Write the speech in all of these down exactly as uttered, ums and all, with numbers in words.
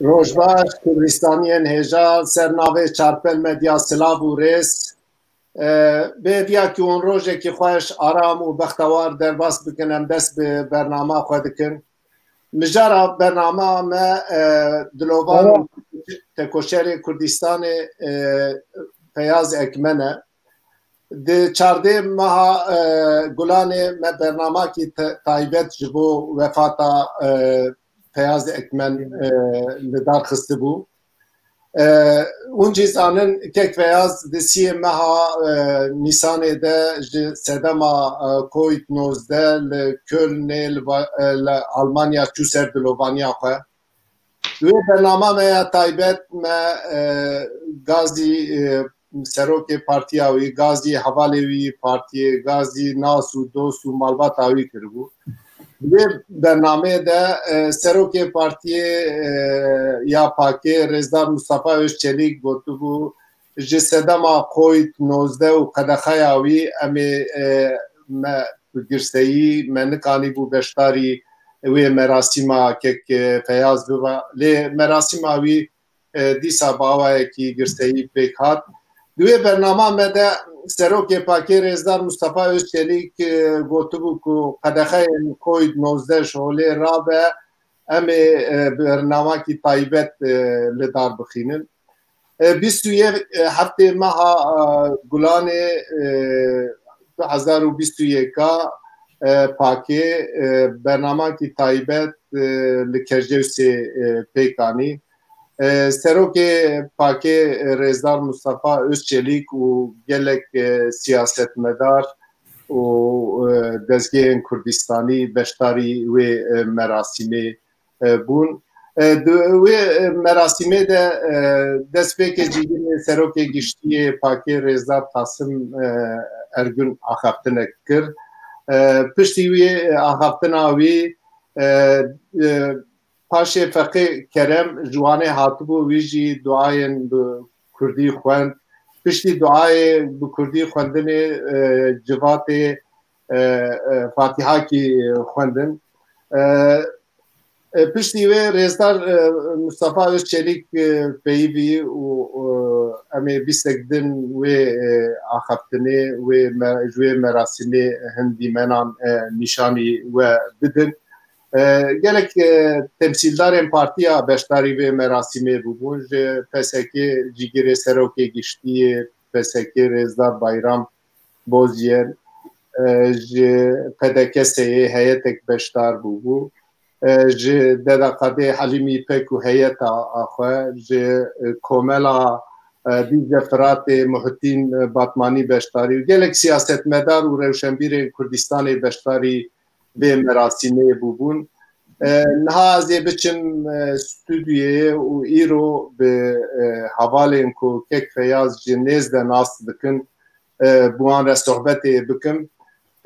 Roj baş, Kurdistaniyên hêja, ser navê Çarpel Medya silav û rêz. E, bi hêviya ku hûn rojekî xweş, aram û bextewar derbas bikin, em dest bi bernama xwe dikin. Mijara bernama me, e, dilovan û tekoşerê Kurdistanê, e, Feyaz Ekmen e. Di çardê meha, e, Gulanê me bernamakî te-, taybet ji bo wefata, e, Feyaz Ekmen, e, li dar xistibû. E, hûn jî zanin, kek Feyaz di siyê meha, e, Nîsanê de ji sedema, e, Covid nozdeh li Kölnê li va-, e, li Almanya çû ser dilovaniya xwe. Di wê bernama me ya taybet me, e, gazî, e, serokê partiya wî, gazî hevalê wî partiyê, gazî nas û dost û malbata wî kiribû. Di wê bernameyê de, e, serokê partiyê, e, ya pakê Rêzdar Mustafa Özçelîk gotibû, ji sedema Covid nozdeh û qedexeya wî em ê, e, me bi girseyî me nikanîbû beşdarî wê merasîma kek, e, Feyaz biba. Lê merasîma wî, e, dîsa bi awayekî girseyî pêk hat. Di wê bernama me de serokê pakê Rêzdar Mustafa Özçelîk, e, gotibû ku qedexeyên Covid nozdeh ji holê rabe, em ê, e, bernamekî taybet, e, li dar bixînin. E, bîst û yek, e, heftê meha, e, Gulanê, e, du hezar û bîst û yeka, e, pakê, e, bernamekî taybet, e, li Kercewsê, e, pêk anî. E, serokê pakê, e, Rêzdar Mustafa Özçelîk û gelek, e, siyasetmedar û, e, dezgehên Kurdistanî beşdarî wê, e, merasîmê, e, bûn. E, di wê, e, merasîmê de, e, destpêkê cîgirê serokê giştî yê pakê Rêzdar Qasim, e, Ergün axaftinek kir. E, piştî wî, e, axaftina wî, e, e, paşê Feqê Kerem ji Wanê hatibû, wî jî duayên bi kurdî xwend. Piştî duayê bi kurdî xwendinê, e, civatê, e, e, Fatîhakî xwendin. E, e, piştî wê Rêzdar, e, Mustafa Özçelîk, e, peyivî û, e, em ê bîstek din wê, e, axaftinê, wê me-, ji wê merasîmê hin dîmenan, e, nîşanî we bidin. E, gelek, e, temsîldarên partiya beşdarî vê merasîmê bûbûn. Ji P S K cîgirê serokê giştî yê P S K Rêzdar Bayram Bozyen, e, ji P D K S yê heyetek beşdar bûbû. E, ji Deda Qadê Helîmî Pek û heyeta xwe, ji, e, Komela, e, Dîcle Firatê Muhitîn, e, Batmanî beşdarî û gelek siyasetmedar û rewşenbîrên Kurdistanê beşdarî vê merasîmê bûbûn. E, niha ez ê biçim, e, stûdyoyê û îro bi, e, hevalên ku kek Feyaz ji nêz de nas dikin, e, bi wan re sohbetê bikim.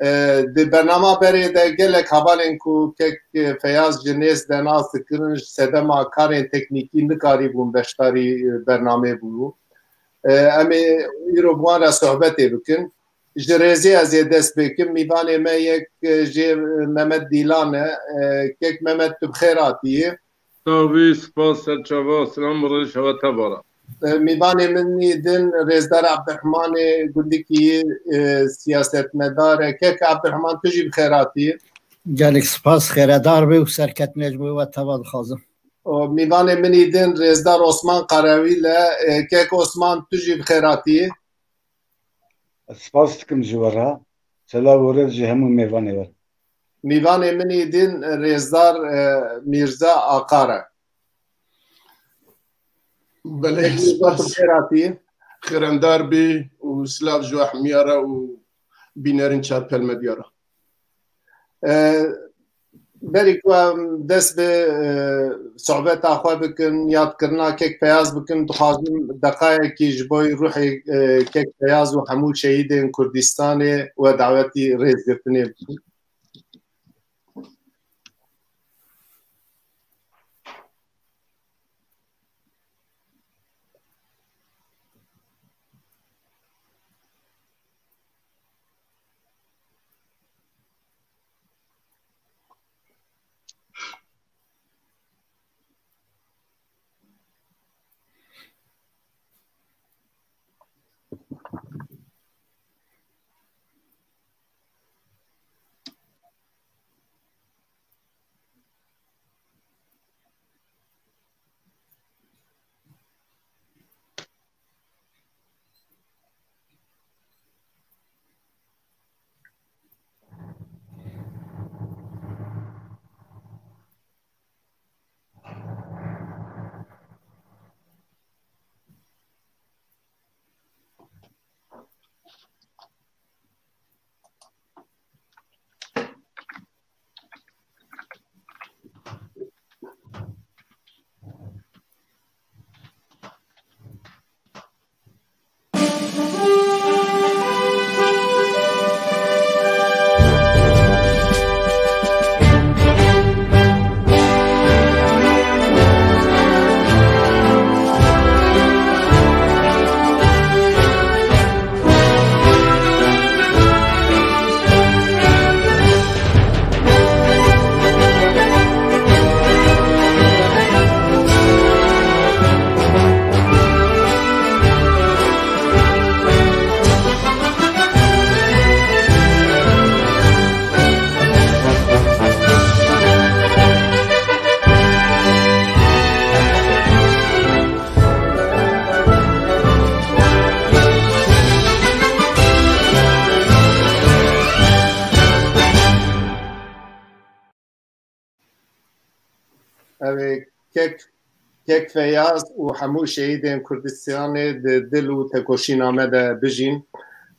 E, di bernama berê de gelek hevalên ku kek, e, Feyaz ji nêz de nas dikirin, ji sedema karên teknîkî nikarîbûn beşdarî, e, bernamê bû. E, em ê îro bi wan re sohbetê bikin. Ji rêzê ez ê dest pê kim. Mîvanê me yek, e, jê, e, Mehmet Dîlan e. E, kek Mehmet, tu bi xêr hatiyî. Sağ bî, spas, serçava, selam û rêş hewe tevara. E, mîvanê min î din Rêzdar Abdurrahmanê Gundikî, e, siyasetmedar e. Kek Abdurrahman, tu jî bi xêr hatî. Gelek spas, xêredar bî û serketinê ji bo we teva dixwazim. O, mîvanê min î din Rêzdar Osman Karawîl e. E, kek Osman, tu jî bi xêr hatî. Spas dikim ji we re. Selav û rêz ji hemû mêvanê we. Mîvanê min î din Rêzdar, e, Mîrza Aqar e. Belê, spas. Xêr hatî. Xêrendar bî û silav ji we hemiya re û bînerên Çarpel Medya re. E, berî ku em dest bi, e, sohbeta xwe bikin, yadkirina kek Feyaz bikin, dixwazim deqayekî ji bo ruhê, e, kek Feyaz û hemû şehîdên Kurdistanê we dawetî rêzgirtinê bikim. Ev ê kek, kek Feyaz û hemû şehîdên Kurdistanê di dil û tekoşîna me de bijîn.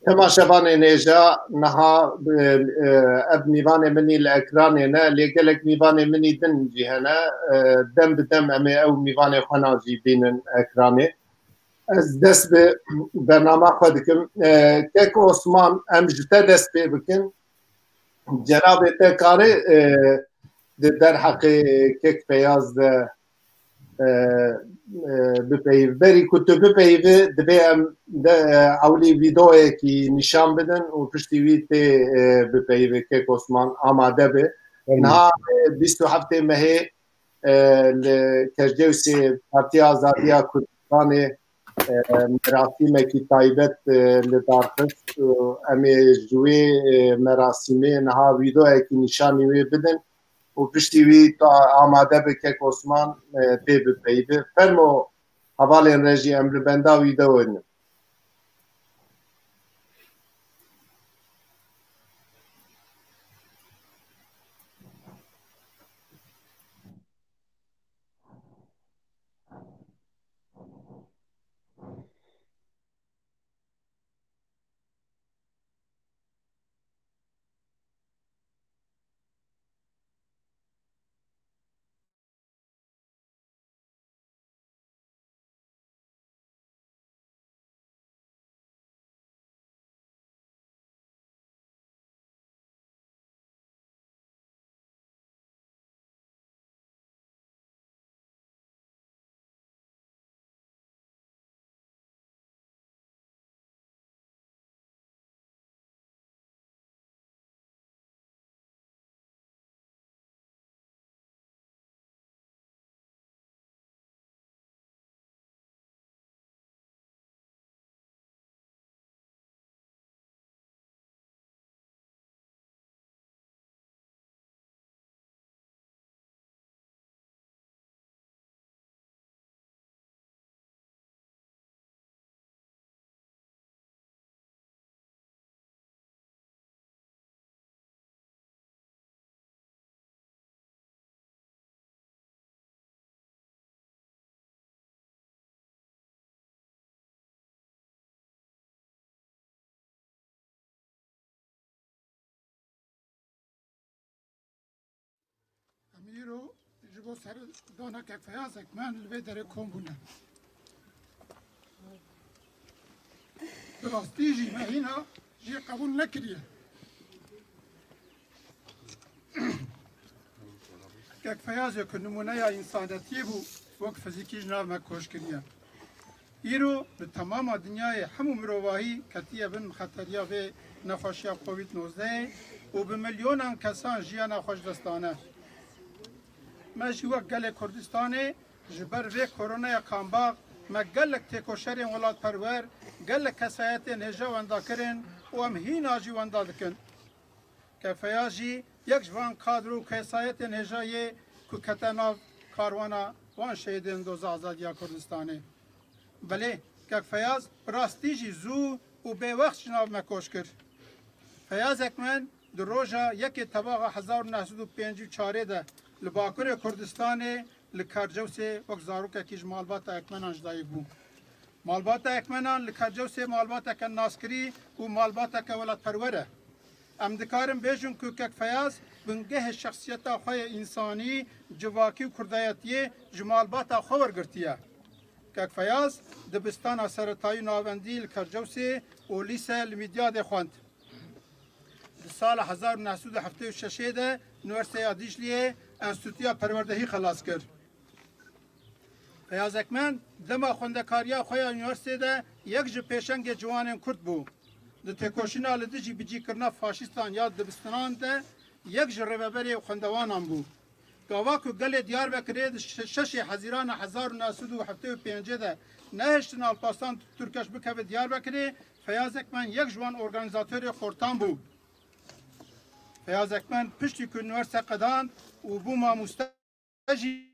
Temaşevanên hêja, niha, e, e, ev mîvanê min î li ekranê ne, lê gelek mîvanê min î din jî hene. E, dem bi dem em ê ew mîvanê xwe na jî bînin ekranê. Ez dest bi bernama xwe dikim. E, kek Osman, em ji te dest pê bikin. Cenabê te kare, e, di derheqê kek Feyaz de, e, e, bipeyivî. Berî ku tu bipeyivî, divê em de, e, ewlî vîdeoyekî nîşan bidin û piştî wî tê, e, bipeyivî kek Osman, amade be. Niha, e, bîst û heftê mehê, e, li Kercewsê Partiya Azadiya Kurdistanê, e, merasîmekî taybet, e, li dar xist. E, em ê ji wê, e, merasîmê niha vîdeoyekî nîşanî wê bidin û piştî wî tu amade be kek Osman, e, tê bipeyivî. Fermo hevalên rejî, em li benda wîdeoyê ne. Em îro ji bo serdana kek Feyazek me li vê derê kom bûne. Bi rastî jî me hîna jî qebûl nekiriye. Kek Feyazê ku nimûneya însanetiyê bû, wek fizîkî ji nav me koç kiriye. Îro li temama dinyayê hemû mirovahî ketiye bin xeteriya vê nexweşiya Covid nozdeh û bi milyonan kesan jiyana xwe ji dest dane. Me jî wek gelê Kurdistanê ji ber vê koronaya kambax Me gelek têkoşerên welatperwer, gelek kesayetên hêja wenda kirin û em hîna jî wenda dikin. Kek Feyaz jî yek ji van kadro û kesayetên hêja yê ku kete nav karwana wan şehîdên Doza Azadiya Kurdistanê. Belê, Kek Feyaz bi rastî jî zû û bêwext ji nav me koç kir. Feyaz Ekmen di roja yekê Tebaxa hezar û neh sed û pêncî û çarê de li Bakurê Kurdistanê li Kercewsê wek zarokekî ji malbata Ekmenan ji dayik bû. Malbata Ekmenan li Kercewsê malbateke naskirî û malbateke welatperwer e. Em dikarin bêjin ku Kek Feyaz bingehê şexsiyeta xwe yê însanî, civakî û kurdayetiyê ji malbata xwe wergirtiye. Kek Feyaz dibistana seretayî û navendî li Kercewsê û lîse li Mîdyadê xwend. Di sala hezar û neh sed û heftê û şeşê de Unîversîteya Dîcliyê Enstîtuya Perwerdehî xelas kir. Feyaz Ekmen dema xwendekariya xwe ya unîversîteyê de yek ji pêşengê ciwanên Kurd bû. Di têkoşîna li dijî bicîkirina faşîstan ya dibistanan de yek ji rêveberê xwendewanan bû. Gava ku gelê Diyarbekirê di şe-, şeşê Hezîrana hezar û neh sed û heftê û pêncê de nehiştin Alparslan Türkeş bikeve Diyarbekirê, Feyaz Ekmen yek ji wan organîzatorê xortan bû. Feyaz Ekmen piştî ku unîversîte qedand û bû mamoste jî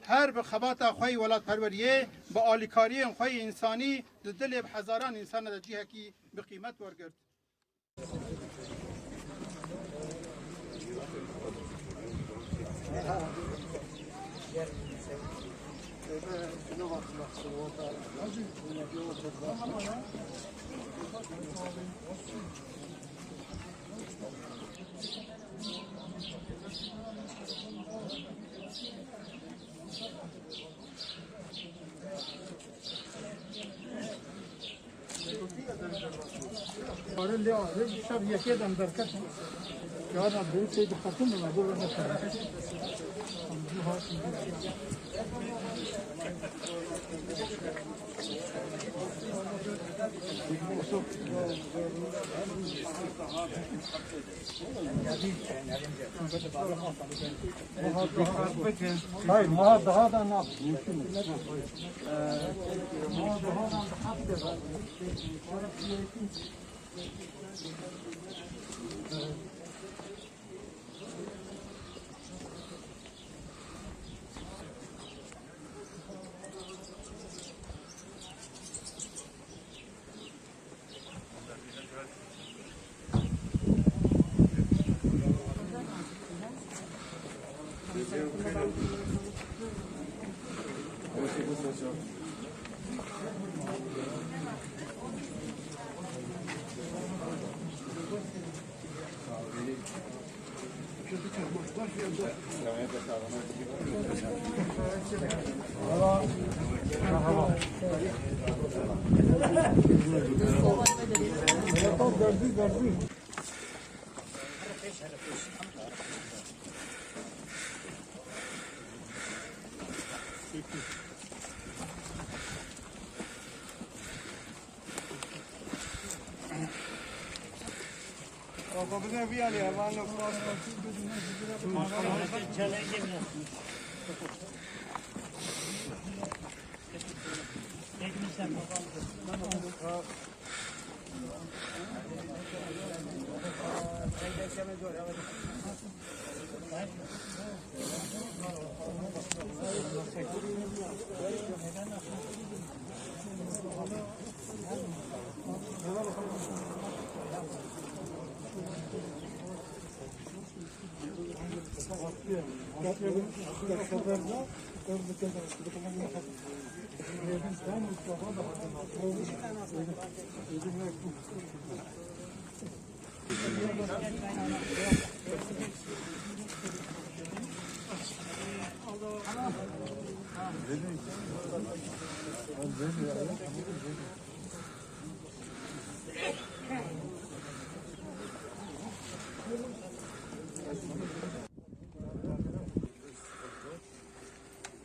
her bi xebata xwe yê welatperweriyê, bi alîkariyên xwe yê însanî di dilê bi hezaran însanan de cihekî bi qîmet wergirt. Pare lê avê şev yekê dem derketin. Kara bê tê dixetin, me bû ne. Hay, meha daha da ne? Mümkün değil. Meha daha da ne?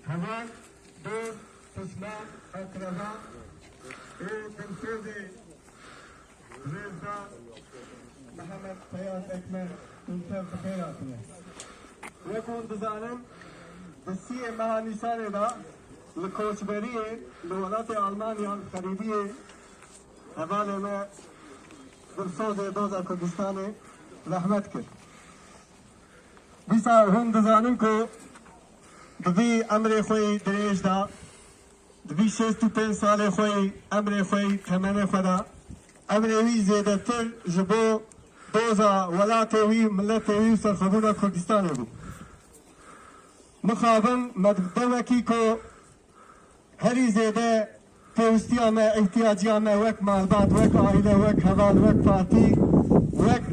Heval, dost, pişman, akraba û dilsozê Rêzdar Mihemed Feyaz Ekmen, hûn tev bi xêr hatine. Wek hûn dizanin, Di siyê meha Nîsanê de li koçberiyê li welatê Almanya li xerîbiyê hevalê me dilsozê doza Kurdistanê rehmet kir. Dîsa hûn dizanin ku di vî emrê xwe yî dirêj de, di vî şêst û pênc salê xwe yî emrê xwe yî temenê xwe de, emrê wî zêdetir ji bo doza welatê wî, miletê wî û serxwebûna Kurdistanê bû. Mixabin me di demekî ku herî zêde pêwistiya me, îhtiyaciya me wek malbat, wek aîle, wek heval, wek partî, wek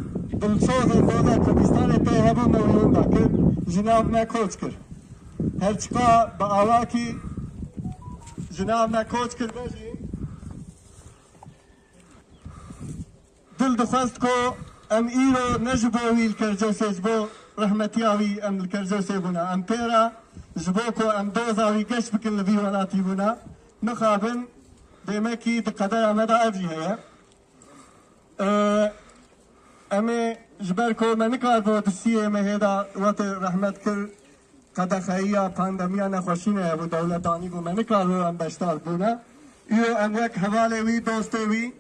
dilsozên doza Kurdistanê pê hebû me wî winda kir, ji nav me koç kir. Her çiqa bi awakî ji nav me koç kir be jî, dil dixwest ku em îro ne ji bo wî li Kercewsê, ji bo rehmetiya wî em li Kercewsê bûne. Em pê re ji bo ku em doza wî geş bikin li vî welatî bûne. Mixabin dêmekî di qedera me de ev jî heye. Ee, em ê ji ber ku me nikaribû di siyê mehê de wetê rehmet kir, qedexeyiya pandemiya nexweşînê hebû, dewlet danîbû, me nikaribû em beşdar bûne. Îro em wek hevalê wî, dostê wî,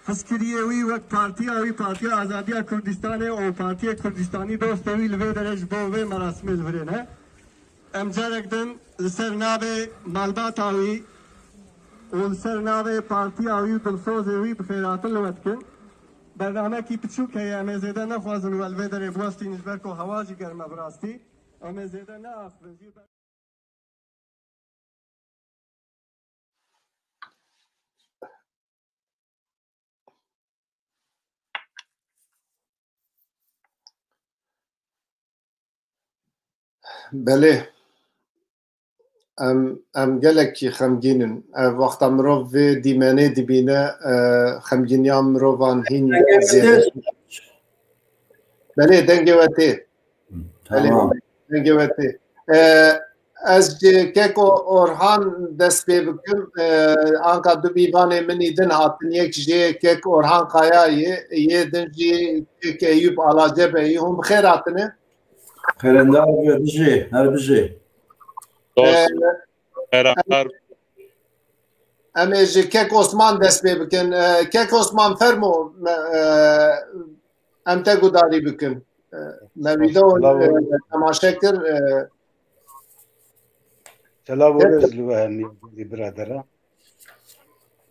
hizkiriyê wî, wek partiya wî, Partiya Azadiya Kurdistanê û Partiyê Kurdistanî dostê wî li vê derê ji bo vê merasimê li vir ê ne. Em carek din li ser navê malbata wî û li ser navê partiya wî û dilsozê wî bi xêrhatin li we dikin. Bernamekî piçûk heye, em ê zêde nexwazin we li vê derê biwestînin, ji ber ku hewa jî germ e bi rastî. Em ê zêde neaxivin jî. Belê. Em, em gelekî xemgîn in. Ev wexta mirov vê dîmenê dibîne, e, xemgîniya mirovan hîn zêde. Belê, dengê we tê. Belê, Tamam. dengê we tê. E, ez ji Keko Orhan dest pê bikim. E, anka du bîvanê min î din hatin. Yek jê Kek Orhan Kaya yê, yê din jî Kek Eyûp Alacebe yê. Hûn bi xêr hatine. Xêrendar be, bijê, her bijê. Dost, E, xêrendar. Em ê ji Kek Osman dest pê bikin. E, Kek Osman, fermo, me, e, em te gudarî bikin. E, me vîdeo, Selav e, olun. temaşe kir. E, Selav û rêz li we hemî gelî biradera.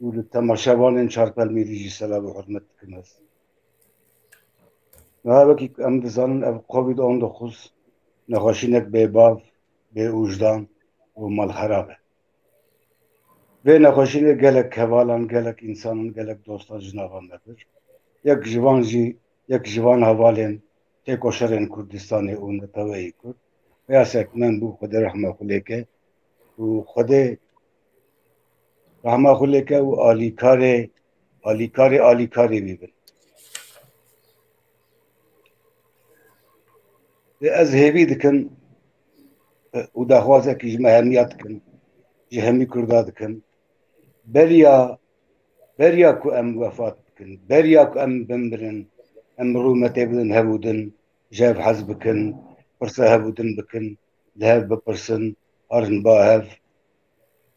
Û li temaşevanên Çarpelmîrî jî selav û hurmet dikim ez. Niha wekî em dizanin ev covid on dokuz nexweşînek bê bav, bê ûjdan û malxerab e. Vê nexweşînê gelek hevalan, gelek însanan, gelek dostan ji nava me bir. Yek ji van jî, yek ji van hevalên têkoşerên Kurdistanê û neteweyî Kurd, Peyasek Mem bû, Xwedê rehma xwe lê ke û Xwedê rehma xwe lê ke û alîkarê, alîkarê, alîkarê wî bin. Lê ez hêvî dikim, e, û daxwazekî ji me hemiya dikim, ji hemî Kurda dikim. Beriya, beriya ku em wefat bikin, beriya ku em bimirin, em rûmetê bidin hev û din, ji hev hez bikin, pirsa hev û din bikin, li hev bipirsin, herin ba hev,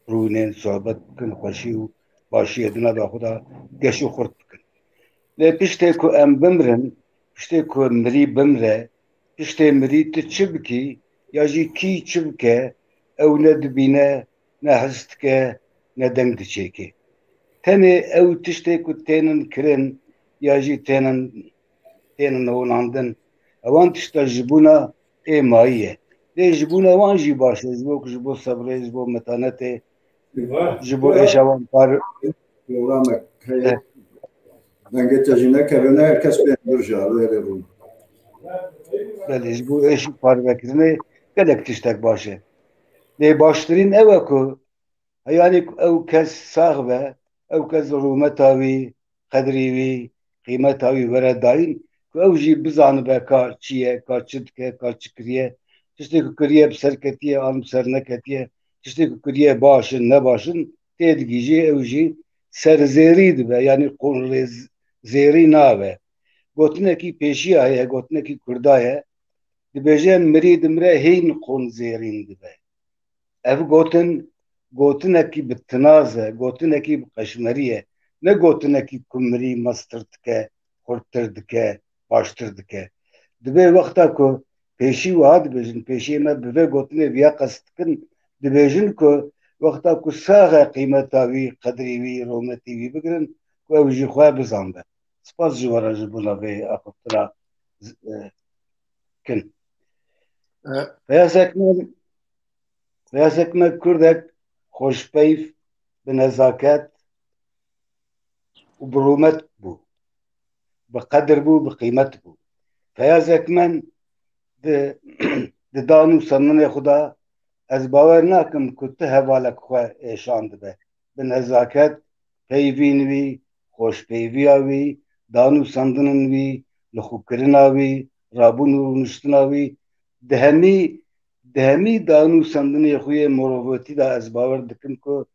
rûnên, sohbet bikin, xweşî û başiyê di nava xwe de geş û xurt bikin. Lê piştê ku em bimirin, piştê ku mirî bimre, piştê mirî tu çi bikî ya jî kî çi bike, ew ne dibîne, ne his dike, ne deng diçêke. Tenê ew tiştê ku tênin kirin ya jî tênin, tênin honandin, ewan tişta jibûna ê mayî ye. Lê jibûna wan jî baş e, ji bo ku ji bo sebrê, ji bo metanetê, ji bo êşa wan par. Programek heye. Eh. Dengê te jî nekevine, her kes bên bir ji alê rûn. Belê, ji bo êş û parvekirinê gelek tiştek baş e. Lê baştirîn ew e ku heyanî ku ew kes sax be, ew kes rûmeta wî, qedrî wî, qîmeta wî were dayîn, ku ew jî bizanibe ka çi ye, ka çi dike, ka çi kiriye, tiştê ku kiriye bi ser ketiye an bi ser neketiye, tiştê ku kiriye baş in, ne baş in, têdigihîjê ew jî serzêrî dibe, yanî qûnrêz-, zêrî nabe. Gotinekî pêşiya heye, gotinekî kurda ye, dibêje, mirî dimire hîn qûn zêrîn dibe. Ev gotin, gotinekî bi tinaz e, gotinekî bi qeşmerî ye. Ne gotinekî ku mirî mestir dike, xurttir dike, baştir dike. Dibê wexta ku pêşî wiha dibêjin, pêşiyê me bi vê gotinê viya qest dikin, dibêjin ku wexta ku sax e qîmeta wî, qedrî wî, rûmetî wî bigirin, ku ew jî xwe bizanbe. Spas ji we re ji bona vê axiftina z-, e, kin. E, Feya Sekmen, Feya Sekmen kurdek xweşpeyv, bi nezaket û bi rûmet bû. Bi qedir bû, bi qîmet bû. Feya Sekmen di, di dan û sendinê xwe de ez bawer nakim ku ti hevalek xwe êşan dibe. Bi nezaket, peyvîn wî, xweşpeyviya wî, dan û sendinên wî, lixûkirina wî, rabûn û rûniştina wî, di hemî, di hemî dan û sendinê xwe yê mirovîtî de ez bawer dikim ku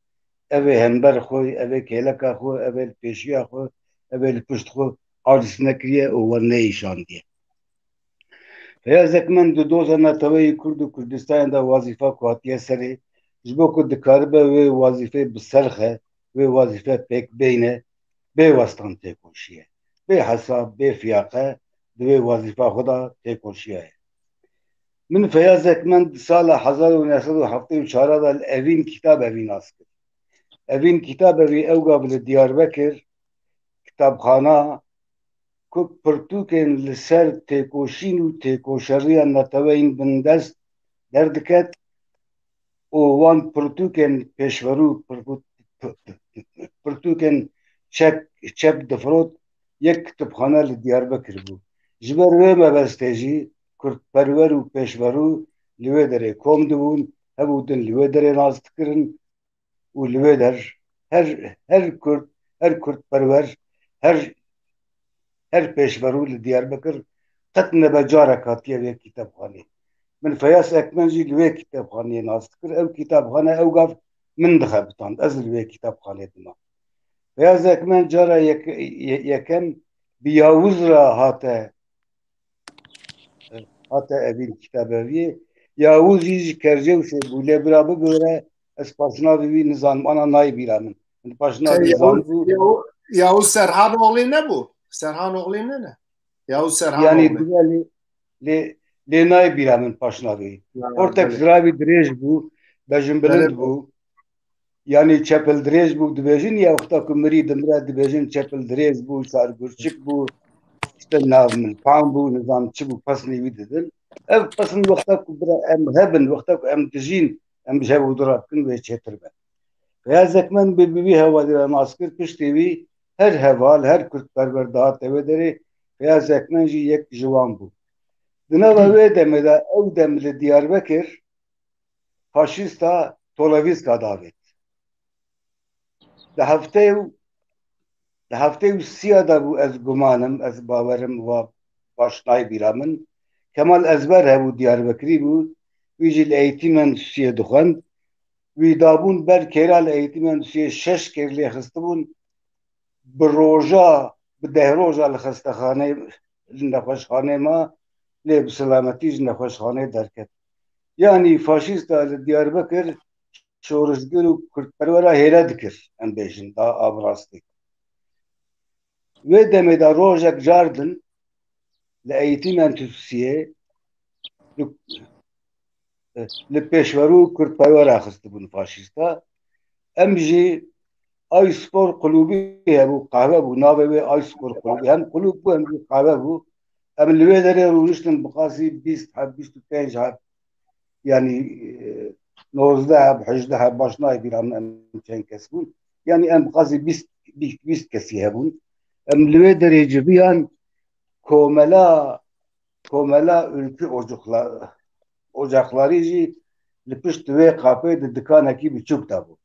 ev ê hember xwe, ev ê kêleka xwe, ev ê li pêşiya xwe, ev ê li pişt xwe aciz nekiriye û we neîşandiye. Feya Sekmen di doza neteweyî Kurd û Kurdistanê de wazîfa ku hatiye serê, ji bo ku dikaribe wê wazîfê bi serxe, wê wazîfe pêk bêyne, bê westan têkoşiye. Bê hesab, bê fiyaqe di wê wazîfa xwe de têkoşiyaye. Min Feya Sekmen di sala hezar û neh sed û heftê û çar de li Evîn Kitabevî nas kir. Evîn Kitabevî ew gav li Diyarbekir kitabxana ku pirtûkên li ser têkoşîn û têkoşeriya neteweyên bindest derdiket û wan pirtûkên pêşverû, pirtû-, pirtûkên çek, çep difirot, yek kitêbxane li Diyarbekir bû. Ji ber wê mebestê jî kurdperwer û pêşverû li wê derê kom dibûn, hev û din li wê derê nas dikirin û li wê der her, her kurd, her kurdperwer, her, her pêşverû li Diyarbekir qet nebe carek hatiye vê kitêbxanê. Min Feya Sekmen jî li wê kitêbxaneyê nas dikir. Ew kitêbxane ew gav min dixebitand. Ez li wê kitêbxanê dimam. Feya Sekmen cara yek-, ye-, yekem bi Yavuz re hate, hate Evîn Kitabeviyê. Yavuz jî ji Kercewşê bû. Lê bira bibêre ez paşnavê wî nizanim. Ana nayê bîra min. Min paşnavê Şey, Yavuz, zanibû. Yavuz, Yavuz Serhanoğlu nebû? Serhanoğlu ne ne? Yavuz Serhanoğlu. Yanî dibe lê, lê, lê nayê bîra min paşnavê wî. Ya, Ortek belê. Ziravî dirêj bû, bejinbilind Belê. Bû. Yanî çepildirêj bû, dibêjin ya wexta ku mirî dimire dibêjin çepildirêj bû, sargurçik bû, işte navmilpan bû, nizam çi bû, pesnê wî didin. Ev pesn wexta ku bira em hebin, wexta ku em dijîn, em ji hev û dira bikin wê çêtir be. Feya Sekmen bi, bi vî hevalî re nas kir, piştî wî her heval, her kurdperwer dihate wê derê, Feya Sekmen jî yek ji wan bû. Di nava wê demê de ew dem li Diyarbekir, faşîsta Tolavîska davêt. Di heftê û, di heftê û sîya de bû, ez gumanim, ez bawerim wa baş nayê bîra min. Kemal Ezber hebû, Diyarbekirî bû. Wî jî li Eğitim Endüstriyê dixwend. Wî dabûn ber kêra li Eğitim Endüstriyê şeş kêr lê xistibûn. Bi roja, bi deh roja li xestexaneyê, li nexweşxaneyê ma, lê bi selametî ji nexweşxaneyê derket. Yanî faşîsta li Diyarbekir şorişgir û kurdperwera hêle dikir, em bêjin, da av rastî. Wê demê de rojek cardin li Eğitim Endüstriyê li, li pêşverû kurdperwer axistibûn faşîsta. Em jî Ay Spor Kulübü hebû, qehwe bû, navê wê Ay Spor Kulübü. Hem kulüb bû, hem jî qehwe bû. Em li wê derê rûniştin, bi qasî bîst heb, bîst û pênc heb, yanî, e, nozdeh heb, hejdeh heb, baş nayê bîra min em çend kes bûn. Yanî em bi qasî bîst, bîst, bîst kesî hebûn. Em li wê derê civiyan, komela, komela Ülkü Ocakla-, Ocakları jî li pişt wê qapê di dikanekî biçûk de bû.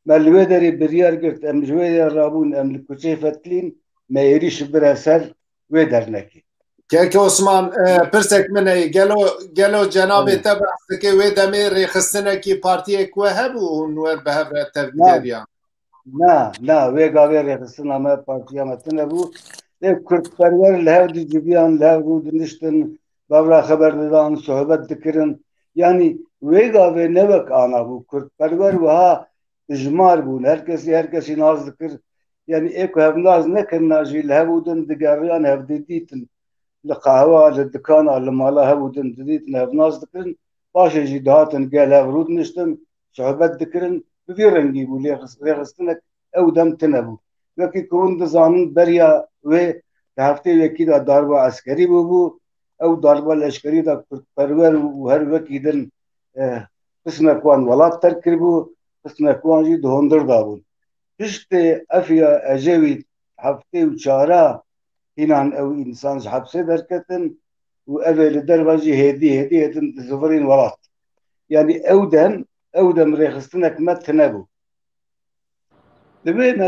Me li wê derê biryar girt, em ji wê derê rabûn, em li kuçeyê fetilîn, me êrîş bire ser wê dernekê. Kek Osman, e, pirsek min heye, gelo, gelo cenabê Evet. te behs dike, wê demê rêxistinekî partiyek we hebû hûn wer bi hev re tevgeriyan? Na, na, wê gavê rêxistina me, partiya me tune bû. Lê kurdperwer li hev diciviyan, li hev rû diniştin, bavra xeber didan, sohbet dikirin. Yanî wê gavê ne wek ana bû. Kurdperwer wiha dijmar bûn. Her kesî her kesî nas dikir. Yanî ê ku hevnaz nekirina jî li hev û din digeriyan, hev didîtin. Li qehwa, li dikana, li mala hev û din didîtin, hevnaz dikirin. Paşê jî dihatin gel hev rûdiniştin, sohbet dikirin. Bi vî rengî bû lê rêxistinek ew dem tune bû. Wekî ku hûn dizanin, beriya wê di heftê yekî de darba eskerî bûbû. Ew darba leşkerî de kurdperwer û her wekî din, eh, qismek wan welat terk kiribû, qismek wan jî di hundir de bûn. Piştê Efiya Ecewî heftê û çara hînan ew însan ji hepsê derketin û ev ê li derve jî hêdî hêdî hêdin dizivirîn welat. Yanî ew dem, ew dem rêxistinek me tune bû. Divê me,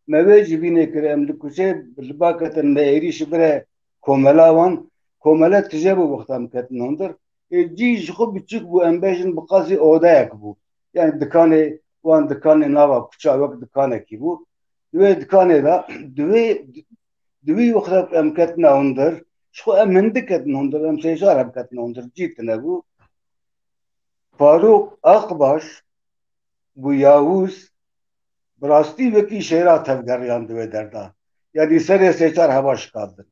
me wê ji bînê kir, em li kuçê li ba ketin, me êrîş bire komela wan. Komele tije bû wexta em ketin hundir. Ê, cî ji xwe biçûk bû, em bêjin bi qasî odeyek bû. Yani dikanê wan, dikanê nava kuça wek dikanekî bû. Di wê dikanê de, di wê, di wî wexta em ketine hundir, ji xwe em hindik ketin hundir, em sê çar em ketine hundir, cî tune bû. Farûq Akbaş bû Yavûz, bi rastî wekî şêra tevgeriyan di wê derda. Yanî serê sê çar heva şikandin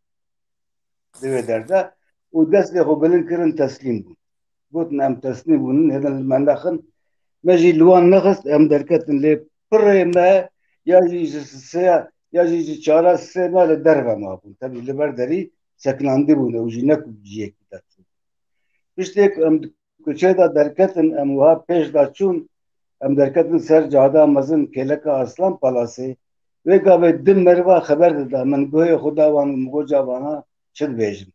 di wê derde û destê xwe bilind kirin, teslîm bûn. Gotin, em teslîm bûn, hêdin li me nexin. Me jî li wan nexist, em derketin lê pirê me ya jî ji sê ya jî ji çara sê me li derve mabûn. Tevî li ber derî sekinandî bûn, ew jî ne ku ciyekî de çûn. Piştê ku em kuçê de derketin, em wiha pêş de çûn, em derketin ser cada mezin kêleka Aslan Palasê. Wê gavê du meriva xeber dida min, guhê xwe da wan û min got, cavana çi dibêjin?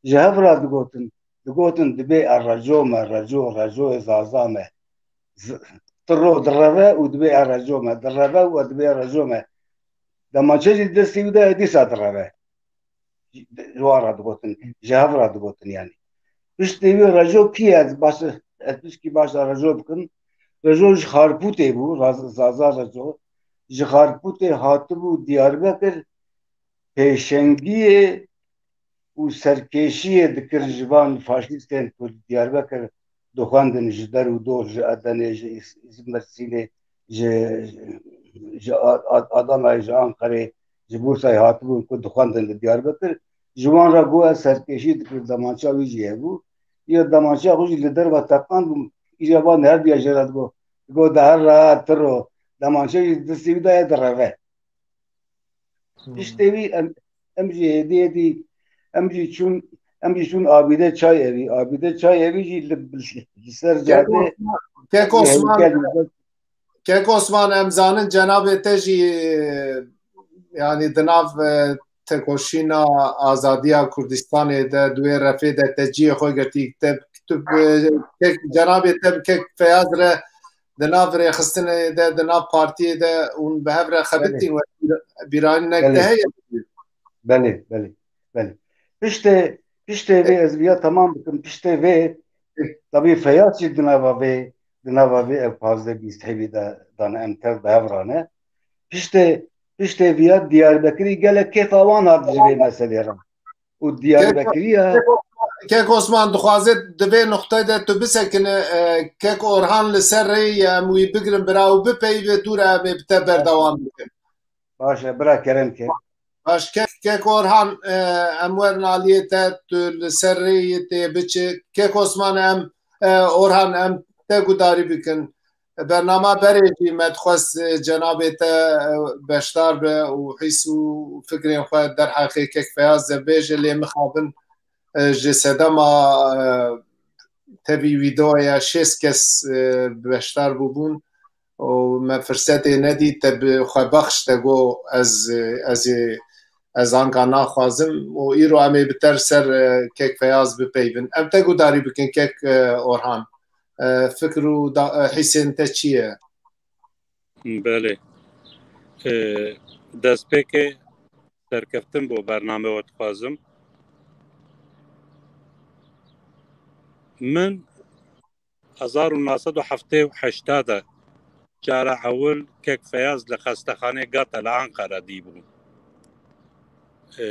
Ji hev re digotin, digotin, dibê ereco me, reco, recoyê Zaza me. Z-, tiro direve û dibê ereco me, direve û dibê ereco me. Demaçe jî destî wî de ye, dîsa direve. Ji wan re digotin, ji hev re digotin yani. Piştî wî Reco kî ye? Ez baş, ez pişkî baş re Reco bikim. Reco ji Xarpûtê bû, Raz-, Zaza Reco. Ji Xarpûtê hatibû Diyarbekir, pêşengiyê û serkêşiyê dikir ji van faşîstên ku li Diyarbekir dixwendin, ji der û dor, ji Edenê, ji Îs-, ji Mersînê, ji, ji A-, A-, Adanayê, ji Anqerê, ji Bursayê hatibûn ku dixwendin li Diyarbekir. Ji wan re got, ez serkêşî dikir, demança wî jî hebû. Yê demança xwe jî li derve teqandibûn. Îja van her diya jê re digot, digot, de her re tiro, demança jî destê wî de ye, direve. Piştê wî em, em jî hêdî hêdî, em jî çûn, em jî çûn Abîde Çayevî. Abîde Çayevî jî li, li ser Kek cadê Osman, Kek Osman, Kek Osman, em zanin cenabê te jî, e, yani di nav, e, tekoşîna azadiya Kurdistanê de, di wê refê de te cihê xwe girtî. Te, tu, e, kek, cenabê te bi Kek Feyaz re di nav rêxistinê de, di nav partiyê de hûn bi hev re xebitîn, wek bîranînek te heye? Belê, belê, belê. Piştê, piştê vê ez viya temam bikim. Piştê vê, tabî Feyaz jî di nava vê, di nava vê ev pazdeh bîst hevî de dane, em tev bi hev rane. Piştê, piştê viya Diyarbekirî gelek kêfa wan hat ji vê meselê re. Û Diyarbekirî ya. Kek Osman, dixwaze di vê nuqteyê de tu bisekine, e, Kek Orhan li ser rê ye, em wî bigirin bira û bipeyve, dû re em ê bi te berdewam bikin. Baş e, bira kerem ke. Baş, Kek, Kek Orhan, e, em werin aliyê te, tu li ser rê yê tê biçi. Kek Osman, em, e, Orhan, em te gudarî bikin. Bernama berê jî me dixwest, e, cenabê te, e, beşdar be û hîs û fikrên xwe derheqê Kek Feyaz de bêje, lê mixabin, e, ji sedema, e, tevî vîdeoya şêst kes, e, beşdar bûbûn û me firsetê nedît, te bi xwe bexş, te got, ez, e, ez ê, ez anka naxwazim û îro em ê bi te ser, e, Kek Feyaz bipeyvin. Em te gudarî bikin, Kek, e, Orhan. E, fikr û da-, e, hîsên te çi ye? Belê. E, destpêkê serkeftin bo bername we dixwazim. Min hezar û neh sed û heftê û heşt de cara ewil Kek Feyaz li xestexanê Gata li Anqara dîbû. E,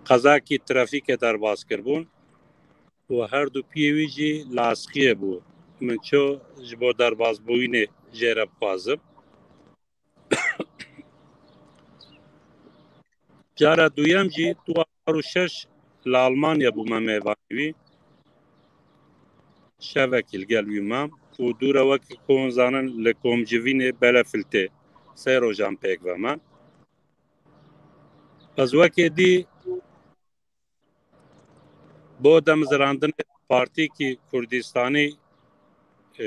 qezakî trafîkê derbas kirbûn. û her du piyê wî jî li Esqiyê bû. Min ço ji bo derbazbûyînê jê re bixwazim. Cara duyem jî du hezar û şeş li Almanya bûme mêvanî wî. Şevekî li gel wî mam û dû re wekî ku hûn zanin li komcivînê belefiltê sê rojan pêk ve me. Ez wekê dî bo demizrandinê Partîkî Kurdistanî, e,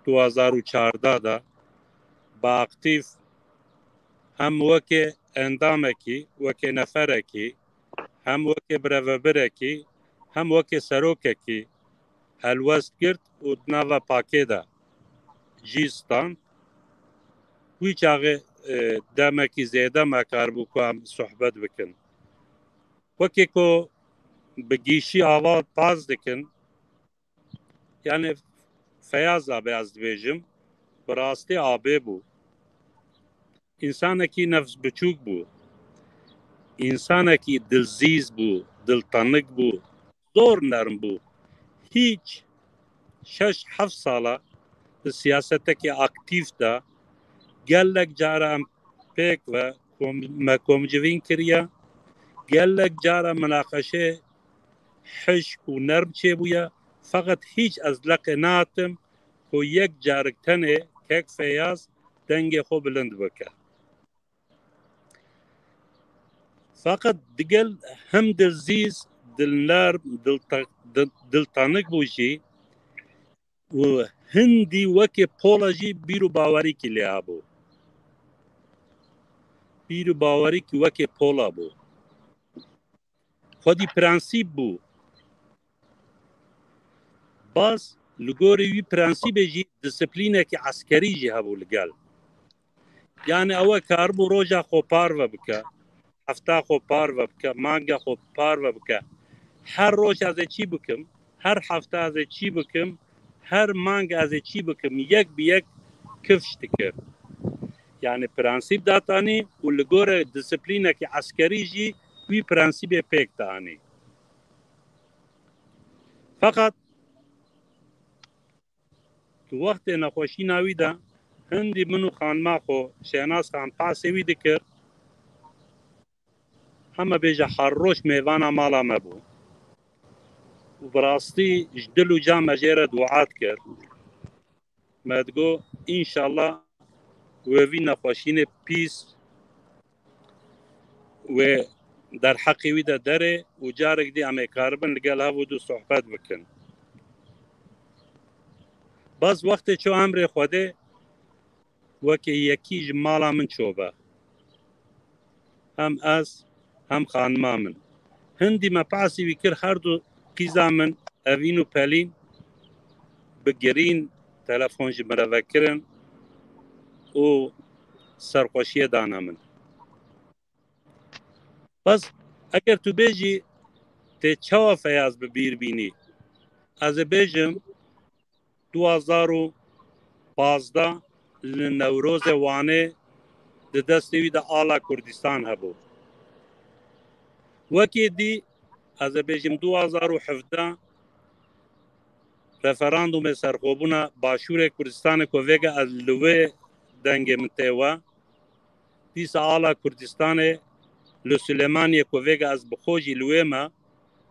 du hezar û çardeh de bi aktîf hem weke endamekî, weke neferekî, hem weke birevebirekî, hem weke serokekî helwest girt û di nava pakê de cî stand. Wî çaxê, e, demekî zêde me karibû ku em sohbet bikin. Wekî ku bi gîşî ava paz dikin, yani Feyaz abi ez dibêjim, bi rastî abê bû. Însanekî nefs biçûk bû. Însanekî dilzîz bû, diltanik bû, zor nerm bû. Hîç şeş heft sala di siyasetekî aktîf de gelek cara em pêk ve kom-, me komcivîn kiriye. Gelek cara minaqeşê hişk û nerm çêbûye. Feqet hîç ez leqê nehatim ku yek carik tenê kek Feyaz dengê xwe bilind bike. Feqet digel him dilzîz, dilnerm, dilta-, dil-, diltanik bû jî û hindî wekê pola jî bîr û bawerîkî lê hebû. Bîr û bawerîkî wekê pola bû. Xwedî prensîp bû. Baz li gorî wî prensîbê jî disiplînekî eskerî jî hebû li gel. Yani ew ê karibû roja xwe parve bike, hefta xwe parve bike, manga xwe parve bike. Her roj ez ê çî bikim, her hefta ez ê çî bikim, her mang ez ê çî bikim, yek bi yek kifş dikir. Yani prensîp datanî û li gore disiplînekî eskerî jî wî prensîbê pêk dianî. Feqet di wextê nexweşîna wî de hindî min û xanima xwe Şehnaz Xan pasê wî dikir. Heme bêje her roj mêvana mala me bû. Û bi rastî ji dil û can me jê re dua dikir. Me digot, înşallah wê vî nexweşînê pîs wê derheqê wî de derê û carek dî em ê karibin li gel hev û du sohbet bikin. Bas wextê ço emrê Xwedê wekî yekî ji mala min ço be. Hem ez, hem xanima min. Hindî me pasî wî kir, her du qîza min Evîn û Pelîn bi girîn telefon ji min re vekirin û serxweşiyê dane min. Bes eger tu bêjî tê çawa Feyaz bi bîr bînî, ez ê bêjim du hezar û pazdeh li Newrozê Wanê di destê wî de ala Kurdistan hebû. Wekî dî ez ê bêjim du hezar û hevdeh referandumê serxwebûna Başûrê Kurdistanê ku vêga ez li wê dengê min tê we. Dîsa ala Kurdistanê li Silêmaniyê ku vêga ez bi xwe jî li wê me,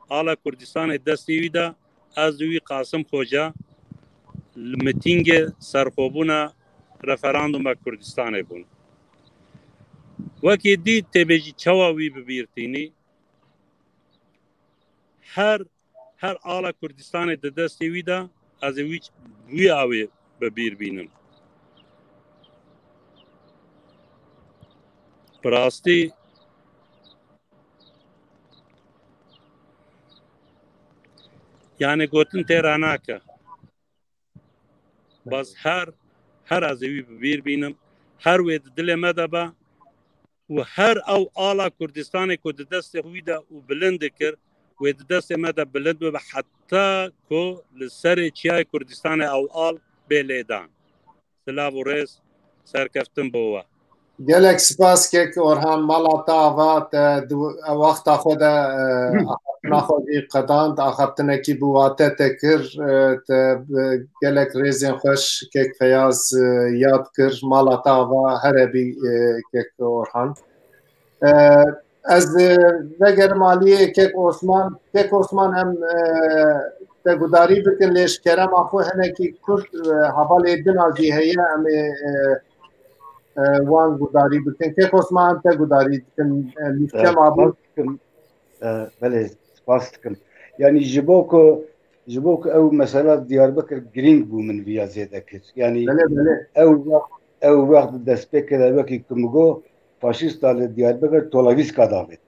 ala Kurdistanê destê wî de, ez û wî Qasim Xoca li mitîngê serxwebûna referanduma Kurdistanê bûn. Wekî dî tê bêjî çawa wî bi bîr tînî, her her ala Kurdistanê di destê wî de, ez ê wî, wî awê bi bîr bînim. Bi rastî, yani gotin tê re nake. Bas her, her ez ê wî bi bîr bînim. Her wê di dilê me de be û her ew ala Kurdistanê ku di destê wî de û bilind dikir, wê di destê me de bilind bibe heta ku li serê çiyayê Kurdistanê ew al bê lêdan. Silav û rêz, serkeftin bo we. Gelek spas kek Orhan, mala te ava, te di wexta xwe de, e, naxwe jî qedand, axaftinekî bi wate te kir, e, te, e, gelek rêzên xweş kek Feyaz, e, yad kir, mala te ava here bî, e, kek Orhan. E, ez, e, vegerim aliyê kek Osman. Kek Osman, em, e, te gudarî bikin, lê ji kerema xwe hinekî kurt, e, hevalê din a jî heye, em ê, e, e, wan gudarî bikin. Kek Osman, em te gudarî dikin, e, nîvçe mabû. Spas dikim. E, belê, spas dikim. Yanî ji bo ku, ji bo ku ew mesela Diyarbekir girîng bû min viya zêde kir. Yanî Belê, belê. ew wext, ew wext destpê kir, wekî ku min got, faşîsta li Diyarbekir tolavîska davêt.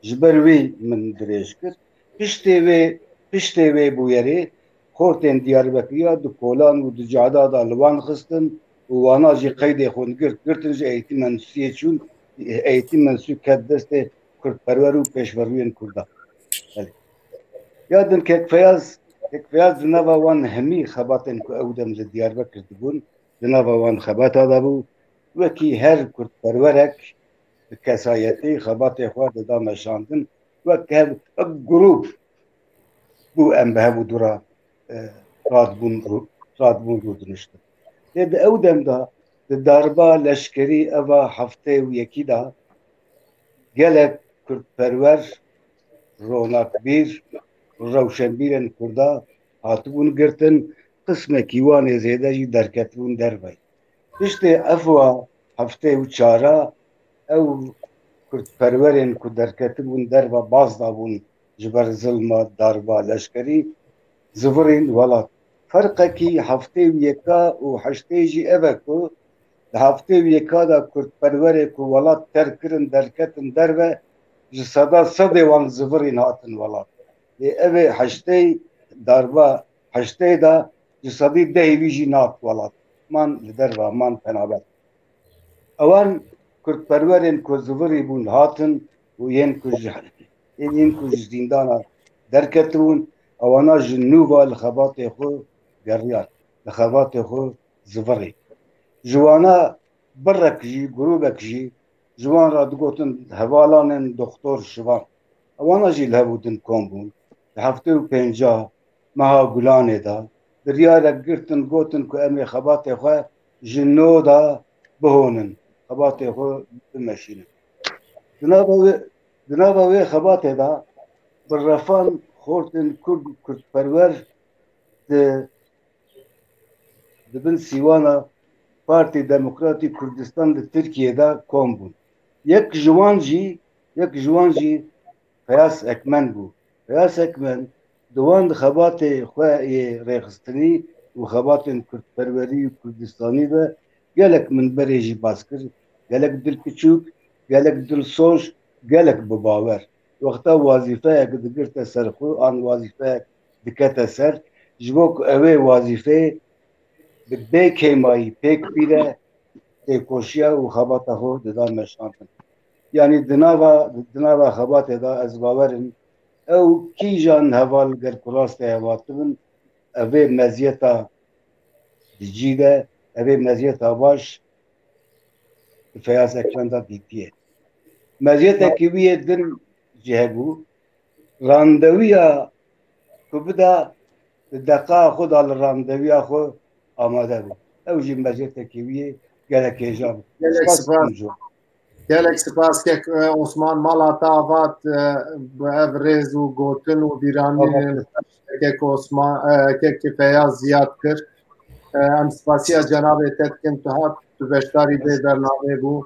Ji ber wî min dirêj kir. Piştê wê, piştê wê bûyerê xortên Diyarbekiriya di kolan û di cada da li wan xistin û wana jî qeydê xwe girt, girtin ji eğitim endüstriyê çûn, eğitim endüstrî ket destê kurdperwer û pêşverûyên kurdan. Belê. Ya din Kek Feyaz, Kek Feyaz di nava wan hemî xebatên ku ew dem li Diyarbekir dibûn, di nava wan xebata de bû. Wekî her kurdperwerek bi kesayetî xebatê xwe dida meşandin. Wek hev, wek grûp bû em bi hev û dû re, e, radibûn rû-, radibûn rûdiniştin. Lê di ew dem de di darba leşkerî eva heftê û yekî de gelek kurdperwer, ronakbîr, rewşenbîrên kurda hatibûn girtin, qismekî wan ê zêde jî derketibûn derve. Piştê efwa heftê û çara ew kurdperwerên ku derketibûn derve baz dabûn ji ber zilma darba leşkerî, zivirîn welat. Ferqekî heftê û yeka û heştê jî ev e ku di heftê û yeka de kurdperwerê ku welat terk kirin derketin derve, ji seda sedê wan zivirîn hatin welat. Lê ev ê heştê darba heştê de ji sedî dehê wî jî nehat welat. Man li derve, man penaber. Ewan kurdperwerên ku zivirî bûn hatin û yên ku ji, yên ku ji zîndana derketibûn, ewana ji nû ve li xebatê xwe geriyan, li xebatê xwe zivirî. Ji wana birek jî, grûbek jî ji wan re digotin hevalanên Doktor Şivan. Ewana jî li hev û din kom bûn. Di heftê û pênca meha Gulanê de biryarek girtin, gotin ku em ê xebatê xwe ji nû de bihonin, xebatê xwe bimeşînin. Di nava wê, di nava wê xebatê de bi refan xortên kurd û kurdperwer di, di bin sîwana Partî Demokratî Kurdistan di Tirkiyê de kom bûn. Yek ji wan jî, yek ji wan jî Feyaz Ekmen bû. Feyaz Ekmen di wan xebatê xwe yê rêxistinî û xebatên kurdperwerî û Kurdistanî de gelek min berê jî bas kir, gelek dilpiçûk, gelek dilsoz, gelek bi bawer. Wexta wazîfeyek digirte ser xwe, an wazîfeyek dikete ser, ji bo ku ew ê wazîfeyê bi bê kêmayî pêk bîre, têkoşiya û xebata xwe dida meşandin. Yanî di nava, di nava xebatê de ez bawer im, ew kîjan heval ger ku rastê hev hatibin, ev ê meziyeta di cî de, ev ê meziyeta baş di Feyaz Ekmen de dîtiye. Meziyetekî wî yê din jî hebû, randewiya ku bida, di deqa xwe de li randewiya xwe amade bû. Ew jî meziyetekî wî yê gelek hêja bû. Gelek Spas spas. dikim, Ciwan. Gelek spas kek, e, Osman, mala te avat, e, bi ev rêz û gotin û bîranînên Avat. kek Osman, e, kek Feyaz ziyad kir. E, em spasiya cenabê te dikin, tu hat, tu beşdarî vê bernameyê bû.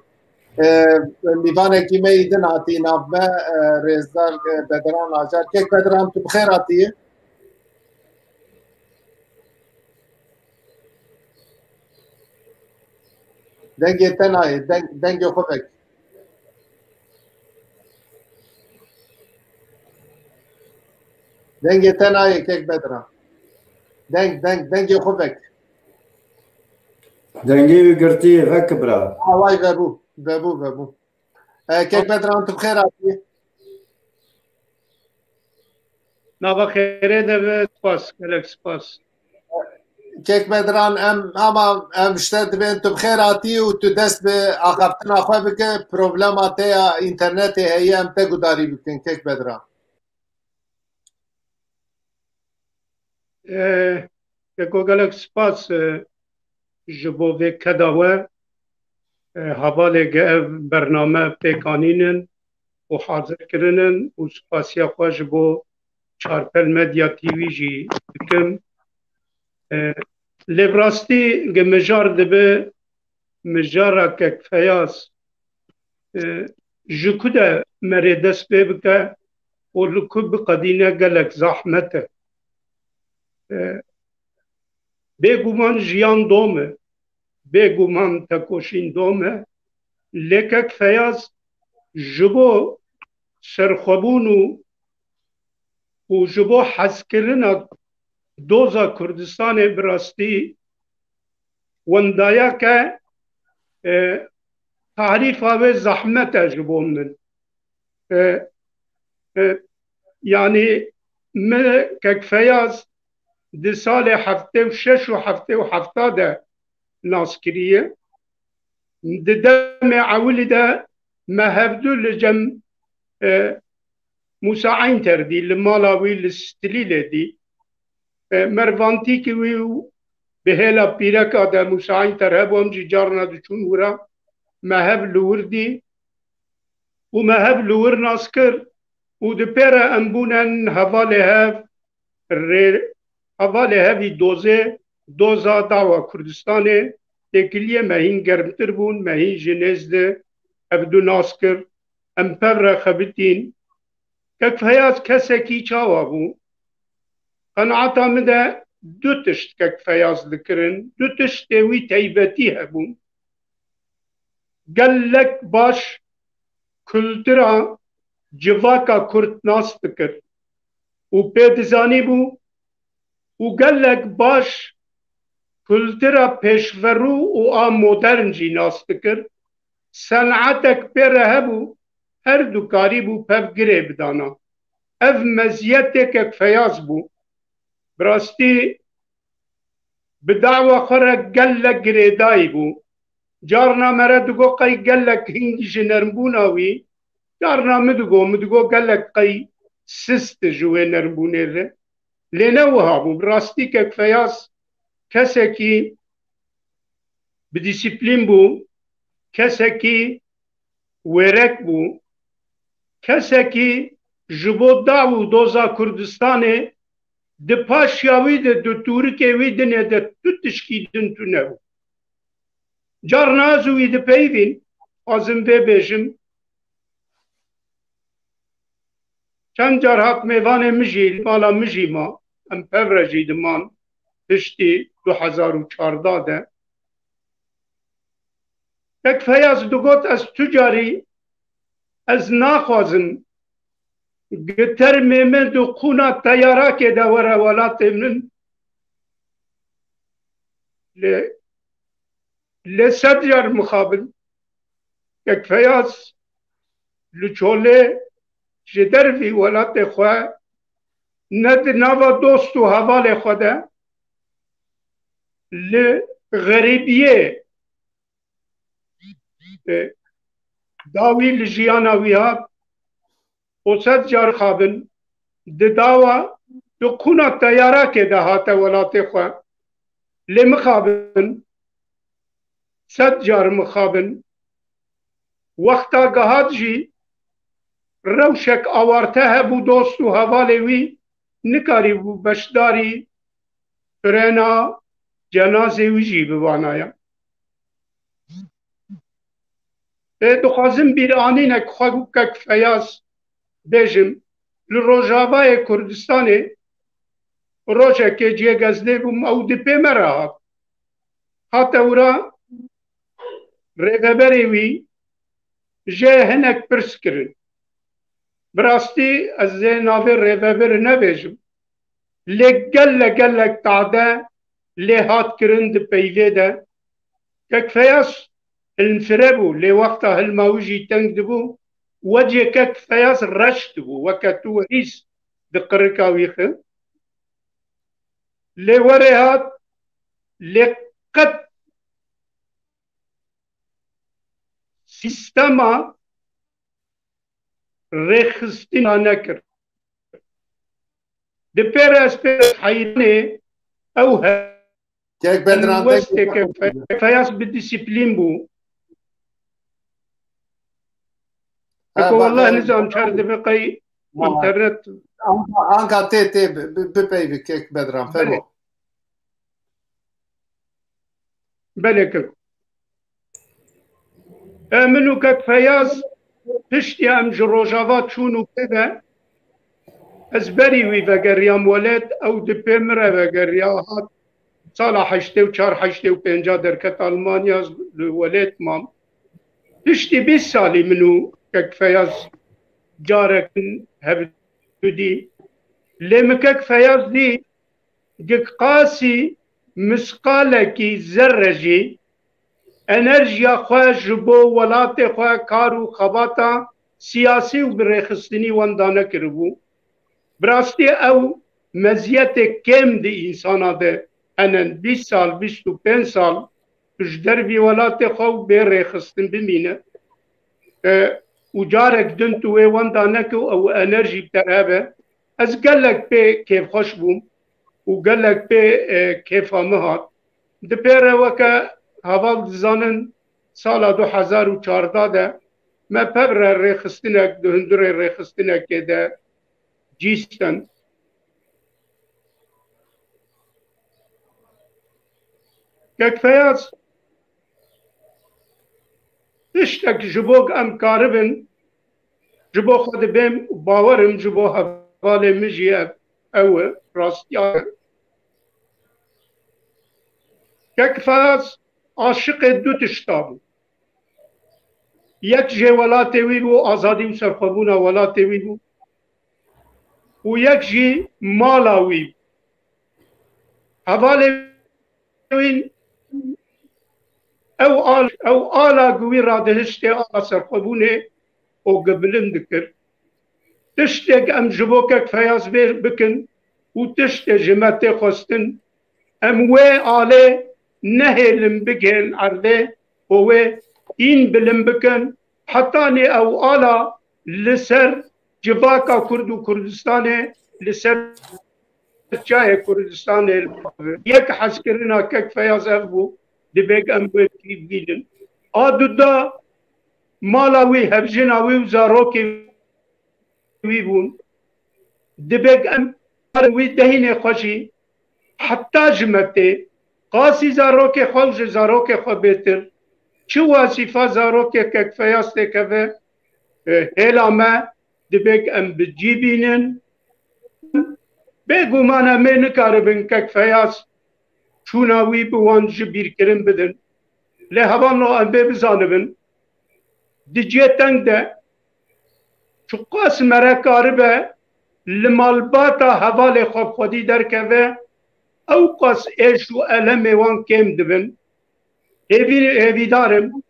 E, Mîvanekî me yî din hatî nav me, e, rêzdar, e, Bedran Acar. Kek Bedran, tu bi xêr hatiyî? Dengê te nayê, deng-, dengê xwe vek. Dengê te nayê kek Bedran. Deng, deng, dengê xwe vek. Dengê wî girtî vek bira. Away vebû, vebû, vebû. E, kek Bedran, tu bi xêr hatî. Nava xêrê de be, spas, gelek spas. Kek Bedran, em, ama em ji te dibên tu bi xêr hatî û tu dest bi axaftina xwe bike. Problema te ya înternetê heye, em te gudarî bikin, kek Bedran. E, Keko, gelek spas, e, ji bo vê keda we. E, hevalê ge ev bername pêk anînin û hazir kirinin û spasiya xwe ji bo Çarpel Medya T V jî dikim. E, lê bi rastî ge mijar dibe mijara Kek Feyaz, e, ji ku de merê dest pê bike û li ku biqedîne gelek zehmet e. E, Bêguman jiyan dom e, bêguman tekoşîn dom e, lê Kek Feyaz ji bo serxwebûn û, û ji bo hezkirina doza Kurdistanê bi rastî wendaya ke, e, tarîfa wê zehmet e ji bo min. E, e, Yanî min Kek Feyaz di salê heftê û şeş û heftê û hefta de nas kiriye. Di demê ewilî de me hevdu li cem, e, Mûsa Eynter dî, li mala wî li Stilîlê dî. E, mervantîkî wî û bi hêla pîreka de Mûsa Eynter hebû, em jî carna diçûn wira, me hev li wir dî û me hev li wir nas kir û di pê re em bûnen hevalê hev, rê, hevalê hevî dozê, doza dawa Kurdistanê têkiliyê me hîn germtir bûn, me hîn ji nêz de hevdu nas kir, em pev re xebitîn. Kek Feyaz kesekî çawa bû? Qenaeta min de du tişt Kek Feyaz dikirin, du tiştê wî teybetî hebûn. Gelek baş kultura civaka Kurd nas dikir û pê dizanîbû û gelek baş kultura pêşverû û a modern jî nas dikir. Senatek pê re hebû, her du karîbû pev girê bidana. Ev meziyetê Kek Feyaz bû. Bi rastî bi dawa xwe re gelek girêdayî bû. Carna me re digo qey gelek hingî ji nermbûna wî, carna min digo, min digo gelek qey sist ji wê nermbûnê re. Lê ne wiha bû. Bi rastî Kek Feyaz kesekî bi dîsîplîn bû, kesekî wêrek bû, kesekî ji bo daw û doza Kurdistanê di paşiya wî de, di tûrikê wî dinê de tu tişkî din tune bû. Carna ez û wî dipeyivîn, xwazim vê bêjim. Çend car hat mêvanê min jî, li mala min jî ma, em pev re jî diman piştî du hezar û çardeh de. Kek Feyaz digot, ez tu carî, ez naxwazim gi termê min di qûna teyarakê de were welatê min. Lê, lê sed car mixabin. Kek Feyaz li çolê ji dervî welatê xwe, ne di nava dost û hevalê xwe de, li xerîbiyê, e, dawî li jiyana wî hat, û sed car mixabin, di dawa, di qûna teyarakê de hate welatê xwe. Lê mixabin, sed car mixabin, wexta gihat jî rewşek awarte hebû, dost û hevalê wî nikarîbû beşdarî firêna cenazê wî jî bibanaya. Ê, dixwazim bîranînek xwe û Kek Feyaz bêjim, li Rojavayê Kurdistanê rojekê cihê gezdê bûm, ew di pê me re hat. Hate wira rêveberê wî jê hinek pirs kirin. Bi rastî ez ê navê rêveberê nebêjim. Lê gelek, gelek tade lê hat kirin di peyvê de. Kek Feyaz hilmfire bû, lê wexta hilma wî jî teng dibû, wecê Kek Feyaz reş dibû, weke tu werîs di qirika wî xi. Lê werê hat, lê qet sîstema rêxistina nekir. Di pê re ez pê heyranê ew he Kek Bedran, westê Kek Fe-, Kek Feyaz bi disiplîn bû. Ha, Eko bak, wallah yani, nizam çar dibe qey ha, internet. Anka, anka tê, tê, bi, bi, bipeyvî Kek Bedran, Belê. Femo. Belê Kek. E, min û Kek Feyaz piştî em ji Rojava çûn û pê ve, ez berî wî vegeriyam welêt, ew di pê min re vegeriya, hat sala heştê û çar heştê û pênca derket Almanya, li welêt mam. Piştî bîst salî min û Kek Feyaz carek hevdû dî. Lê min Kek Feyaz dî, gik qasî misqalekî zerre jî enerjiya xwe ji bo welatê xwe, kar û xebata siyasî û bi rêxistinî wenda nekiribû. Bi rastî ew meziyetê kêm di însana de hene, bîst sal, bîst û pênc sal tu ji dervî welatê xwe û bê rêxistin bimîne, e, û carek din tu wê wenda neke û ew enerjî bi te re hebe. Ez gelek pê kêfxweş bûm û gelek pê, e, kêfa min hat. Di pê re weke heval dizanin sala du hezar û çardeh de me pev re rêxistinek di hundirê rêxistinekê de cî stend. Kek Feyaz, tiştek ji bo em karibin, ji bo xwe dibêm û bawer im ji bo hevalê min jî ev, ew e, rastiya e. Kek Feyaz aşiqê du tişta bû. Yek jê welatê wî bû, azadî û serxwebûna welatê wî bû. Û yek jî mala wî bû. Hevalê wî ew al-, ew ala ku wî radihiştê ala serxwebûnê û ku bilind dikir. Tiştek em ji bo Kek Feyaz vê bikin û tiştê ji me tê xwestin, em wê alê nehêlin bigihên erdê û wê hîn bilind bikin, hetanî ew ala li ser civaka Kurd û Kurdistanê, li ser çiyayê Kurdistanê yek hezkirina Kek Feyaz ev bû, divê em wê bînin. A duda mala wî, hevjina wî û zarokê wî bûn. Divê em wî dehînê xwe jî heta ji me tê, qasî zarokê xwe û ji zarokê xwe bêtir, çi wezîfa zarokê Kek Feyaz têkeve, e, hêla me divê em bi cî bînin. Bêguman em ê nikaribin Kek Feyaz çûna wî bi wan ji bîrkirin bidin. Lê hevalno em bê bizanibin, di cihê teng de çiqas mere karibe li malbata hevalê xwe bi xwedî derkeve, ew qas êş û elemê wan kêm dibin. Hêvî-, hêvîdar im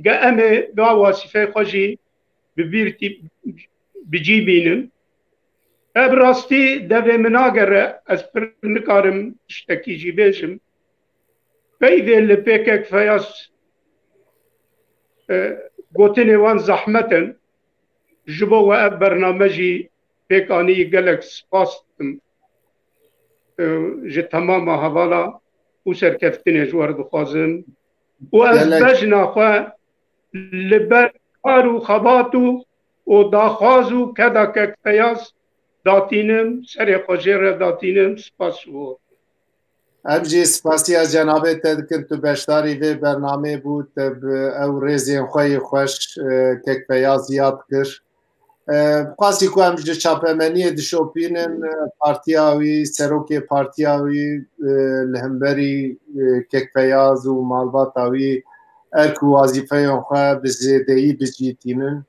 ge em ê va wasîfeyê xwe jî bi bîr tî-, bi cî bînin. Ev rastî devê min nagere, ez pir nikarim tiştekî jî bêjim. Peyvê li pê Kek Feyaz, e, gotinê wan zehmet in. Ji bo we ev bername jî pêk anî, gelek spas dikim, e, ji temama hevala û serkeftinê ji we re dixwazim. Û ez Gelek bejna xwe li ber kar û xebat û, û daxwaz û keda Kek Feyaz datînim, serê xwe jê re datînim. Spas ji bo. Em jî spasiya cenabê te dikin, tu beşdarî vê bernameyê bû, te bi ew rêzên xwe yê xweş, e, Kek Feyaz yad kir. E, bi qasî ku em ji çapemeniyê dişopînin, e, partiya wî, serokê partiya wî, e, li hemberî, e, Kek Feyaz û malbata wî erk û wazîfeyên xwe bi zêdeyî bi cî tînin.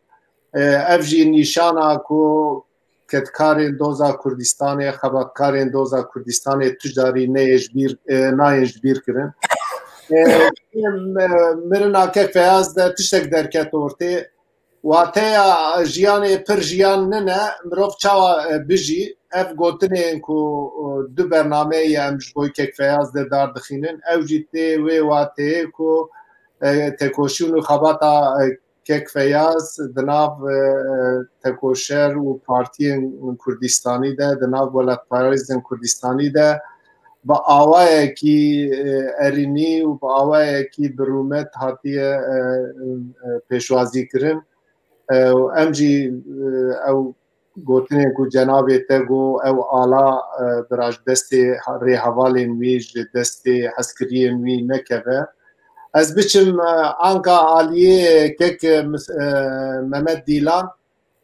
E, ev jî nîşana ku kedkarên doza Kurdistanê, xebatkarên doza Kurdistanê tu carî neyê ji bîr, e, nayên ji bîr kirin. E, em, e, mirina Kek Feyaz de tiştek derket ortê. Wateya jiyanê pir jiyan nine, mirov çawa, e, bijî? Ev gotinên ku, e, du bernameyê ye em ji bo Kek Feyaz de dar dixînin, ew jî tê wê wateyê ku, e, tekoşîn û xebata, e, kek Feyaz di nav, e, tekoşer û partiyên Kurdistanî de, di nav welatparêzên Kurdistanî de bi awayekî, e, erînî û bi awayekî bi rûmet hatiye, e, e, pêşwazî kirin. E, û em jî, e, ew gotinên ku cenabê te got, ew ala, e, bira ji destê rêhevalên wî, ji destê hezkiriyên wî nekeve. Ez biçim, e, anka aliyê kek, e, mis-, e, Mehmet Dîlan.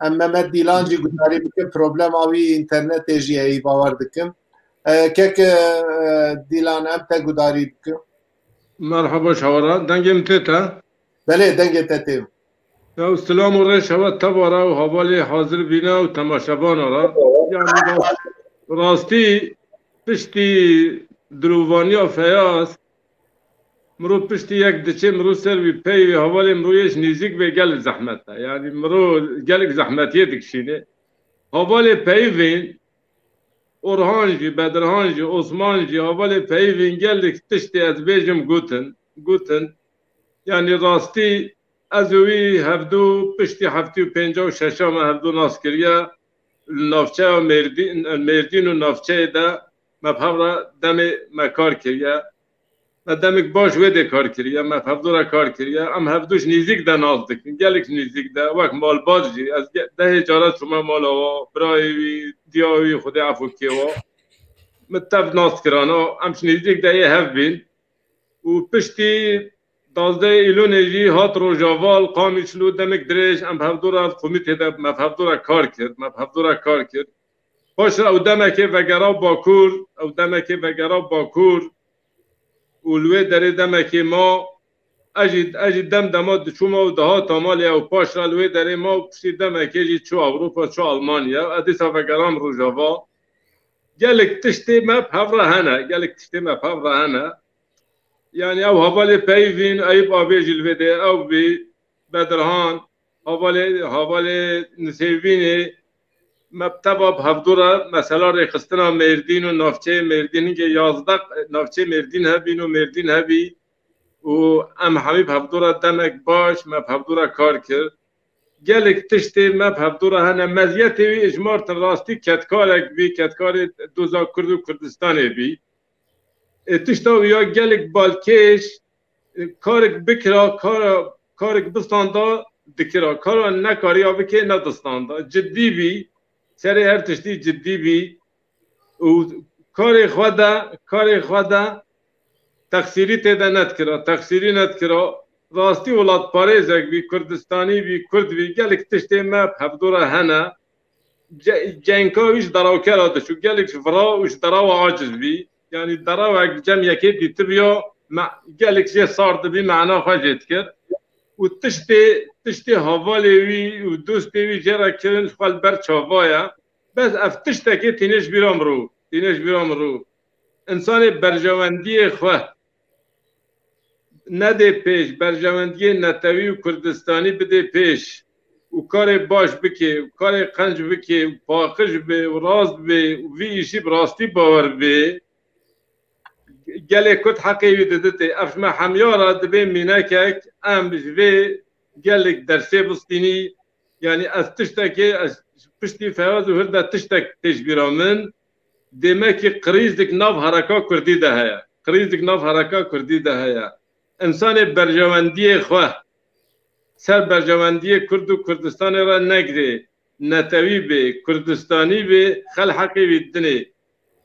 Em Mehmet Dîlan jî gudarî bikin. Problema wî înternetê jî ye, bawer dikim. E, kek, e, Dîlan, em te gudarî bikin. Merhaba Şawara, dengê min tê te? Belê, dengê te tê. Ya, silam û rêş hewe teva re û hevalê hazir bîne û temaşevana re. Yani rast-, rastî piştî dilovaniya Feyaz, mirov piştî yek diçe, mirov ser wî pey wî hevalê mirov yê ji nîzîk bê gelek zehmet e. Yani mirov gelek zehmetiyê dikişîne. Hevalê peyivên Orhan jî, Bedirhan jî, Osman jî, hevalê peyivên gelek tiştê ez bêjim gotin, gotin. Yani rastî ez û wî hevdu piştî heftê û pênca û şeşa me hevdu nas kiriye. Li navçeya Mêrdîn, Mêrdîn û navçeyê de me bi hev re demê me kar kiriye. Me demek baş wê dê kar kiriye, me hevdu re kar kiriye. Em hevdu ji nîzîk de nas dikin, gelek ji nîzîk de, wek malbat jî. Ez ge-, dehê cara çûme mala wa, birayê wî, diya wî, Xwedê efû kê wa. Min tev nas kirana, em ji nîzîk de yê hev bîn. Û piştî dazdeh Îlonê jî hat Rojava, li Qamişlo demek dirêj, em hevdu re ev komîtê de, me hevdu re kar kir, me hevdu re kar kir. Paşê ew demekê vegera Bakur, ew demekê vegera Bakur û li wê derê demekê ma, ez jî, ez jî dem dema diçûma û dihata malê ew paşra li wê derê ma û piştî demekê jî çû Ewropa, çû Almanya. Ez dîsa vegeram Rojava. Gelek tiştê me bi hev re hene, gelek tiştê me bi hev re hene. Yani ew hevalê peyvîn, Eyûp Abê jî li vê de ew bî, Bedirhan, hevalê, hevalê Nisêvînê, me bi teva bi hevdu re mesela rêxistina Mêrdîn û navçeyê Mêrdîn, hingê yazdeh navçeyê Mêrdîn hebîn û Mêrdîn hebî û em hemî bi hevdu re demek baş, me bi hevdu re kar kir. Gelek tiştê me bi hevdu re hene. Meziyetê wî ijmartin rastî kedkarek bî, kedkarê doza Kurd û Kurdistanê bî. Ê, tişta wî ya gelek balkêş, e, karek bikira, kara, karek bistanda dikira. Kara nekariya bikê nedistanda. Cidî bî, serê her tiştî cidî bî. Û karê xwe de, karê xwe de texsîrî tê de nedikira, texsîrî nedikira. Rastî welatparêzek bî, Kurdistanî bî, Kurd bî, gelek tiştê me bi hevdu re hene. Ce-, cenka wî ji derawkera diçû, gelek ji vira û ji derawa aciz bî. Yanî derawek cem yekê dîtibiya, me-, gelek jê sar dibî, mena xwe jê dikir. Û tiştê, tiştê hevalê wî û dostê wî jê re kirin ji xwe li ber çava ye. Bes ev tiştekê tîne ji bîra mirov, tîne ji bîra mirov. Însanê berjewendiyê xwe nedê pêş, berjewendiyê netewî û Kurdistanî bidê pêş û karê baş bikê û karê qenc bikê û paqij bê û rast bê û vî îşî bi rastî bawer bê, gelê Kurd heqê wî diditê. Ev ji me hemiya re dibê mînekek, em ji vê gelek dersê bistînî. Yanî ez tiştekê, ez piştî Feyaz û Hir de tiştek tê ji bîra min, dêmekî krîzik nav hereka Kurdî de heye. Krîzik nav hereka Kurdî de heye. Însanê berjewendiyê xwe ser berjewendiyê Kurd û Kurdistanê re negirê, netewî bê, Kurdistanî bê, xel heqê wî dinê.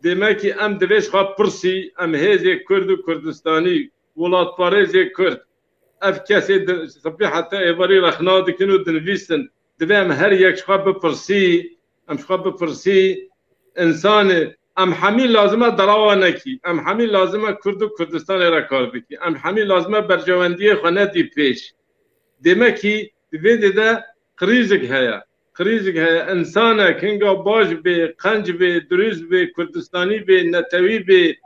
Dêmekî em divê ji xwe pirsî, em hêzê Kurd û Kurdistanî, welatparêzê Kurd, ev kesê di, sipî heta êvarî rexna dikin û dinivîsin. Divê em her yek ji xwe bipirsî, em ji xwe bipirsî, însanê, em hemî lazim e derawa nekî, em hemî lazim e Kurd û Kurdistanê re kar bikî, em hemî lazim e berjewendiyê xwe nedî pêş. Dêmekî di vê dê de krîzik heye. Krîzik heye. Însanek hinga baş bê, qenc bê, dirûst bê, Kurdistanî bê, netewî bê,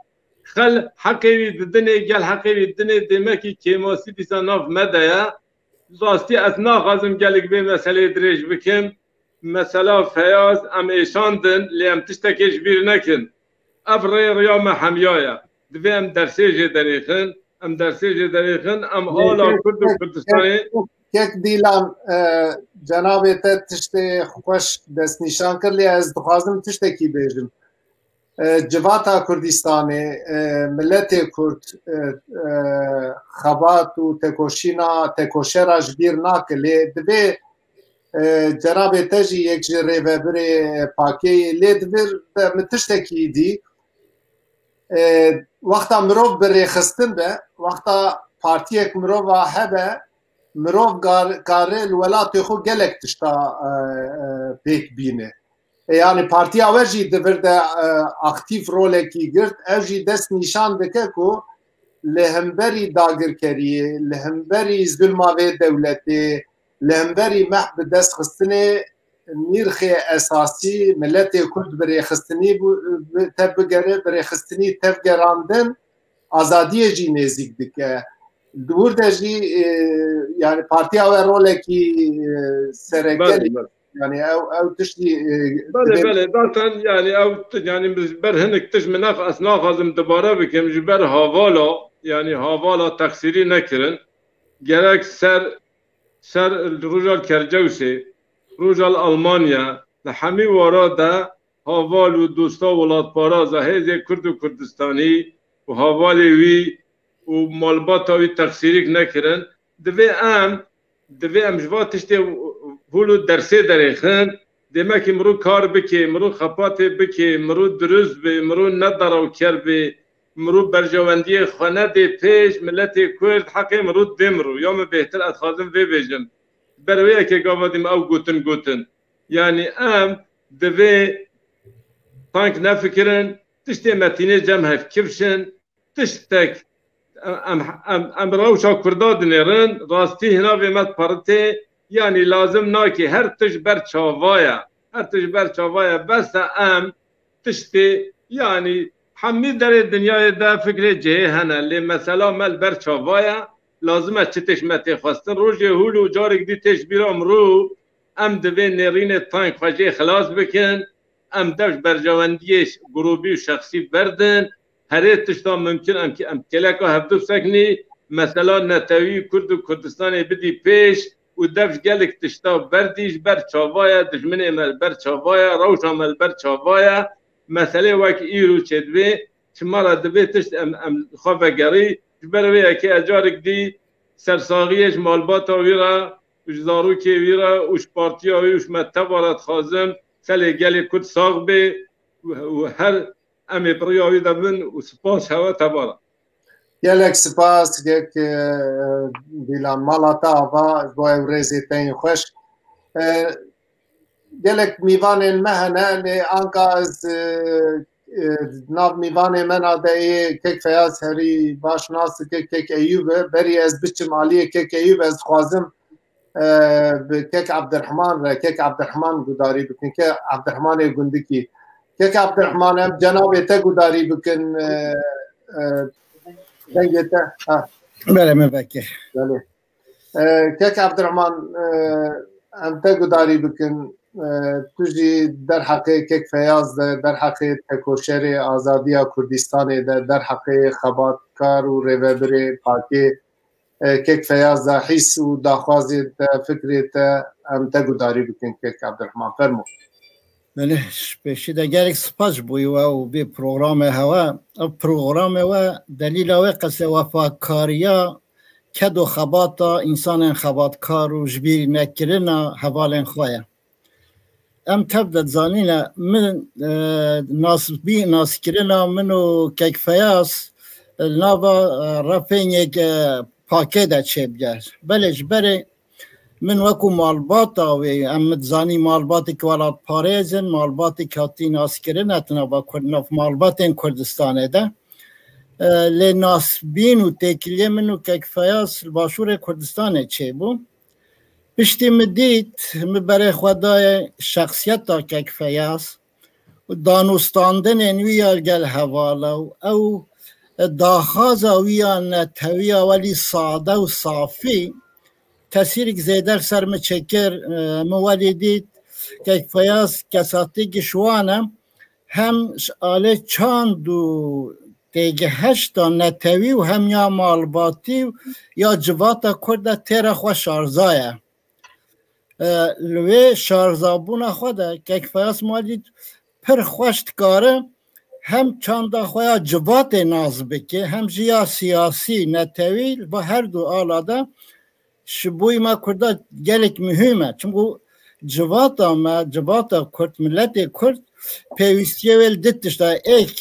xel heqê wî didinê, gel heqê wî dinê, dêmekî kêmasî dîsa nav me de ye. Rastî ez naxwazim gelek vê meseleyê dirêj bikim. Mesela Feyaz em êşandin, lê em tiştekê ji bîr nekin. Ev rê rêya me hemiya ye. Divê em dersê jê derêxin, em dersê jê derêxin, em ala Kurd û Kurdistanê Kek Dîlan, e, cenabê te tiştê xweş destnîşan kir, lê ez dixwazim tiştekî bêjim. E, civata Kurdistanê, e, miletê Kurd, e, e, xebat û tekoşîna, tekoşera ji bîr nake. Lê divê, e, cenabê te jî yek ji rêvebirê pakê yê. Lê divê de min tiştekî dî. E, wexta mirov bi rêxistin be, wexta partiyek mirova hebe, mirov gar-, kare li welatê xwe gelek tişta, e, e, pêk bîne. E, yani partiya we jî di vir de, e, aktîf rolekî girt. Ev jî dest nîşan dike ku li hemberî dagirkeriyê, li hemberî zulma vê dewletê, li hemberî meh bi dest xistinê nîrxê esasî miletê Kurd bi rêxistinî bû-, bi-, tev bigere, bi rêxistinî tevgerandin, azadiyê jî nêzîk dike. Di wir de jî, e, yani partiya we rolekî, e, sereke Belê, belê. Yani ew, ew tiştî, e, Belê, divê belê. Zaten yani ew t-, yani biz ber hinek tişt min nax-, ez naxwazim dubare bikim ji ber havala, yani havala texsîrî nekirin. Gerek ser, ser Rojal Kercewsê, Rojal Almanya, li hemî wara de haval û dosta welatparaza hêzê Kurd û Kurdistanî û havalê wî û malbata wî texsîrîk nekirin. Divê em, divê em ji va tiştê hûl û dersê derêxin. Demekî mirû kar bike, mirû xepatê bike, mirû dirust be, mirû ne darawker be, mirû berjewendiyê xwe nede pêş, miletê Kurd heqê mirû dê mirû. Ya min bêhtir ez dixwazim vê bêjim. Ber wê yekê gava dî me ew gotin gotin. Yani em divê tank nefikirin, tiştê metînê cem hev kifşin, tiştek em, em, em, em rewşa Kurda dinêrin, rastî hina vê me diperitê, yani lazim nake, her tişt ber çava ye, her tişt ber çava ye, bes e em tiştê, yani hemî derê dinyayê de fikrê cihê hene, lê mesela me li ber çava ye, lazim e çi tişt me tê xwestin, rojê hûl û carek dî tê ji bîra mirû, em divê nêrînê tank xwe jê xilas bikin, em dev ji berjewendiyê grûbî û şexsî berdin, herê tişta mimkin em, em kêleka hevdu biseknî, mesela netewî Kurd û Kurdistanê bidî pêş û dev ji gelek tişta berdî, ji ber çava ye, dijminê me li ber çava ye, rewşa me li ber çava ye, meselê wek îro çêdibê, çima re divê tişt em, em xwe vegerî, ji ber vê yekê ez carek dî sersaxiyê ji malbata wî re, û ji zarokê wî re û ji partiya wî û ji me teva re dixwazim, selê gelê Kurd sax bê û, û her em ê bi riya wî de bin û spas hewe teva re. Gelek spas, kek, e, Dîlan, mala te ava, ji bo ew rêzê te yên xweş. E, gelek mîvanên me hene, lê anka ez, e, e, nav mîvanê me na de yê kek Feyaz herî baş nas dike, kek Eyûb e. Berî ez biçim aliyê kek Eyûb, ez dixwazim, e, bi kek Abdirehman re, kek Abdirehman gudarî bikin, kek Abdirehmanê Gundikî. Kek Abdirehman, em cenabê te gudarî bikin, e, e, dengê te. Ha. Belê, me veke. Belê. E, kek Abdirehman, e, em te gudarî bikin. E, tu jî derheqê kek Feyaz de, derheqê tekoşerê azadiya Kurdistanê de, derheqê xebatkar û rêvebirê pakê, e, kek Feyaz de hîs û daxwazê te, fikrê te, em te gudarî bikin kek Abdirehman. Fermo. Belê, ji pêşî de gelek spas ji bo we û vê programê hewe. Ev programê we delîla wê qese wefakariya ked û xebata însanên xebatkar û ji bîr nekirina hevalên xwe ye. Em tev de dizanîne min, e, nasbî-, naskirina min û kek Feyaz, e, nava, e, refêngek, e, pakê de çêbûye. Belê ji berê min wekû malbata wê, em dizanî malbateke welatparêz in, malbateke hatî naskirin e di nava Kurd-, nav malbatên Kurdistanê de. E, lê nasbîn û têkiliyê min û kek Feyaz li Başûrê Kurdistanê çêbû. Piştî min dît, min berê xwe daye şexsiyeta kek Feyaz û danûstandinên wî ya gel hevala û ew daxwaza wî ya netewiya welî sade û safî tesîrek zêde li ser min çêkir. E, min welî dît kek Feyaz kesatî giş wan e, hem ji alê çand û têgihişta netewî û hem ya malbatî û ya civata Kurd de têra xwe şarzaye. E, li wê şarzabûna xwe de Kek Feyaz Malî pir xweş dikare hem çanda xwe ya civatê nas bike, hem jî ya siyasî, netewî, li ba her du ala de ji bo me Kurda gelek muhîm e. Çimku civata me, civata Kurd, miletê Kurd pêwîstiyê wê li di tişta êk.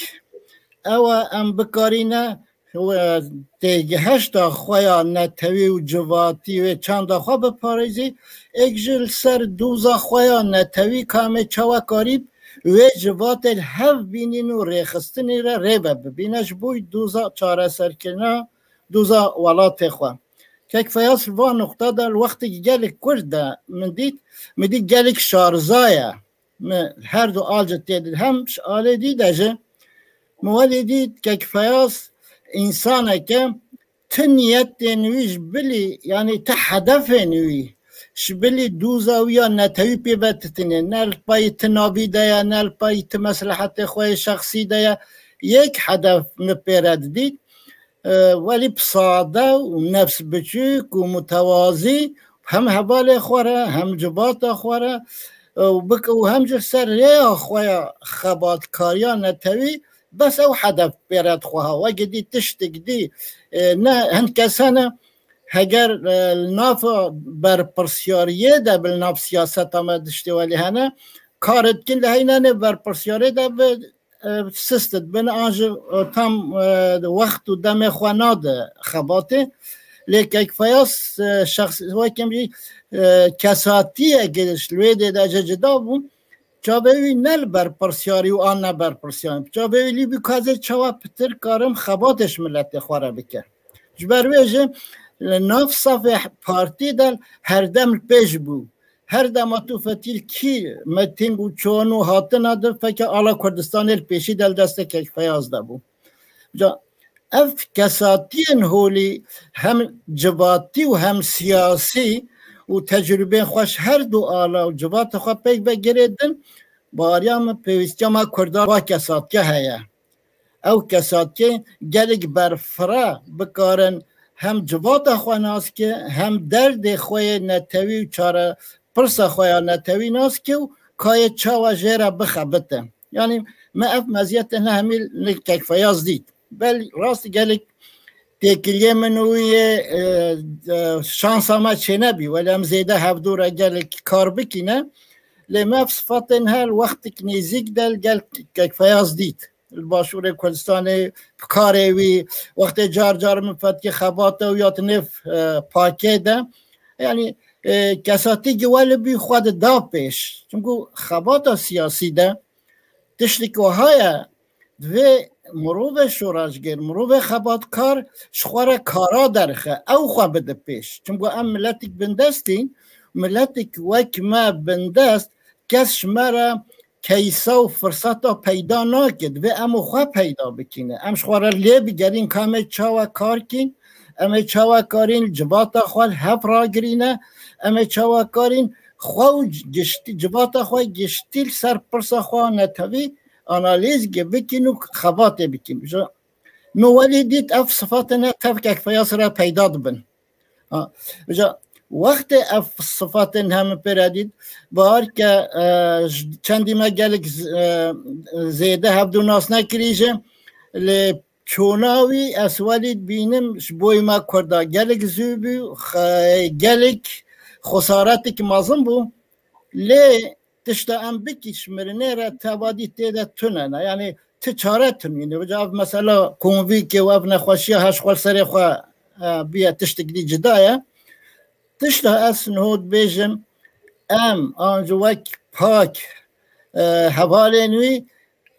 Ew e em bikarîne, e, têgihişta xwe ya netewî û civatî wê çanda xwe biparêzî, êk jî li ser doza xwe ya netewî ka em ê çawa karîb wê civatê li hev bînîn û rêxistinê re rê ve bibîne ji bo doza çareserkirina doza welatê xwe. Kek Feyaz li van nuqta de li wextekî gelek kurt de min dît, min dît gelek şarza ye. Min her du alce tê de hem ji alê dî de jî min welê dît Kek Feyaz însaneke ti niyetên wî ji bilî, yanî ti hedefên wî ji bilî doza wî ya netewî pê ve titine. Ne li payî ti navî de ye, ne li payî ti meslehetê xwe yê şexsî de ye. Yek hedef min pê re didît. E, welî bi sade û nefs biçûk û mutewazî hem hevalê xwe re, hem civata xwe re, e, û bik-, û hem jî ser rêya xwe ya xebatkariya netewî, bes ew hedef pê re dixwe ha. Weke dî tiştek dî, e, ne hin kes hene, heger, e, li nav berpirsiyariyê de bi li nav siyaseta me tiştê welî hene, karê dikin li heynanê berpirsiyarê de bi, e, sist dibin, an jî, e, tam, e, wext û demê xwe nade xebatê. Lê Kek Feyaz, e, şexs-, weke min jî, e, kesatiyeke ji li wê dê de jî cida bû. Çavê wî ne li berpirsiyarî û an ne berpirsiyarî. Çavê wî lî bû ka ez ê çawa pitir karim xebatê ji miletê xwe re bike. Ji ber wê jî li nav safê partî de herdem li pêş bû. Her dema tu fetîl kî meting û çon û hatina di feke ala Kurdistanê li pêşî de li destê Kek Feyaz de bû. Ca ev kesatiyên holî hem civatî û hem siyasî û tecrûbeyên xwe ji her du ala û civata xwe pêk ve girêdin, bariya min pêwîstiya me Kurdan va kesatiya heye. Ew kesatiyê gelek berfireh bikarin hem civata xwe nas ke, hem derdê xwe yê netewî û çare pirsa xwe ya netewî nas ke û kayê çawa jê re bixebite. Yanî me ev meziyetê ne hemî li Kek Feyaz dît. Belê rast gelek têkiliyê min û yê, e, e, şansa me çênebî. Welê em zêde hevdû re gelek kar bikîne. Lê me ev sifatên her wextek nêzîk de li gel Kek Feyaz dît. Li Başûrê Kurdistanê, karê wî, wextê car car min fetkî xebata û ya di nêv, e, pakê de. Yanî, e, kesatî gi welibî xwe dida pêş. Çimku xebata siyasî de tiştek wiha ye, divê mirovê şoreşger, mirovê xebatkar ji xwe re kara derxe, ew xwe bide pêş. Çimku em miletek bindestîn, miletek wek me bindest, kes ji me re keysa û firseta peyda nake. Divê em û xwe peyda bikîne. Em ji xwe re lê bigerîn ka em ê çawa kar kîn, em ê çawa karîn civata xwe li hev ragirîne, em ê çawa karîn xwe û giştî, civata xwe giştî li ser pirsa xwe netewî analîz ge bikîn û xebatê bikîn. Ji min welî dît ev sifatên her tev Kek Feyaz re peyda dibin. Ha, îja wextê ev sifatên heme pê re dît, bahar ke, e, ji çendî me gelek z-, e, zêde hevdû nas nekirî jî, lê çona wî ez welî dibînim ji boyê me Kurda gelek zû bû, xe-, gelek xesaretek mezin bû. Lê tişta em bikî ji mirinê re tevadî tê de tune ne. Yanî ti çare tunîne. Vêca ev mesela konvîkê û ev nexweşiya her ji xwe serê xwe, e, biye tiştek dî cida ye. Tişta ez niho dibêjim, em an jî wek pak, e, hevalên wî,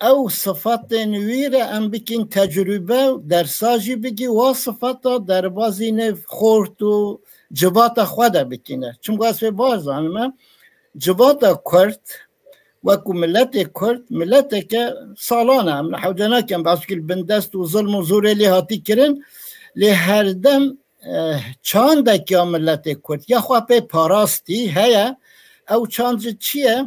ew sifatên wî re em bikîn tecrûbe û dersa jî bigî, wa sifata derbazî nêv xort û civata xwe de bikîne. Çimku ez pê baş zanime, civata Kurd, wekû miletê Kurd, mileteke salan e, em hewce nakin behs bikîn, bindest û zilm û zorê lê hatî kirin, lê herdem, eh, çandek ya miletê Kurd ya xwe pê parastî heye. Ew çand jî çi ye?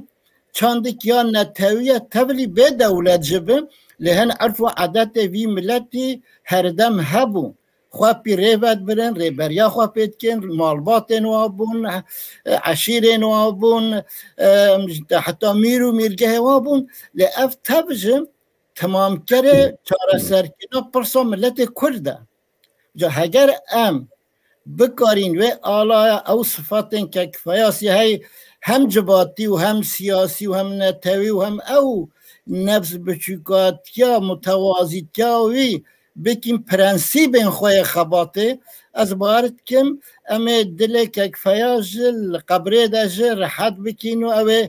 Çandek ya netewî ye, tevlî bê dewlet jî bi, Lê hin erf û edetê vî miletî herdem hebû. Xwe pî rê vedibirin, rêberiya xwe pê dikin, malbatên wa bûn, eşîrên wa bûn, heta mîr û mîrgehê wa bûn. Lê ev tev ji temamkerê çareserkirina pirsa miletê Kurd e. Ca heger em bikarîn wê alaya ew sifatên kekfeyasî hey hem civatî û hem siyasî û hem netewî û hem ew nefs biçûkatiya, mutewazîtiya wî bikîn prensîbên xwe yê xebatê, ez bawer dikim em ê dilê kekfeya ji li qebrê de ji rehet bikîn û ew ê,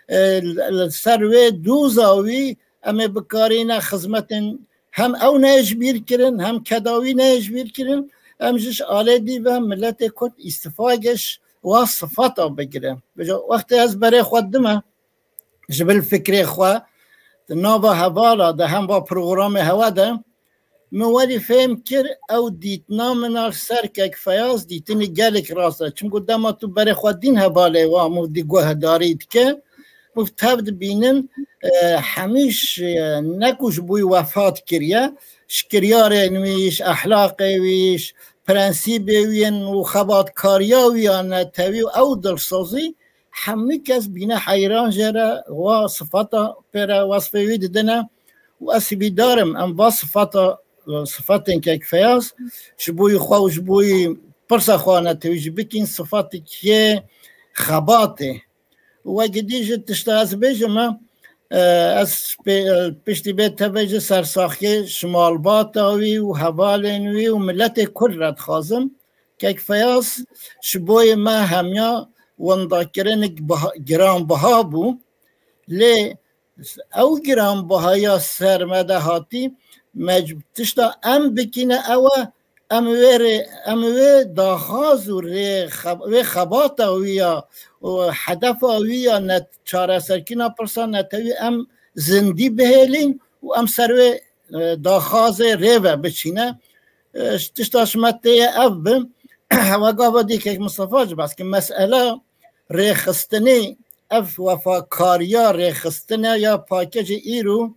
e, li ser wê dûza wî em ê bikarîne xizmetên hem ew neyê ji bîr kirin, hem keda wî neyê ji bîr kirin, em ji ji alê dî ve miletê Kurd îstifayeke ji wa sifata bigire. Vêca wextê ez berê xwe dime, ji bil fikrê xwe, di nava hevala de, hem va programê hewa de, min werî fêm kir, ew dîtina min a ser kekfeyaz dîtinî gelek rast e. Çimku dema tu berê xwe dîn hevalê wa mû dî guhdarî dike, û tev dibînin, e, hemî ji, e, ne ku ji bo wî wefat kiriye, ji kiryarên wî, ji ehlaqê wî, ji prensîbê wî yên û xebatkariya wî ya netewî û ew dilsozî, hemî kes bîne heyran jê re wa sifata pê re wesfê wî didine û ez hîvîdar im em va sifata, e, sifatên kekfeyaz ji bo wî xwe û ji bo wî pirsa xwe netewî jî bikîn sifatekê xebatê. Û wekî dî ji tişta ez bêjim, e, ez pê-, e, piştî vê tevê ji sersaxiyê ji malbata wî û hevalên wî û miletê Kurd re dixwazim. Kek Feyaz ji bo yê me hemiya wendakirinek biha-, giranbiha bû. Lê ew giranbihaya ser me de hatî, mec-, tişta em bikîne ew e, em wê rê, em wê daxwaz û rê xeb-, wê xebata wî ya û hedefa wî ya net-, çareserkirina pirsa netewî em zindî bihêlîn û em ser wê, e, daxwazê rê ve biçîne. E, tişta ji me tê ye ev bi. Hewa gava dî kek Mistefa jî behs kir. Mesela rêxistinê, ev wefakariya rêxistine ya pakecê îro,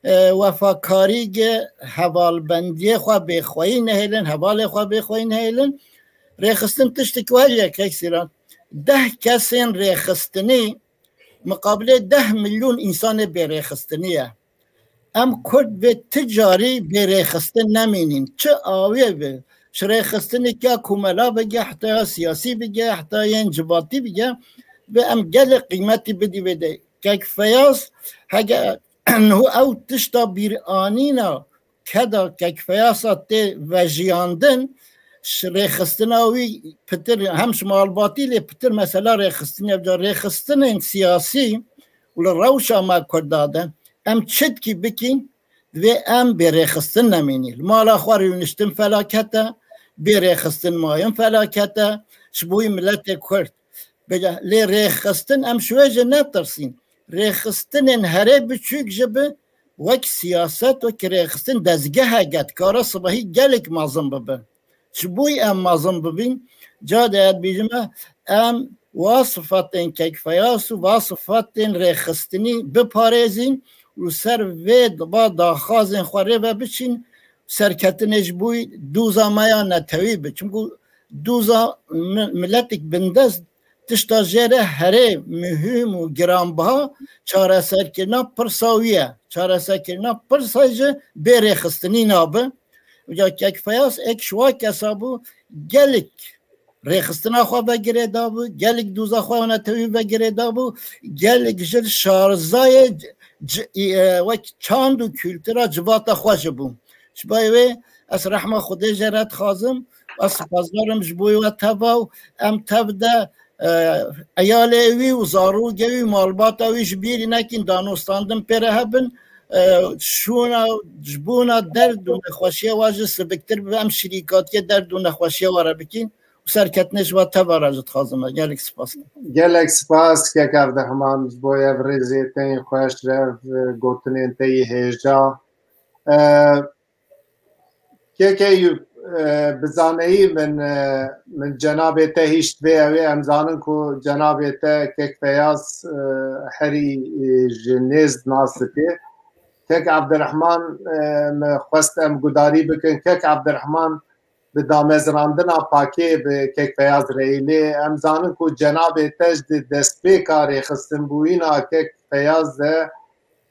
e, wefakarî ge hevalbendiyê xwe bêxweyî nehêlin, hevalê xwe bêxweyî nehêlin. Rêxistin tiştek weriye kek Sîran. Deh kesên rêxistinî miqabilê deh milyon însanê bêrêxistinî ye. Em Kurd vê ti carî bêrêxistin nemînîn. Çi awiyê bi, ji rêxistinê ya komela bige, heta ya siyasî bige, heta yên civatî bige, vê em gelek qîmetî bidî vê de. Kek Feyaz, hege niho ew tişta bîranîna keda Kek Feyasa tê vejiyandin, ji rêxistina wî pitir, hem ji malbatî lê pitir mesela rêxistinê, rêxistinên siyasî û li rewşa me Kurda de em çitkî bikîn, divê em bê rêxistin nemînî. Li mala xwe rûniştin felaket e, bê rêxistin mayîn felaket e, ji bo wî miletê Kurd. Bêje, lê rêxistin em ji wê jî netirsîn. Rêxistinên herê biçûk jî bi wek siyaset, wek rêxistin dezgeheke dikare sibehî gelek mezin bibe. Ji bo em mezin bibîn, ca de ez dibêjim, em wa sifatên Kek Feyaz û va sifatên rêxistinî biparêzîn û ser vê va daxwazên xwe rê ve biçîn, serketinê ji bo doza me ya netewî bi. Çimku doza mi-, miletek bindest tişta jê re herê muhîm û giranbiha çareserkirina pirsa wî ye. Çareserkirina pirsa jî bê rêxistinî nabe. Uca Kek Feyaz êk ji wa kesa bû, gelek rêxistina xwe vegirê dabû, gelek doza xwe ya netewî vegirê dabû, gelek jî şarzayê c-, c-, e, wek çand û kultura civata xwe jî bû. Ji bo wê ez rehma Xwedê jê re dixwazim, ez sipasdar im ji bo wê teva û em tev de, e, eyalê wî û zarokê wî û malbata wî ji bîrî nekîn, danûstandin pê re hebin, e, şûna, ji bona derd û nexweşiya wa jî siviktir bibe, em şirîkatiyê derd û nexweşiya wa re bikîn û serketinê ji wa teva re jî dixwazim. Gelek spas. Gelek spas, kek Evdihman, ji bo ev rêzê te yên xweş, ev, e, gotinên te yê hêja. E, Kek Eyûb, e, bi zaneyî min, e, min cenabê te hîşt vê ew ê. Em zanin ku cenabê te Kek Feyaz, e, herî, e, ji nêz nas dike. Kek Abdurrahman, e, me xwest em gudarî bikin. Kek Abdurrahman bi damezrandina pakê bi Kek Feyaz re yî. Lê em zanin ku cenabê te ji di destpêka rêxistinbûyîna Kek Feyaz de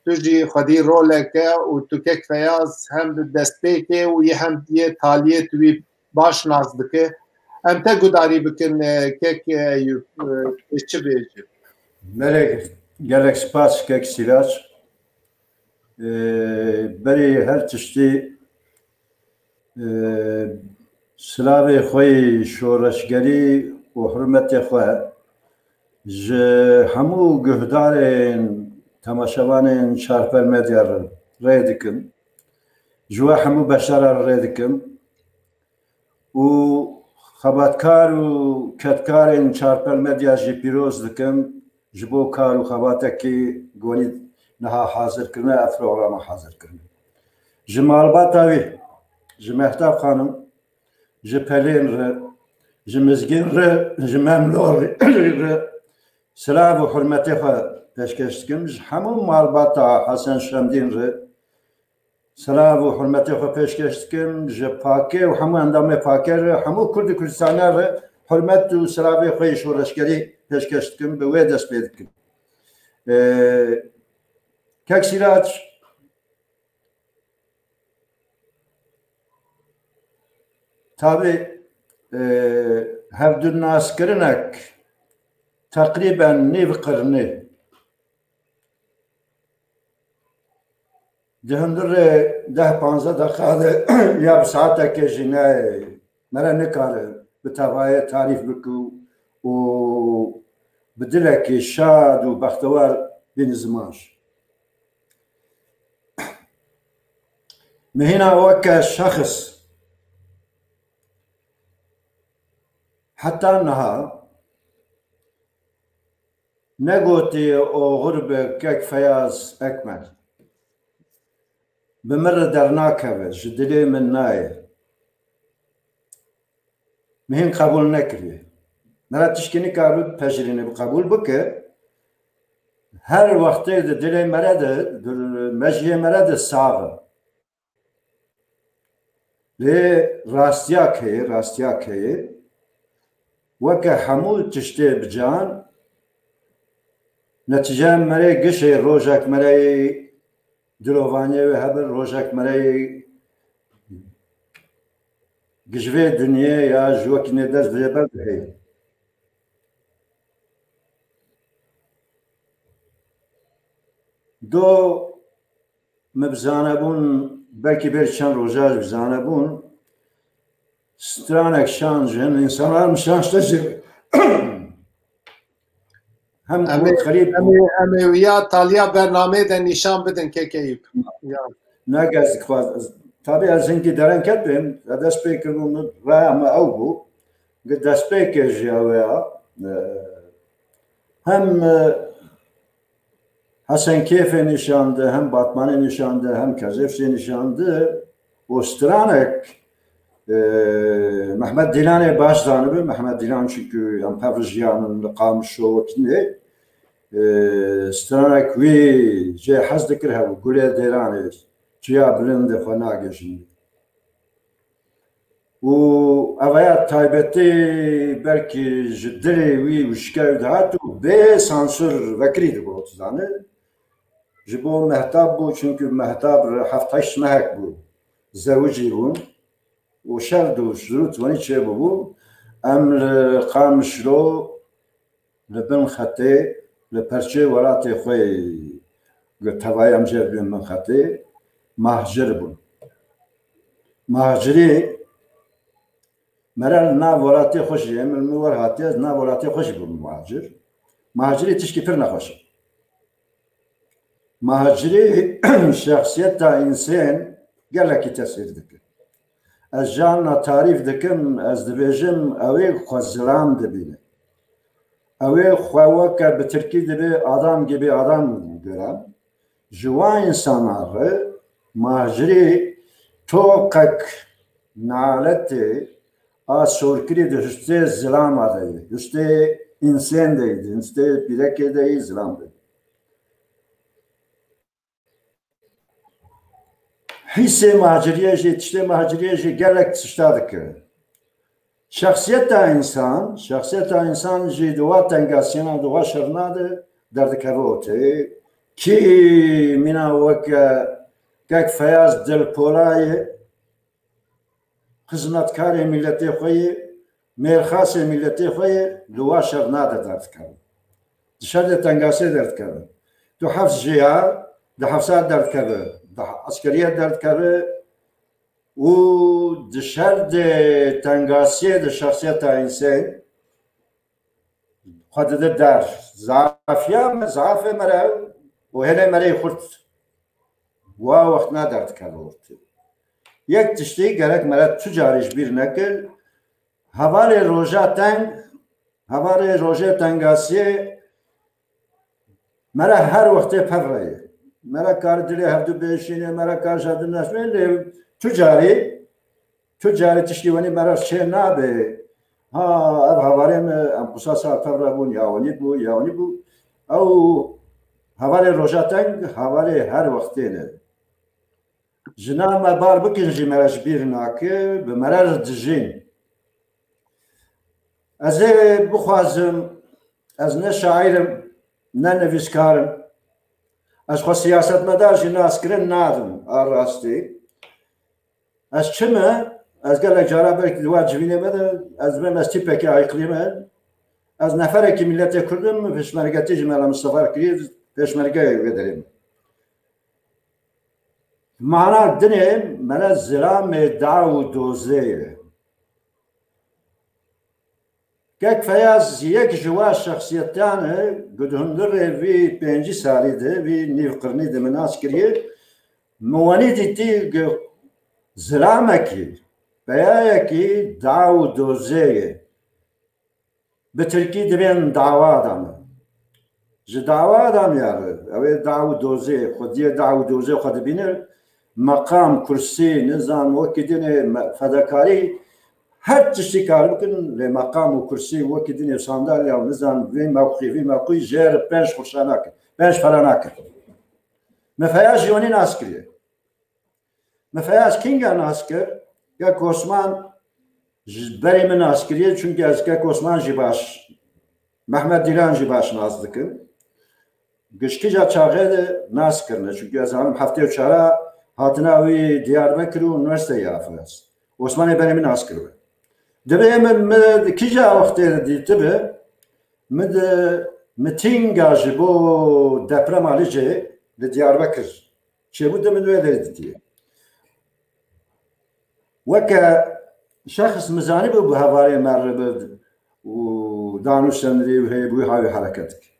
tu jî xwedî roleke û tu Kek Feyaz hem bi destpêkê û yê hem yê taliyê tu wî baş nas dike. Em te gudarî bikin, e, Kek Eyûp, e, tu çi bêjî? Belê, gelek spas Kek Sîrac. E, berî her tiştî, e, silavê xwe yê şoreşgerî û hurmetê xwe ji hemû guhdarên, temaşevanên Çarpel Medya re rê dikim. Ji we hemû beşdara re rê dikim. Û xebatkar û kedkarên Çarpel Medya jî pîroz dikim ji bo kar û xebatekî gonî niha hazir kirine, ev programa hazir kirine. Ji malbata wî, ji Mehtap Xanim, ji Pelên re, ji Mizgîn re, ji Memlo re silav û hurmetê xwe pêşkêş dikim. Ji hemû malbata Hesen Şemdîn re silav û hurmetê xwe pêşkêş dikim. Ji Pakê û hemû endamê Pakê re, hemû Kurd û Kurdistaniya re hurmet û silavê xwe yê şoreşgerî pêşkêş dikim. Bi wê dest pê dikim. Ee, Kek Sîrac, tabî, e, hevdûnaskirinek teqrîben nîv qirnê. Di hundirê deh panzdeh deqa de ya bi saetekê jî ne, me re nikare bi tevayê tarîf bike û bi dilekî şad û bextewar bîne ziman jî. Min hîna weke şexs heta niha negotiye oxir be Kek Feyaz Ekmel. Bi min re dernakeve, ji dilê min nayê. Min hîn qebûl nekiriye. Me re tişkî nikaribe bipejirîne, bi qebûl bike. Her wextê di dilê me re de, di mejiyê me re de sax e. Lê rastiyek heye, rastiyek heye. Weke hemû tiştê bi can, netîceya me re giş e, rojek me re yê dilovaniyê wê hebe, rojek me re yê ji vê dinyê ya ji wekî nê dest bije ber biheyî. Do me bi zanebûn, belkî bêr çend roja ji bi zanebûn, stranek şan ji hin însanan min şan ji te jî. Hem Em ê, Kurd xerîb em bû. Ê, em ê wiya taliya bernameyê de nîşan bidin, Kek Eyûp. Ya. Ne gez dixwaz. Tabî ez hinkî derenket bêm. Ez dest pê kiribûm, raya me ew bû. Gi destpêkê jî ew ya. E, hem, e, Hesen Kêfê nîşan di, hem Batmanê nîşan di, hem Kezêfsê nîşan di. Û stranek, e, Mehmet Dîlanê baş zanibi, Mehmet Dîlan çunkî em pevri jiyanin li Qamişlo wekî nê. E, stranek wî jê hez dikir hebû, Gulê Dêranê, çiya bilindê xwe nagihîjî. Û ev ya taybetî belkî ji dilê wî wişke dihat û bê sansur vekirî digot, zanî. Ji bo Mehtap bû, çunkî Mehtap heft heşt mehek bû, zewicî bûn û şer dû zirût wenî çêbûbû. Em li Qamişlo li bin xetê, li perçê welatê xwe yê, tevayê em jê bibên bin xetê, mahcir bûn. Mahcirî, mere li nav welatê xwe jî, em li min wer hatiye, ez nav welatê xwe jî bûm mahcir. Mahcirî tişkî pir nexweş e. Mahcirî şexsiyeta însên gelekî tesîr dike. Ez carna tarîf dikim, ez dibêjim, ew ê xwe zilam dibîne. Ew ê xwe weke bi tirkî dibê adam gibi adam gören. Ji wan însanan re mahcirî toqek naletê a sorkirî di hustê zilama de yê, hustê însên de yê, di hustê pîrekê de yê, zilam de yê. Hîsê maciriyê jî, tiştê maciriyê jî gelek tişta dike. Şexsiyeta însan, şexsiyeta însan jî di wa tengasiyena, di wa şerna de derdikeve ortê. Kî mîna weke kek Feyaz Dilpolayê, xizmetkarê miletê xwe yê, mêrxasê miletê xwe yê, li wa şerna de derdikeve. Di şer de tengasê derdikeve. Tu hefs jiya, di hefsa derdikeve, di eskeriye derdikeve û di şer de tengasiyê de şexsiyeta însan xwe dide der. Zafiya me, zafê me re û hêlê me re xurt. Wa wextna derdikeve ortê. Yek tiştî gerek me re tu carî ji bîr nekir. Hevalê roja teng, hevalê rojê tengasiyê me re her wextê pev re ye. Me re kar dilê hevdu bêşîne, me re kar ji hevdu neşmê, lê tu carî, tu carî tiştî wenî me re çê nabe. Ha, ev hevalê me, em qisa sal pev re bûn, ya wenî bû, ya wenî bû. Ew hevalê roja teng, hevalê her wextê ne. Jina me bar bikin jî me re ji bîr nake, bi me re re dijîn. Ez ê bixwazim, ez ne şaîr im, ne nivîskar im. Ez xwe siyasetmedar jî naskirin nadim, a rastî. Ez çi me? Ez gelek cara belkî di wa civînê me de, ez dibêm ez tîpekî ayqilî me. Ez neferekî miletê Kurd im, pêşmergetî ji me re Mistefa kiriye, pêşmergeyê wê derê me. Mana dinê me re zilamê da û dozê ye. Kek Feyaz yek ji wa şexsiyetan e, ku di hundirê vî pêncî salî de, vî nîvqirnî de min nas kiriye, min wenî dîtî ku zilamekî, peyayekî da û dozê ye. Bi tirkî dibên dawa da me. Ji dawa da me ya re. Ew ê da û dozê, xwediyê da û dozê xwe dibîne. Meqam, kursî, nizam, wekî dinê, me-, fedakarî, her tiştî kar bikin, lê meqam û kursî, wekî dinê, sandalya û nizam, vê mewqî, vê mewqî jê re pênc qurşa nake, pênc pera nake. Me Feyaz jî wenî nas kiriye. Me Feyaz kînga nas kir? Kek Osman ji berê min nas kiriye, çunke ez Kek Osman jî baş, Mehmet Dîlan jî baş nas dikim. Gişkîja çaxê de nas kirine, çunke ez zanim heftê û çara hatina wî Diyarbekir û unîversîteyê ya Feyaz. Osmanê berê min nas kiribe. Dibê min, min kîja wextê de dîtibe, min di mitînga ji bo deprema Licê li Diyarbekir çêbû, de min wê derê dîtiye. Weke şexs min zanîbû bi hevalê me re bi û danû sendirê û heye bû hawî hereket dike.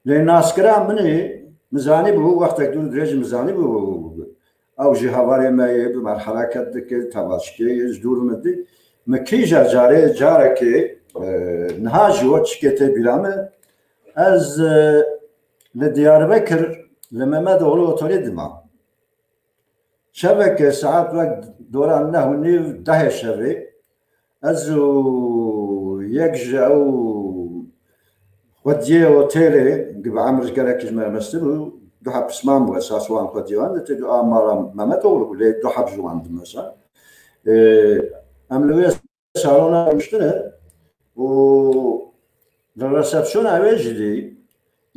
Lê naskira min ê, min zanîbû, wextek dûr dirêj min zanîbû, ew jî hevalê me yê, bi me re hereket dike, tevaşikê yê, ji dûr min dî. Min kîja carê, carekê, e, niha jî wek çikê tê bîra me, ez, e, li Diyarbekir, li Mehmedoğlu otelê dimam. Şeveke saet wek dora neh û nîv, dehê şevê, ez û yek ji ew xwediyê otelê, ku bi emir gelekî ji me meztir bû, du heb pisman bû esas wan xwediyê wan, de tê du a mala Mehmetoğlu bû, lê du heb ji wan dimeza. Ê, em li wê salona rûniştine û li resepsiyona wê jî dî,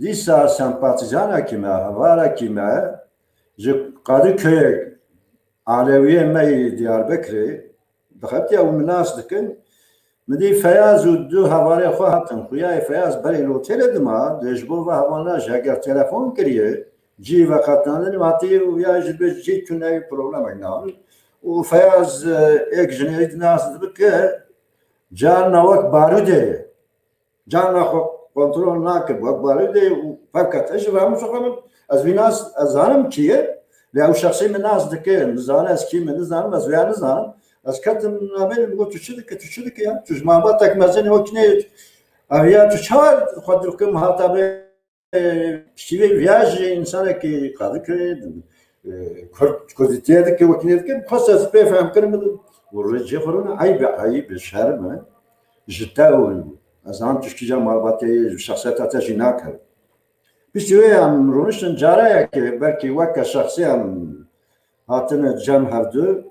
dîsa sempatîzanekî me, hevalekî me ji Kadıköyê, alewiyê me yê Diyarbekirê, dixebitiye û min nas dikin. Min dî Feyaz û du hevalê xwe hatin. Xuyayê Feyaz berê li otelê dima, dê ji bo ve hevalna jî heger telefon kiriye, cî veqetandin û hatî û ya ji dibê cî tune problemek nabin. Û Feyaz, e, êk jinê di nas dibike, carna wek barûdê ye. Carna xwe kontrol nake, wek barûdê ye û fevkete ji ve hemû xwe min, ez vî nas, ez zanim kî ye, lê ew şexsî min nas dike, min zane ez kî me, nizanim, ez vêya nizanim. Ez ketim navê min, got, "Tu çi dike, tu çi dike ya? Tu ji malbatek mezin wekî nê, ev ya tu çawa xwe dilkim hata bê?" Piştî vê viya jî însanekî Kadıköyê, e, Kurd, Kurdîtiyê dike, wekî nê dike, xwest ez pê fehm kirim, û rêcê xwe rûne eyb e, eyb e, şerm e. Ji te û ez zanim tu ji kîja malbatê yî, ji şexsiyeta te jî nakeve. Piştî wê em rûniştin cara yekê, belkî weke şexsî em hatine cem hevdu.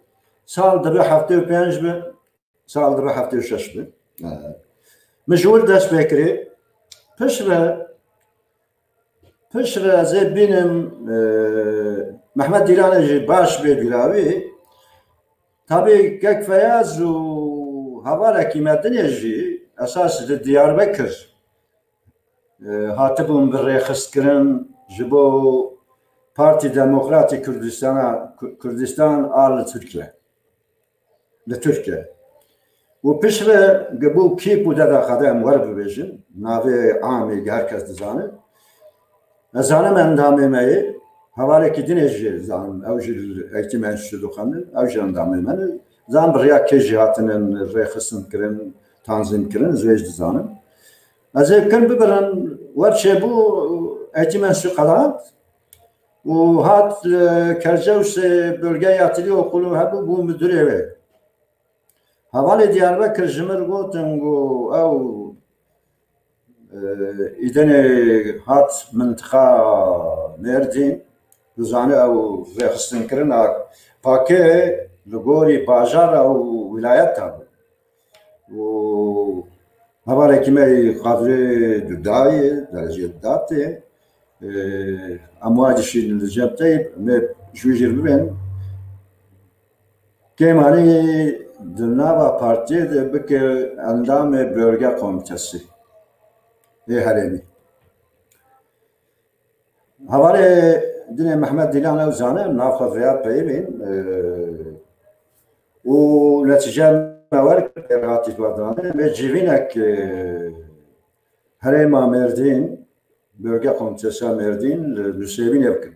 Sal dibe heftê û pênc bi, sal dibe heftê û şeş bi. E, Min ji wir dest pê kirê. Piştre, piştre ez ê bînim, e, Mehmet Dîlanê jî baş bê dûravî. Tabî kek Feyaz û hevalekî me dinê jî esas li Diyarbekir, e, hatibûn bi rêxistkirin ji bo Partî Demokratî Kurdistana, Ku-, Kurdistan a li Tirkiye. Li Tirkiye. Û piştre gi bû kîp û deda xwe de em wer bibêjin, navê amê gi her kes dizane. Ez zanim endamê me yê, hevalekî dinê jî zanim, ew jî li eğitim enstitüsü dixwendin, ew jî endamê me ne. Zanim bi riya kê jî hatinin rêxistin kirin, tanzîm kirin, ez wê jî dizanim. Ez ê bikim bibirin, wer çêbû, eğitim enstitüsü qedaxand û hat li Kercewsê bölge yatili okulu hebû, bû müdürê wê. Hevalê Diyarbekir ji min gotin ku ew, e, îdenê hat mintiqa Mêrdîn, dizane ew rêxistinkirina pakê li gorî bajara û wîlayeta bû. Û hevalekî me yê kadrê dudayê, dereceyê duda tê. Ê, em wa dişînin li cem te, em ê ji wî jî bibên. Kêmanî di nava partiyê de bike endamê bölge komitesi ê herêmî. Hevalê dinê Mehmet Dîlan ew zane, em nav xwe vêya peyivîn, e, û netîce me wer kir, hatî guhdardanê, em ê civînek, e, herêma Mêrdîn, bölge komitesiya Mêrdîn, li Nusêbînê bikin.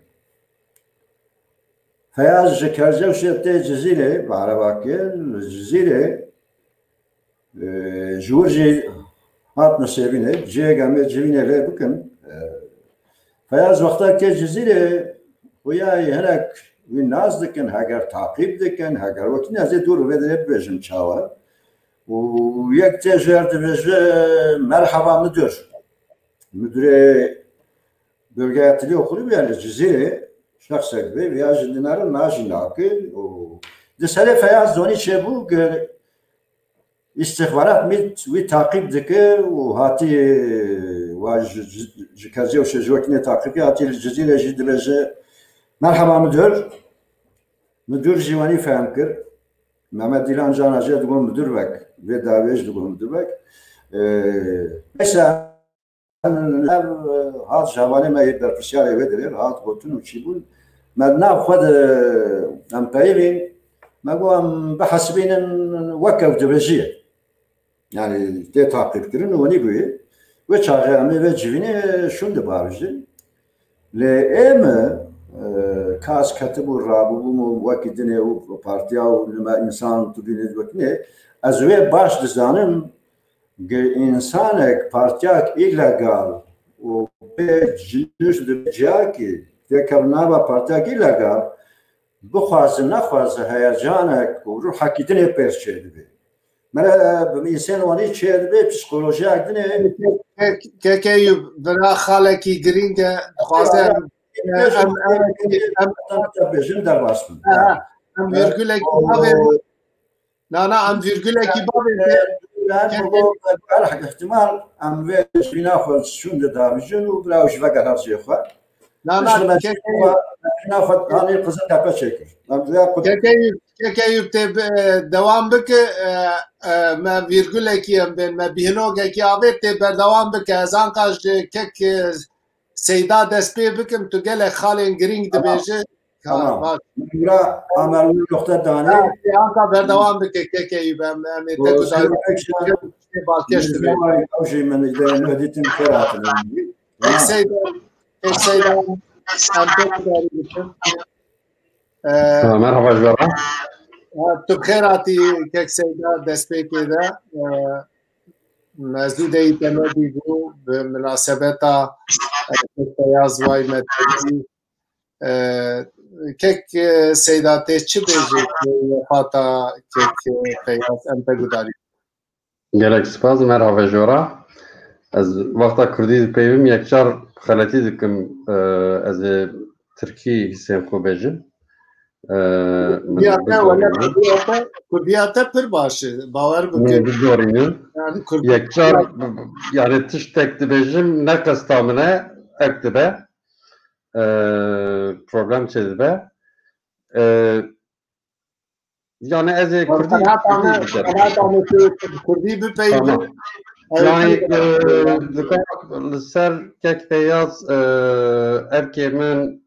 Feyaz ji Kercewşê tê Cizîrê, bi erebakê, li Cizîrê, e, ji wir jî hat Nusêbînê, cihêk em ê civînê lê bikin. E, Feyaz wexta ke Cizîrê, xuya yê hinek wî nas dikin, heger taqîb dikin, heger wekî ne, ez ê dûr vê derê bibêjim çawa. Û yek tê ji wer dibêje, merhaba müdür. Müdürê bölge yatili okulu bûye li Cizîrê, şexsek bê, viya jî dinere na jî nakir. Û di serê Feyaz zonî çêbû, gi îstixbarat mit wî taqîb dike û hatî wa ji, ji, ji Kercewşê ji wekî nê taqîbkir, hatî li Cizîrê jî dibêje, merhaba müdür. Müdür jî wenî fehm kir. Mehmet Dîlan cana jê digot müdür bek. Vê dawiyê jî digot müdür bek. Ee, neyse, ev hat ji hevalê me yê berpirsiyarê wê derê hat gotin û çîbûn. Me di nav xwe de em peyivîn. Me got em bihesibînin wek ew dibêjiyê. Yani tê taqîbkirin û wenî bûyê. Wê çaxê em ê vê civînê şûn dibavijin. Lê ê min, e, ka ez ketibû rabûbûm û wekî dinê û partiya û li me însan tu bînê wekî nê, ez wê baş dizanim, gi însanek partiyak îlegal û bê cinûş di vê ciyakî têkeve nava partiyak îlegal, bixwaze nexwaze heyecanek û ruhekî dinê pêr çêdibe. Mere bi însan wanî çêdibe, psîkolojiyek dinê. Ke-, ke-, kekeyû bira xalekî girîng e, dixwaze em, em, em, em, em, bêjin derbas bin. Ha, ha. Em virgulekî bavê. Na, na, em virgulekî bavê. Ihtimal em vê şîna xwe şûn de davijin û bira ji veger her jê xwe. Na, na, Piştre me kekeyû. Şîna xwe hanê Qizil Tepe çêkir. Em rêya Qud- Kekeyû, kekeyû tê bi-, dewam bike, e, e, me vîrgulekî em bên, me bîhnogekî avê tê berdewam bike. Ez anka ji kek, e, Seyda dest pê bikim, tu gelek xalên girîng Tamam. dibêje. Tamam. Ha, baş. Min bira Amerlû noxte danê. Ha, anka berdewam bike kekeyû be, em, em ê O te gudarî. Seyda Ekşen, Balkêş dibe. Ew jî min îdeyê min dîtin xêr hatin. Kek Seyda, kek Seyda, em te gudarî bikin. E, Ha, merhaba ji we re. Ha, tu bi xêr hatî kek Seyda destpêkê de. E, me zû deyî te nedîbû bi minasebeta, e, kek Feyaz Way me tevî. E, kek, e, Seyda tê çi bêjê ku wefata kek, e, Feyaz em te gudarî? Gelek spas, merhaba ji we re. Ez wexta kurdî dipeyvim, yekcar xeletî dikim, e, ez ê tirkî hîsên xwe bêjim. Kurdiya te, wele kurdiya te, kurdiya te pir baş e. Bawer bike. Min bigorînin. Yani kurdiya. Yekcar, yani tiştek dibêjim, ne qesta min e, ek dibe. E, problem çêdibe. E, yani ez ê kurdî, kurdî bikerim. Kurdî bipeyivin. Tamam. Yani, e, dikar li ser kek peyaz, e, erkê min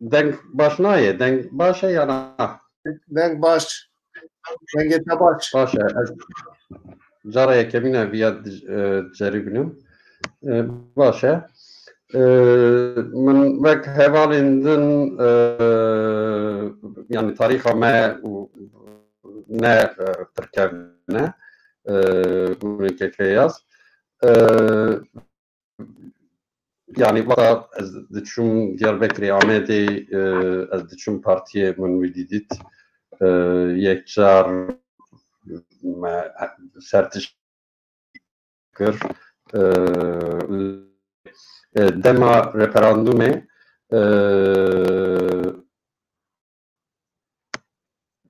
deng baş nayê. Deng baş e ya na? Deng baş. Dengê te baş. Baş e. Ez cara yekemîn e viya di-, e, diceribînim. E, baş e. E, min wek hevalên din, e, yani tarîxa me û ne, e, pirkevin e. E, hûn ê kek peyaz. E, yani wexta ez diçûm Diyarbekirê, Amedê, e, ez diçûm partiyê min wî dîdît. E, yekcar me sertiş kir. E, e, dema referandumê, e,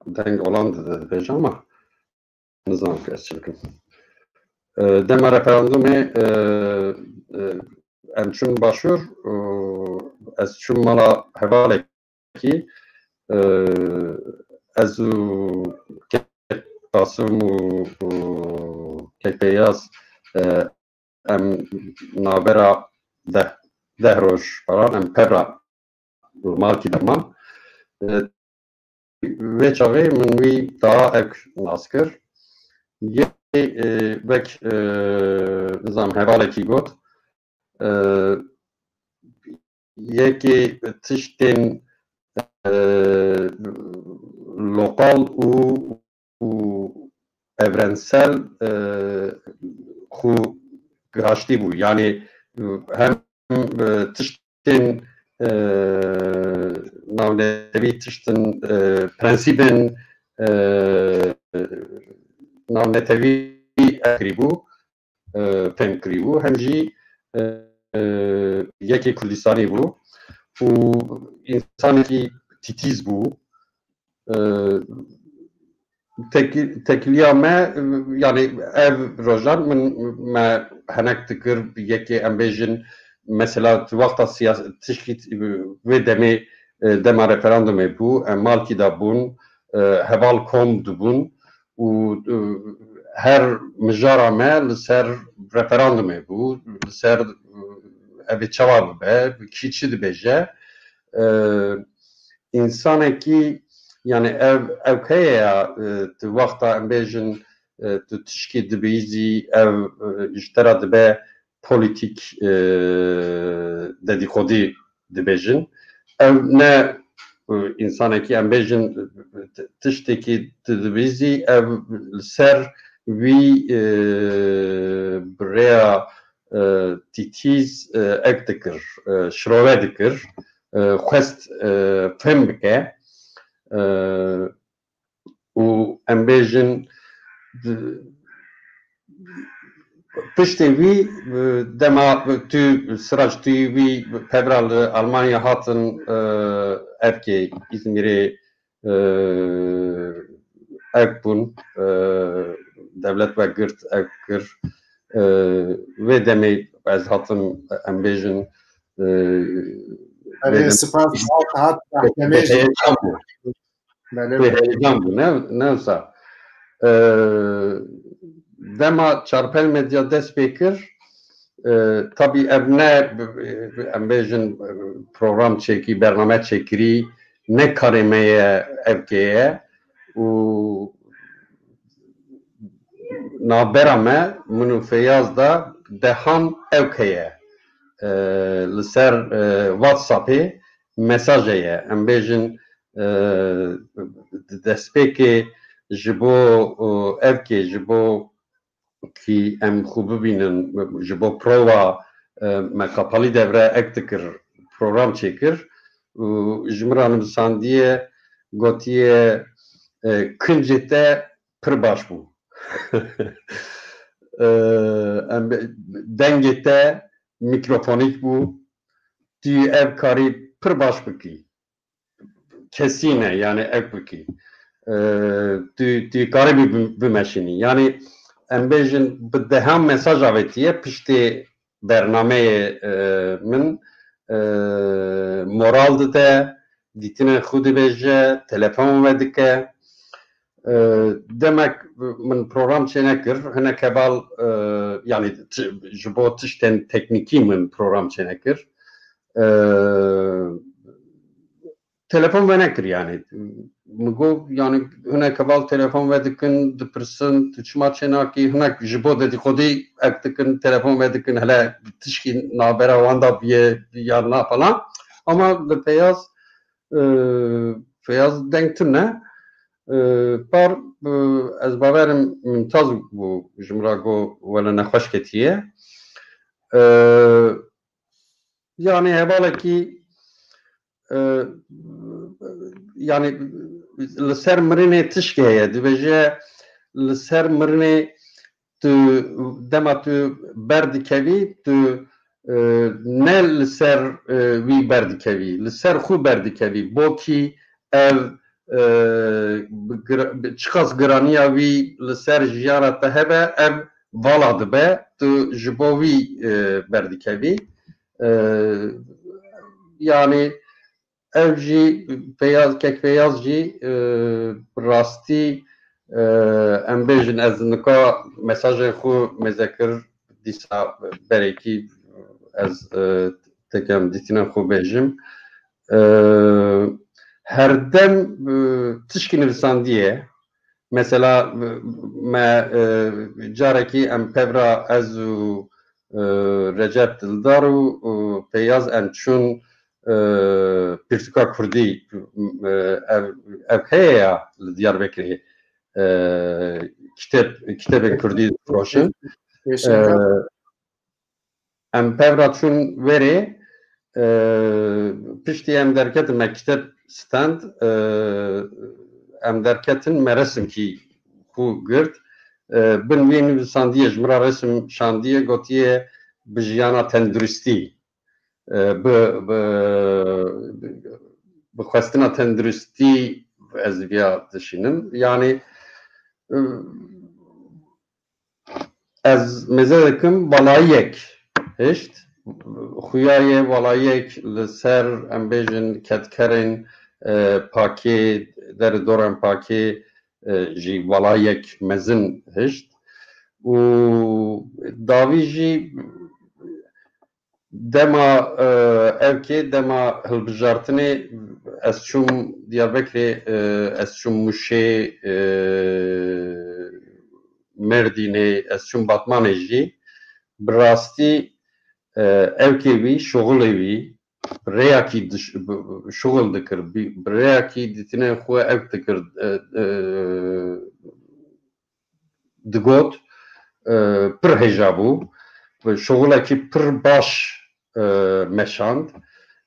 deng olan dibêje ama nizanim ku ez çi bikim. E, dema referandumê, e, e, em çûn başûr, e, ez çûm mala hevalekî, e, ez û Kek Qasim û, û Kek Peyaz, e, em navbera deh, deh roj paran em pevra malkî de man. E, vê çaxê min wî da ek nas kir. Yê, e, wek, e, nizam hevalekî got, e, yekê tiştên, e, lokal û û evrensel, e, xwe gihaştî bû. Yani, e, hem, e, tiştên, e, navnetewî, tiştin, e, prensîbên, e, navnetewî ev kirî bû, e, fêm kirî bû, hem jî, e, e, yekê Kurdistanî bû û însanekî tîtîz bû. E, tekî-, tekîliya me, e, yani ev rojan min me henek dikir, yekê em bêjin, mesela di wexta siyas-, tişkî, e, vê demê, e, dema referandumê bû, em malkî de bûn, e, heval kom dibûn û, e, her mijara me li ser referandumê bû, li ser, e, ev ê çawa bibe, kî çi dibêje. E, însanekî, yani ev, ew heye ya, e, tu wexta em bêjin, e, tu tişkî dibihîzî, ev, e, ji te re dibe polîtîk, e, dedîxodî dibêjin. Ev ne, e, însanekî em bêjin, e, t-, tiştekî tu dibihîzî, ev li ser wî, e, bi rêya, e, tîtîz, e, ek dikir, e, şirove dikir, e, xwest, e, fêm bike. E, û em bêjin, di-, piştê wî, e, dema tu, Sirac, tu wî pevra li Almanya hatin, e, erkê Îzmîrê, e, ev bûn, e, dewlet we girt, ev kir. E, vê demê ez hatim, em bêjin, e, Erê, vê demê spas, hat, hat, heyecan bû. Belê. Wê heyecan bû, ne, ne wisa. E, dema Çarpel Medya dest pê kir, e, tabî ev ne, e, em bêjin, e, program çêkî, bername çêkirî, ne karê me ye ev keye û navbera me, min û Feyaz de dehan ew heye. E, li ser, e, WhatsAppê mesaje ye. Em bêjin, e, destpêkê ji bo, e, evkê, ji bo kî em xwe bibînin, ji bo prova, e, me kapalî devre ek dikir, program çêkir û ji min re nivîsandiye, gotiye, e, kincê te pir baş bû. E, em, dengê te mîkrofonîk bû. Tu ev karî pir baş bikî. kesî ne, yani ew bikî. E, tu, tu karî bi, bi, bimeşînî. Yani em bêjin bi dehan mesaj avêtiye piştê bernameyê e, min e, moral dide, dîtinên xwe dibêje, telefon vedike. E, demek min program çênekir, hinek heval e, yani t- ji bo tiştên teknîkî min program çênekir. E, telefon venekir yani. Min got yani hinek heval telefon vedikin, dipirsin tu çima çênakî, hinek ji bo dedîkodî ek dikin, telefon vedikin, hele tişkî nabera wan da bûye ya na falan. Ama li Peyaz e, Peyaz deng tune. E, par e, ez bawerim Mumtaz bû ji min re got wele nexweş ketiye. E, yani hevalekî e, yani li ser mirinê tişkê heye. Dibêje li ser mirinê tu dema tu berdikevî, tu e, ne li ser e, wî berdikevî, li ser xwe berdikevî. Bokî ev e, bi gira- bi- çiqas giraniya wî li ser jiyana te hebe, ev vala dibe, tu ji bo wî e, berdikevî. E, yani ev jî Peyaz, kek Peyaz jî e, bi rastî e, em bêjin ez nika mesajên xwe mêze kir, dîsa berekî ez e, tekem dîtinên xwe bêjim. E, herdem e, tişkî nivîsandiye. Mesela me e, carekî em pevra ez û e, Recep Dildar û e, Peyaz em çûn e, Pirtûka Kurdî e, ev, ev heye ya li Diyarbekirê e, kitêb, kitêbên Kurdî difiroşin. E, em pevra çûn wêrê, e, piştî em derketin me kitêb stand, e, em derketin me resimkî xwe girt. E, bin wê nivîsandiyê ji min re resim şandiye, gotiye bi jiyana tenduristî. E, bi, bi, bi xwestina tenduristî ez viya dişînim. Yani e, ez mêze dikim valayiyek hişt. Xuya ye valayiyek li ser em bêjin kedkerên e, pakê, der û dorên pakê e, jî valayiyek mezin hişt. Û davî jî dema e, ev kê dema hilbijartinê ez çûm Diyarbekirê, e, ez çûm Mûşê, e, Mêrdînê, ez çûm Batmanê jî. Bi rastî e, ev kê wî, şoxulê wî, rêyakî diş- bi- bi- şoxul dikir, bi bi rêyakî dîtinên xwe ev dikir, e, e, digot, e, pir hêja bû. Bi şoxulekî pir baş e, meşand.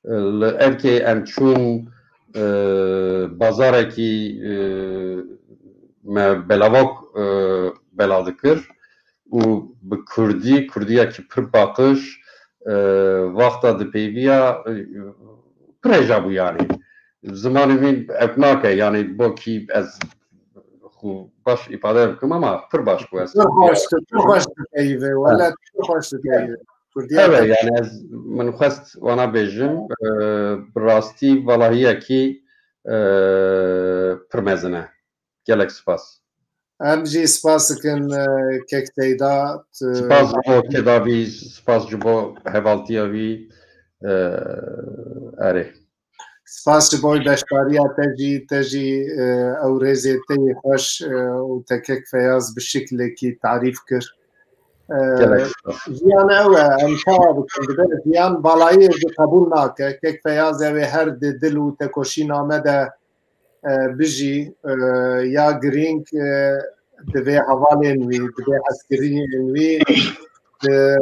E, Li Evkê em çûn e, bazarekî e, me belavok e, bela dikir û bi kurdî, kurdiyekî pir paqij e, vaxta dipêviya e, pir hêja bû yani. Zimanê min ev nake yani bo kî ez xwe baş îfade bikim ama pir baş bû ez. Pir xweş tu, pir xweş tu peyve, wele pir xweş tu peyve. Kurdiyê Evet, yani ez min xwest wana bêjim, e, bi rastî valahiyekî e, pir mezin e. Gelek spas. Em jî spas dikin e, kek Seyda. Spas ji bo kedavî, spas ji bo hevaltiya wî. E, erê. Spas ji bo beşdariya te jî, te jî e, ew rêzê te yê xweş e, û te kek Feyaz bi şiklekî tarîf kir. E, Gelek spas. Jiyan ew e, em çawa bikin? Dibe jiyan balayê jî qebûl nake. Kek Feyaz ew ê her di dil û tekoşîna me de e, bijî, e, ya girîng e, divê hevalên wî, divê eskeriyên wî di,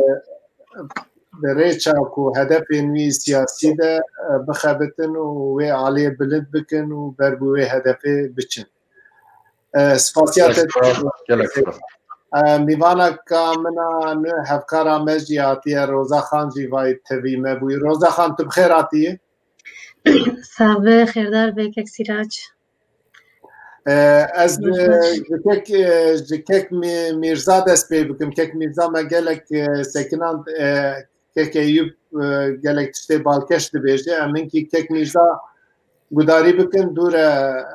di rêça ku hedefên wî siyasî de e, bixebitin û wê aliyê bilind bikin û ber bi wê hedefê biçin. E, spasiya te. Gelek spas. E, mîvaneka min a nû hevkara me jî hatiye, Roza Xan jî vay tevî me bûyî. Roza Xan, tu bi xêr hatiyî? Sax be, xêrdar be kek Sîrac. E, ez, e, ji kek, e, ji kek Mî-, Mîrza dest pê bikim. Kek Mîrza me gelek, e, sekinand, e, kek Eyûb, e, gelek tiştê balkêş dibêje. Em hinkî kek Mîrza gudarî bikin, dû re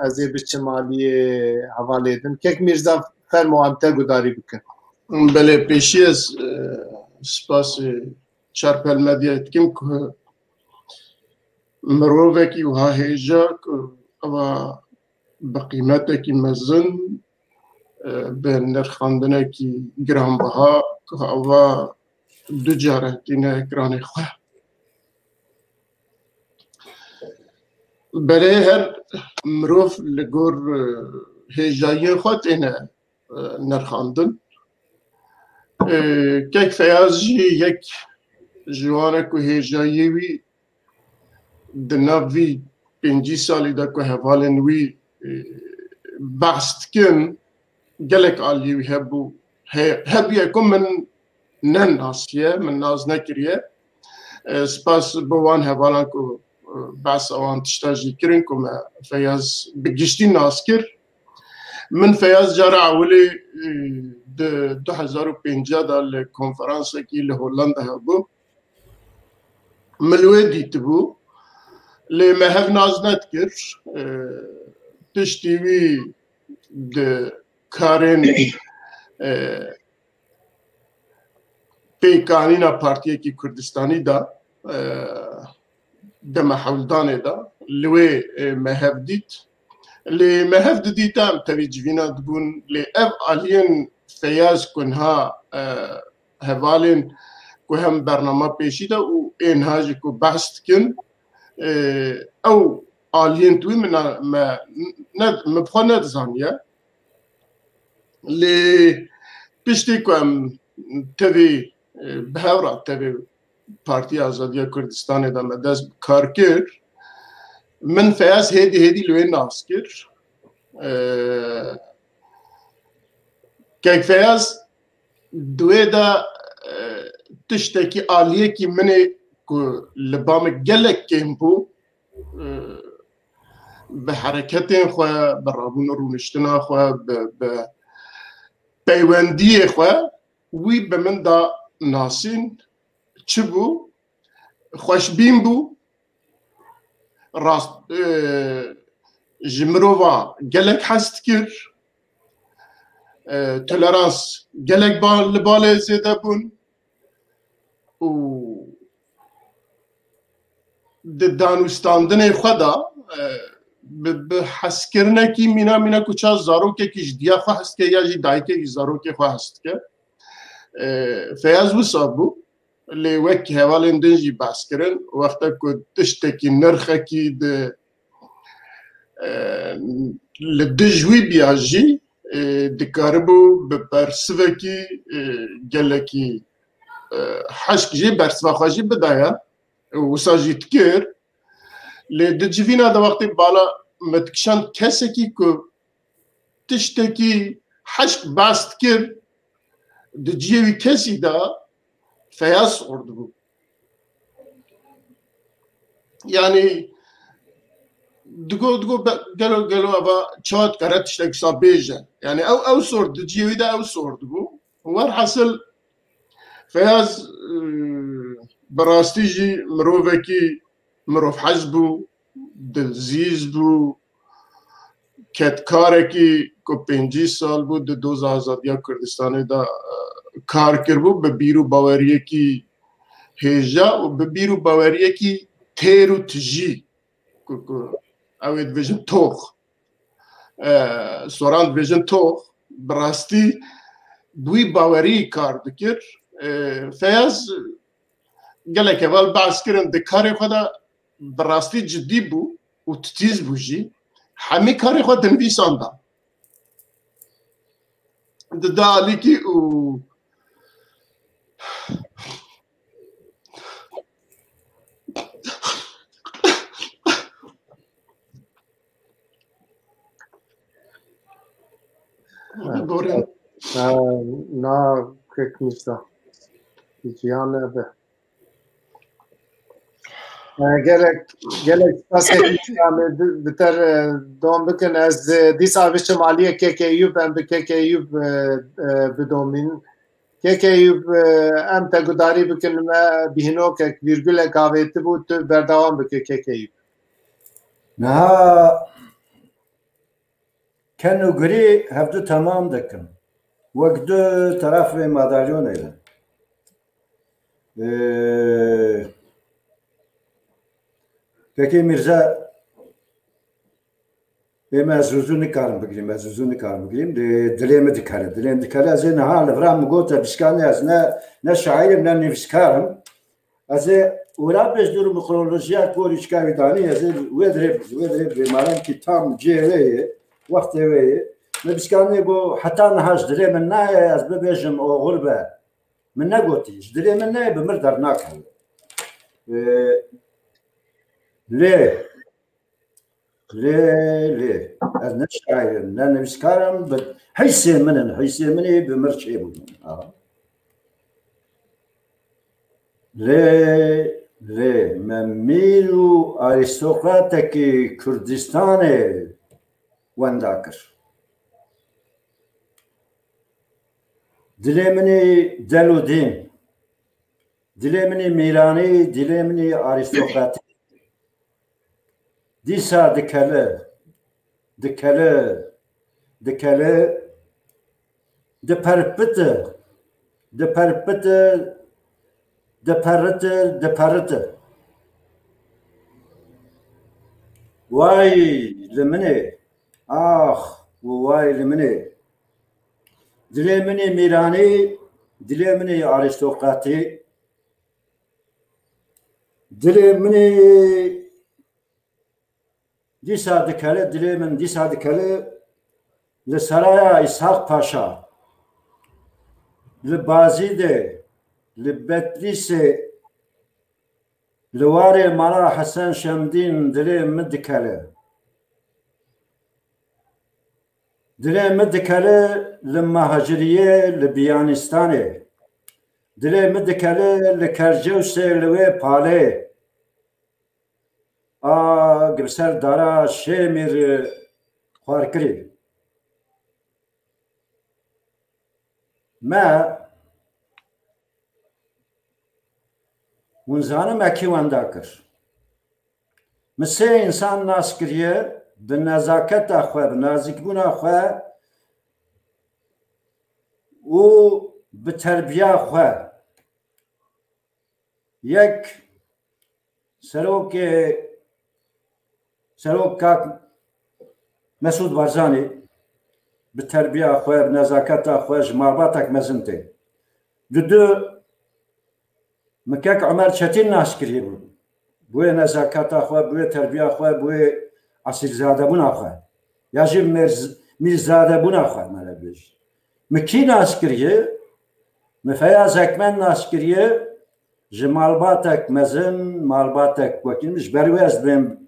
ez ê biçim aliyê hevalê din. Kek Mîrza, fermo, em te gudarî bikin. Belê, pêşî ez, e, spasê Çarpel Medyayê dikim ku mirovekî wiha hêja ku eva bi qîmetekî mezin, e, bi nirxandinekî giranbiha ku eva du care tîne ekranê xwe. Belê her mirov li gor, e, hêjayiyên xwe têne, e, nirxandin. E, kek Feyaz jî yek ji wan e ku hêjayiyê wî di nav vî pêncî salî de ku hevalên wî, e, behs dikin, gelek aliyê wî hebû, he-, hebûye ku min nenasiye, min nas nekiriye. E, spas bo wan hevalan ku, e, behsa wan tişta jî kirin ku me Feyaz bi giştî nas kir. Min Feyaz cara ewilê, e, di du hezar û pêncî de li konferansekî li Hollanda hebû. Min li wê dîtibû. Lê me hev nas nedikir. E, piştî wî di karên, e, pêkanîna partiyekî Kurdistanî de, e, deme hewldanê de li wê, e, me hev dît. Lê me hev didît em tevî civîna dibûn. Lê ev aliyên Feyaz ku niha, e, hevalên ku hem bernama pêşî de û ê niha jî ku behs dikin, e, ew aliyên wî min, me ne, min bi xwe nedizaniye. Lê piştî ku em tevî, e, bi hev re tevî Partiya Azadiya Kurdistanê de me dest bi kar kir, min Feyaz hêdî hêdî li wê nas kir. E, kek Feyaz di wê de, e, tiştekî aliyekî min ê ku li ba min gelek kêm bû, e, bi hereketên xwe, bi rabûn û rûniştina xwe, bi, bi peywendiyê xwe wî bi min da nasîn. Çi bû? Xweşbîn bû. Rast, e, ji mirova gelek hez dikir. E, tolerans gelek ba-, li balê zêde bûn. Û di danûstandinê xwe de, e, bi, bi hezkirinekî mîna mîna ku ça zarokekî ji diya xwe hez dike ya jî dayikekî zarokê xwe hez dike. E, Feyaz wisa bû, lê wek hevalên din jî behs kirin, wexta ku tiştekî nirxekî di, e, li dij wî biya jî, e, dikaribû bi bersivekî, e, gelekî, e, hişk jî bersiva xwe jî bidaya. Wisa jî dikir. Lê di civîna de wextê bala me dikişand kesekî ku tiştekî hişk behs dikir, di cihê wî kesî de Feyaz sor dibû. Yanî digo, digo be-, gelo, gelo eva çawa dikare tiştek wisa bêje. Yanî ew, ew sor, di cihê wî de ew sor dibû. Werhasil Feyaz, e, bi rastî jî mirovekî mirov hez bû, dilzîz bû, kedkarekî ku pêncî sal bû di doza azadiya Kurdistanê de, e, kar kiribû, bi bîr û baweriyekî hêja û bi bîr û baweriyekî têr û tijî ku, ku ew ê dibêjin tox. E, soran dibêjin tox, bi rastî bi wî bawerî kar dikir. E, Feyaz gelek heval behs kirin, di karê xwe de bi rastî cidî bû û titîz bû jî. Hemî karê xwe dinivîsanda. Dida alîkî û Gorê. Na, na, kek Mîrza. Ciyan nebe. E, gelek, gelek spas kekî, em bi, bi te re, e, dom bikin. Ez, e, dîsa biçim aliyê kekê Eyûb, em bi kekê Eyûb, e, e, bidomîn. Kekê Eyûb, e, em te gudarî bikin, me bîhnokek, vîrgulek avêtibû, tu berdewam bike kekê Eyûb. Niha ken û girî hevdu temam dikin. Wek du teref vê madalyonê ne. Ee, Kekê Mîrze, ê me ez zûzû nikarim bigirîm, ez zûzû nikarim bigirîm. Di-, dilê min dikere, dilê min dikere. Ez ê niha li vira min gote, bişkanê ez ne, ne şaîr im, ne nivîskar im. Ez ê wira bêj dûr min kronolojiya ku Rîşka wî danî, ez ê wê dirê, wê dirê bêmarenkî tam cihê wê yê, wextê wê yê. Me bişkanê got, heta niha ji dilê min nayê ez bibêjim oxir be. Min negotî, ji dilê min neyê, bi mir dernakeve. Ee, lê, lê, lê, ez ne şaîr im, ne nivîskar im, bi hîsê min in, hîsê min ê bi mir çêbûn. Aha. Lê, lê, me mîr û arîstokratekî Kurdistanê wenda kir. Dilê min ê del û dîn, dilê min ê mîranî, dilê min ê arîstokratî. Dîsa dikele, dikele, dikele, diperpite, diperpite, diperite, diperite. Way li min ê, ax û way li min ê. Dilê min ê mîranî, dilê min ê arîstokratî, dilê min ê dîsa dikele, dilê min dîsa dikele li Seraya Îshaq Paşa, li Bazîdê, li Betlîsê, li warê mala Hesen Şemdîn dilê min dikele. Dilê min dikele li Mahciriyê, li Biyanistanê. Dilê min dikele li Kercewsê, li wê palê. A, gi bi ser dara Şêmîr xwarkirî. Me, hûn zanin me kî wenda kir? Min sê însan nas kiriye, bi nezaketa xwe, bi nazîkbûna xwe û bi terbiya xwe. Yek serokê, serok kak Mesûd Barzanî bi terbiya xwe, bi nezaketa xwe ji malbatek mezin tê. Di du min kek Omer Çetîn nas kirî bû. Bi wê nezaketa xwe, bi wê terbiya xwe, bi wê esîlzadebûna xwe. Ya jî mêrz-, mîrzadebûna xwe, me re bêj. Min kî nas kiriye? Min Feyaz Ekmen nas kiriye. Ji malbatek mezin, malbatek wekî min, ji ber wê ez dibêm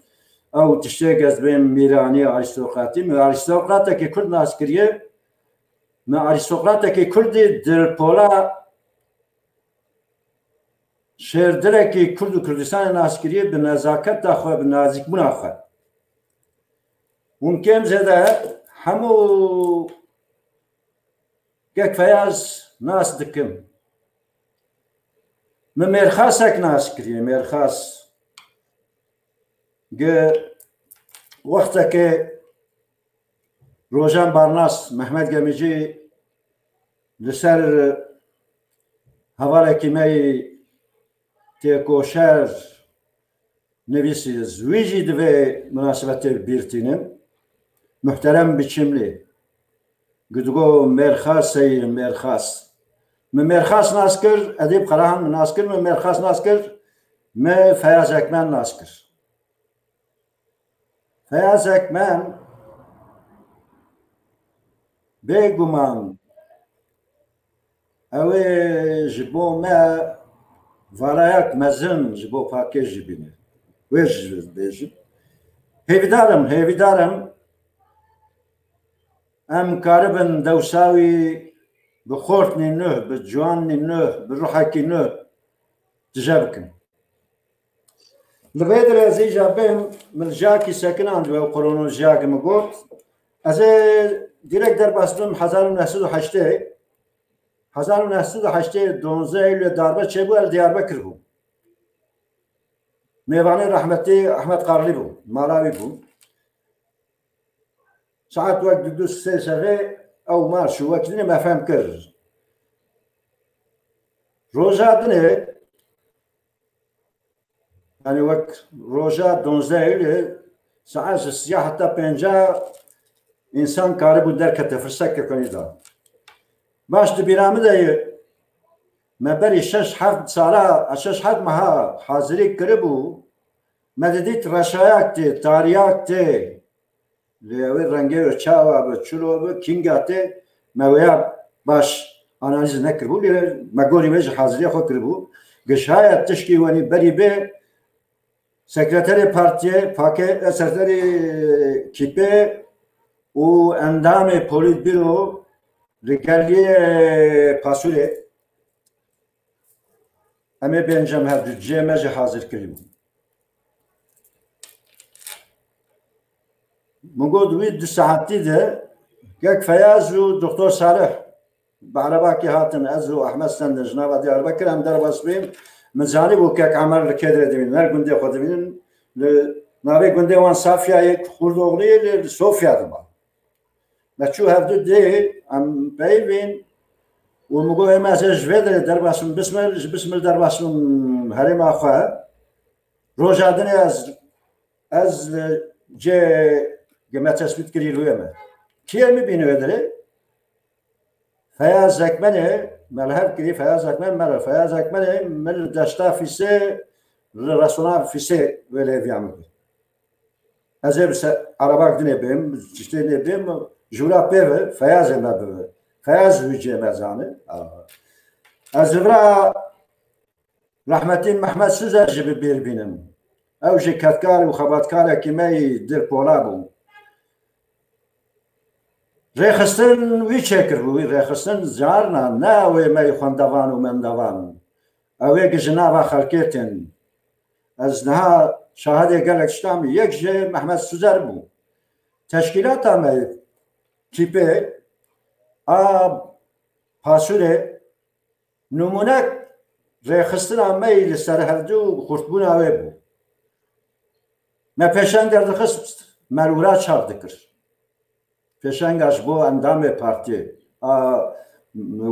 ew tiştê, ez dibêm mîranî, arîstokratî. Min arîstokratekê kurd nas kiriye. Min arîstokratekê kurdî Dilpola Şêrdirekî Kurd û Kurdistanê nas kiriye bi nezaketa xwe, bi nazîkbûna xwe. Hûn kêm zêde hemû kek Feyaz nas dikim. Min Mêrxasek nas kiriye, Mêrxas. Gi wextekê Rojan Barnas, Mehmet Gemicî li ser hevalekî me yî têkoşer nivîsî, ez wî jî di vê minasebetê bîr tînim. Muhterem Biçimlî, ku digo Mêrxas ey Mêrxas. Min Mêrxas nas kir, Edîb Qarahan min nas kir, min Mêrxas nas kir, min Feyaz Ekmen nas kir. Feyaz Ekmen, bêguman, ew ê ji bo me varayek mezin ji bo pakêt jî bîne. Wê jî bêjim. Hêvîdar im, hêvîdar im, em karibin dewsa wî bi xortnî nuh, bi ciwannî nuh, bi ruhekî nuh tije bikin. Li vê derê ez îja bêm, min li jiyakî sekinand we û kronolojiyakî min got. Ez ê direkt derbas bim hezar û neh sed û heştê. Hezar û neh sed û heştê, donzdeh Eylûlê darbe çêbû, ez li Diyarbekir bûm. Mêvanê rehmetî Ehmed Qarlî bûm, mala wî bûm. Saet wek du, du sê serê ew mar çû, wek dinê me fehm kir. Roja dinê, yani wek roja donzdeh Eylûlê, saet ji siyah heta pênca însan karibû derkete, firset kir konî da. Baş di bîra min de ye, me berî şeş heft sala, şeş heft meha hazirî kiribû, me didît reşayak tê, tariyak tê. Lê ew ê rengê wê çawa bi, çilo bi, kînga tê, me wêya baş analîz nekiribû, lê me gorî wê ji haziriya xwe kiribû. Gişaya tişkî wenî berî bê, sekreterê partiyê, pake, e, sekreterê kîpê û endamê polîtbîro li geliyê Pasûrê. Em ê bên cem hev du cihê me jî hazir kirî bû. Min got, wî du saetî de kek Feyaz û Doktor Salih bi erebakê hatin, ez û Ehmed Stendin ji nava Diyarbekir em derbas bîn. Min zanîbû kek Emer li kê derê dimîn, her gundê xwe dimînin. Li navê gundê wan Safyayê, Xurdoxliyê, li, li Sofya diba. Me çû hevdu dê, em peyvîn û min got, ê me ez ê ji vê derê derbas bim Bismil, ji Bismil derbas bim herêma xwe. Roja dinê ez, ez cê ge me tespît kirî lûyê me. Kiyê min bîne wê derê? Feya Zekmenê, me li hev kirî, Feya Zekmen me re, Feya Zekmenê min li deşta Fîsê, li resona Fîsê wê lêviya min kir. Ez ê bi se-, erebak dinê bêm, tiştê nê bêm, jûra pê ve, Feyazê me bibe. Feyaz wî cê me zane. Ez li vira rehmetî Mehmet Suzer jî bi bîr bînim. Ew jî kedkar û xebatkarekî me yî dir pola bû. Rêxistin wî çêkiribû, wî rêxistin carna ne ew ê me yî xwendevan û mendevan. Ew ê gi ji nava xelkê tên. Ez niha şahidê gelek tiştan bû. Yek ji Mehmet Suzer bû. Teşkîlata me yê Kîpê a Pasûrê nimûnek rêxistina me yî li ser hevdu û xurtbûna wê bû. Me pêşeng derdixist, me li wira çap dikir. Pêşenga ji bo endamê partiyê, a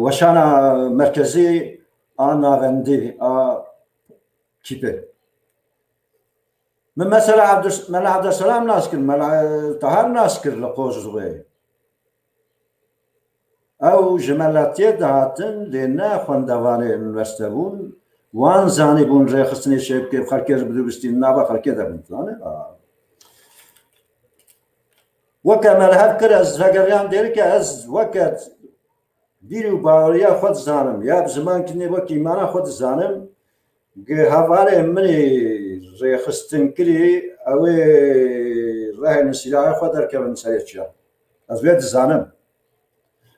weşana merkezî, a navendî, a Kîpê. Min mesela Abdus-, Mela Abdulselam nas kir, Mela Tahar nas kir li Qozixê. Ew ji meletiyê dihatin, lê ne xwendevanê unîversîte bûn. Wan zanîbûn rêxistinê çê bike, xelkê ji bidûbistîn, nava xelkê de bûn, zanî? A. Weke me li hev kir, ez vegeriyan dêrike, ez weke bîr û baweriya xwe dizanim, ya bi zimankî nê wekî îmana xwe dizanim, gi hevalê min ê rêxistinkirî, ew ê rehên sîlahê xwe derkevin serê çiya. Ez wê dizanim.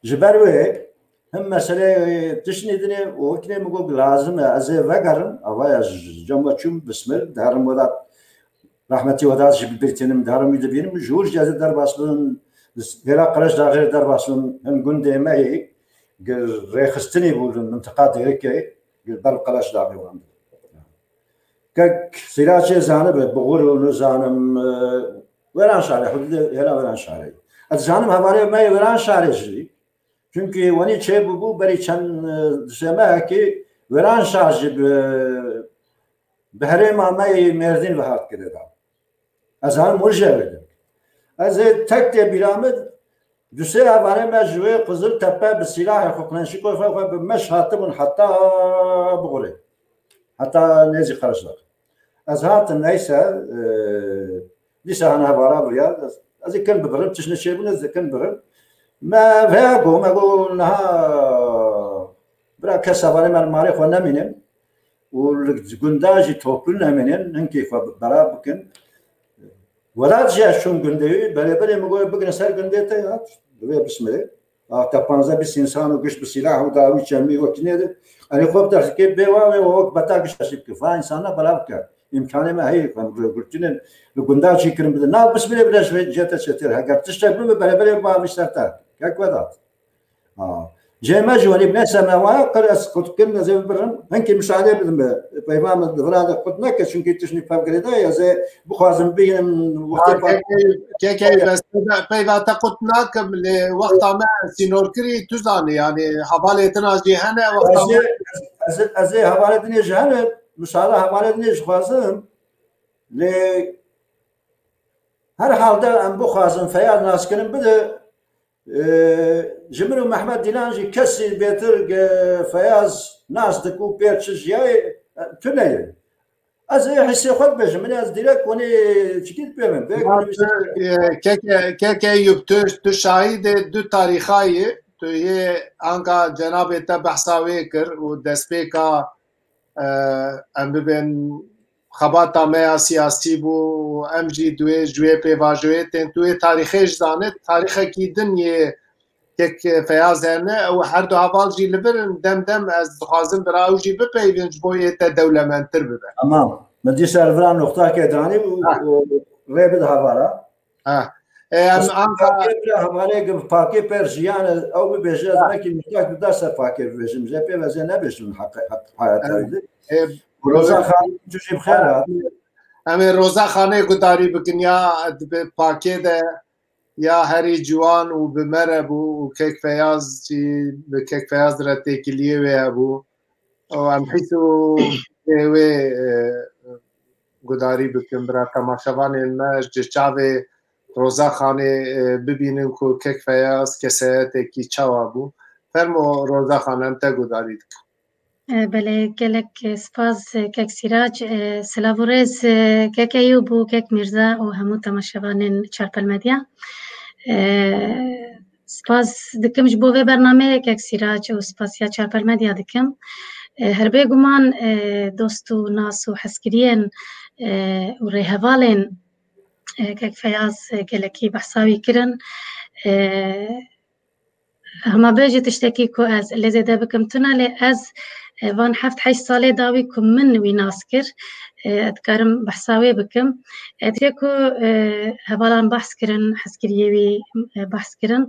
Ji ber wê him meseleyê tiştî dinê û wekî nê min got lazim e, ez ê vegerim, ava ya ji cem we çûm, bismil, diherim welat. Rehmetî Wedat jî bi bîr tînim, diherim wî dibînim. Ji wir jî ez ê derbas bim, hêla Qeleşdaxê derbas bim, hin gundê me yê, gi rêxistinî bû li mintiqa Dêrikê, gi ber Qeleşdaxê wan. Kek Sîlaçê zanibe, Bixur û nizanim, e, Weranşarê, hududê hêla Weranşarê. Ez zanim hevalê me yê Weranşarê jî, çunkî wenî çêbûbû berî çend, e, di sê mehekî Weranşar jî bi bi herêma me yê Mêrdîn ve hat girêdan. Ez zanim wir jî ew ê de. Ez ê tek tê bîra min, du sê hevalê me ji wê Qiziltepe bi sîlahê xwe, Kleşnîkofê xwe bi meş hatibûn heta Bixurê. Heta nêzî Qereşdax. Ez hatim neyse, e, dîsa hene hevala vuriya, ez, ez ê kin bibirim, tiştine çêbûn, ez ê kin bibirim. Me veya got, me got, niha bira kes hevalê me li malê xwe nemînin. û li gunda jî toplu nemînin, hinkê xwe bera bikin. Welat jî ez çûm gundê wî, berê berê min got, bigrin ser gundê te, hat, li wê bismilê. A, te panzdeh bîst însan û giş bi sîlah û dawî çemî wekî nêde. Erê xwe bi derxikê bê wa wê wek beta giş eşî bike. Fa însana bela bike. îmkanê me heye ku em rêgirtînin li gunda jî kirin bidin. Na bismilê bide ji vê cete çetir. Heger tiştek bibe bereberê bavî ser te. Kek Vedat. Ha. Cê me ji werî neyse me waya qir ez qut kirin ez ê bibirim. Hinkî muşahede bidim be. Peyva min di vira de qut neke çünkü tiştî pev girêda ye. Ez ê bixwazim bihînim wextê Pa- Kekey, kekey bes peyva te qut nakim lê wexta me sînorkirî tu zanî yani hevalê din a jî hene wexta Ez ê, me ez, ez, ez ê hevalê dinê ji hene, muşahede hevalê dinê ji xwazim. Lê her halde em bixwazin Feyyaz naskirin bide, e, ji min û Mehmet Dîlan jî kesî bêtir ge Feyyaz nas dik û pêr çi jiyayê, e, tune ye. Ez ê hissê xwe dibêjim, min ez direk konê çikî dipêvim. Vê konê Keke, keke Eyûp, tu, tu şahidê du tarîxayî, tu yê anka cenabê te behsa wê kir û destpêka, e, em bibên xebata me ya siyasî bû û em jî di wê, ji wê pêvajoyê tên. Tu wê tarîxê ji zanê, tarîxekî din yê kek Feyaz hene, ew her du heval jî li vir in, dem dem ez dixwazim bira ew jî bipeyvin ji bo yê te dewlemendtir bibe. Tamam. Min dîsa li vira noxtakê danî û, Ha. û rê bide hevara. Ha. E, em Ez anka Pakê bira hevalê gi Pakê per jiyan ew bibêje, ez Ha. belkî noxtak dida ser Pakê bibêjim. Jê pê ve ez ê nebêjim heq-, heq-, heyata Evet. wî de. E, Roza Xan tu jî bi xêr hat. Em ê Roza Xanê gudarî bikin ya dibe Pakê de ya herî ciwan û bi me re bû û kek Feyaz jî bi kek Feyaz re têkiliyê wê hebû. Û em hîs û wê, e, gudarî bikin bira temaşevanên me ji çavê Roza Xanê, e, bibînin ku kek Feyaz keseyetekî çawa bû. Fermo Roza Xan, em te gudarî dikin. E, belê, gelek, e, spas, e, kek Sîrac, e, silav û rêz, e, kek Eyûb û kek Mîrza û hemû temaşevanên Çarpel Medya. E, spas dikim ji bo vê bernameyê kek Sîrac û spasiya Çarpel Medya dikim. E, her bêguman, e, dost û nas û hezkiriyên, e, û rêhevalên, e, kek Feyaz, e, gelekî behsa wî kirin. E, Hema bêjî tiştekî ku ez lê zêde bikim tune, lê ez, e, van heft heşt salê dawî ku min wî nas kir, e, ez dikarim behsa wê bikim. E, tê ku, e, hevalan behs kirin, hezkiriyê wî, e, behs kirin,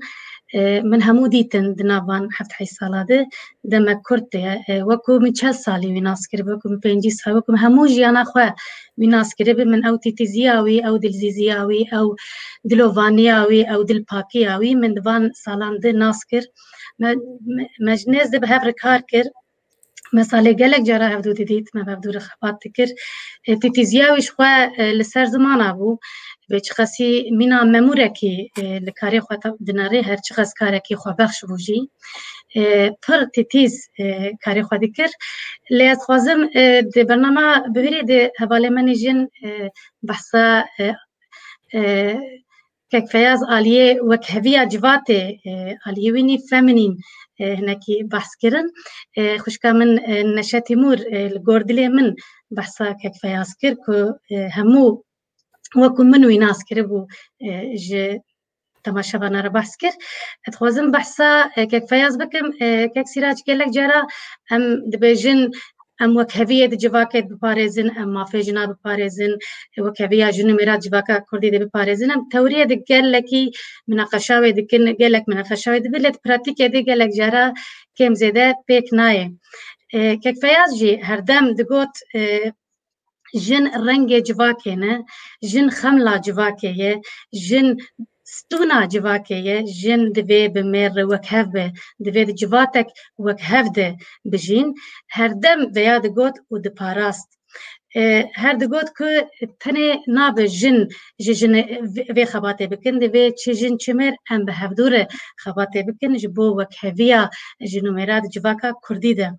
e, min hemû dîtin di nav van heft heşt sala de, demek kurt de, e, wekû min çel salî wî nas kir, wekû min pêncî sal, wekû min hemû jiyana xwe wî nas kiribi, min ew tîtîziya wî, ew dilzîziya wî, ew dilovaniya wî, ew dilpakiya wî, min di van salan de nas kir. Me, me, me ji nêz de bi hev re kar kir. Me salê gelek cara hevdû didît, me bi hevdû re xebat dikir. E, tîtîziya wî ji xwe, e, li ser zimana bû. Vê çiqasî mîna memûrekî, e, li karê xwe dinere, her çiqas karekî xwebexş bû jî. E, pir tîtîz, e, karê xwe dikir. Lê ez dixwazim, e, di bernama bihurî de hevalê me nî jin, e, behsa, e, e, kek Feyaz aliyê wekheviya civatê, e, aliyê wî nî feminîn, e, hinekî behs kirin. E, xwişka min, e, Neşe Tîmûr, e, li gor dilê min behsa kek Feyaz kir ku, e, hemû wekû min wî nas kiribû, e, ji temaşevana re behs kir. Ez dixwazim behsa, e, kek Feyaz bikim. E, kek Sîrac, gelek cara em dibêjin, em wekheviyê di civakê biparêzin, em mafê jina biparêzin, e, wekheviya jin û mêra civaka kurdî de biparêzin. Em tewriyê de gelekî minaqeşa wê dikin, gelek minaqeşa wê dibin, lê di pratîkê de gelek cara kêm zêde pêk nayê. E, kek Feyaz jî herdem digot, e, jin rengê civakê ne, jin xemla civakê ye, jin stûna civakê ye, jin divê bi mêr re wekhev be, divê di civatek wekhev de bijîn. Herdem veya digot û diparast. E, her digot ku tenê nabe jin ji jinê vê, vê xebatê bikin, divê çi jin çi mêr em bi hevdû re xebatê bikin ji bo wekheviya jin û mêra di civaka kurdî de.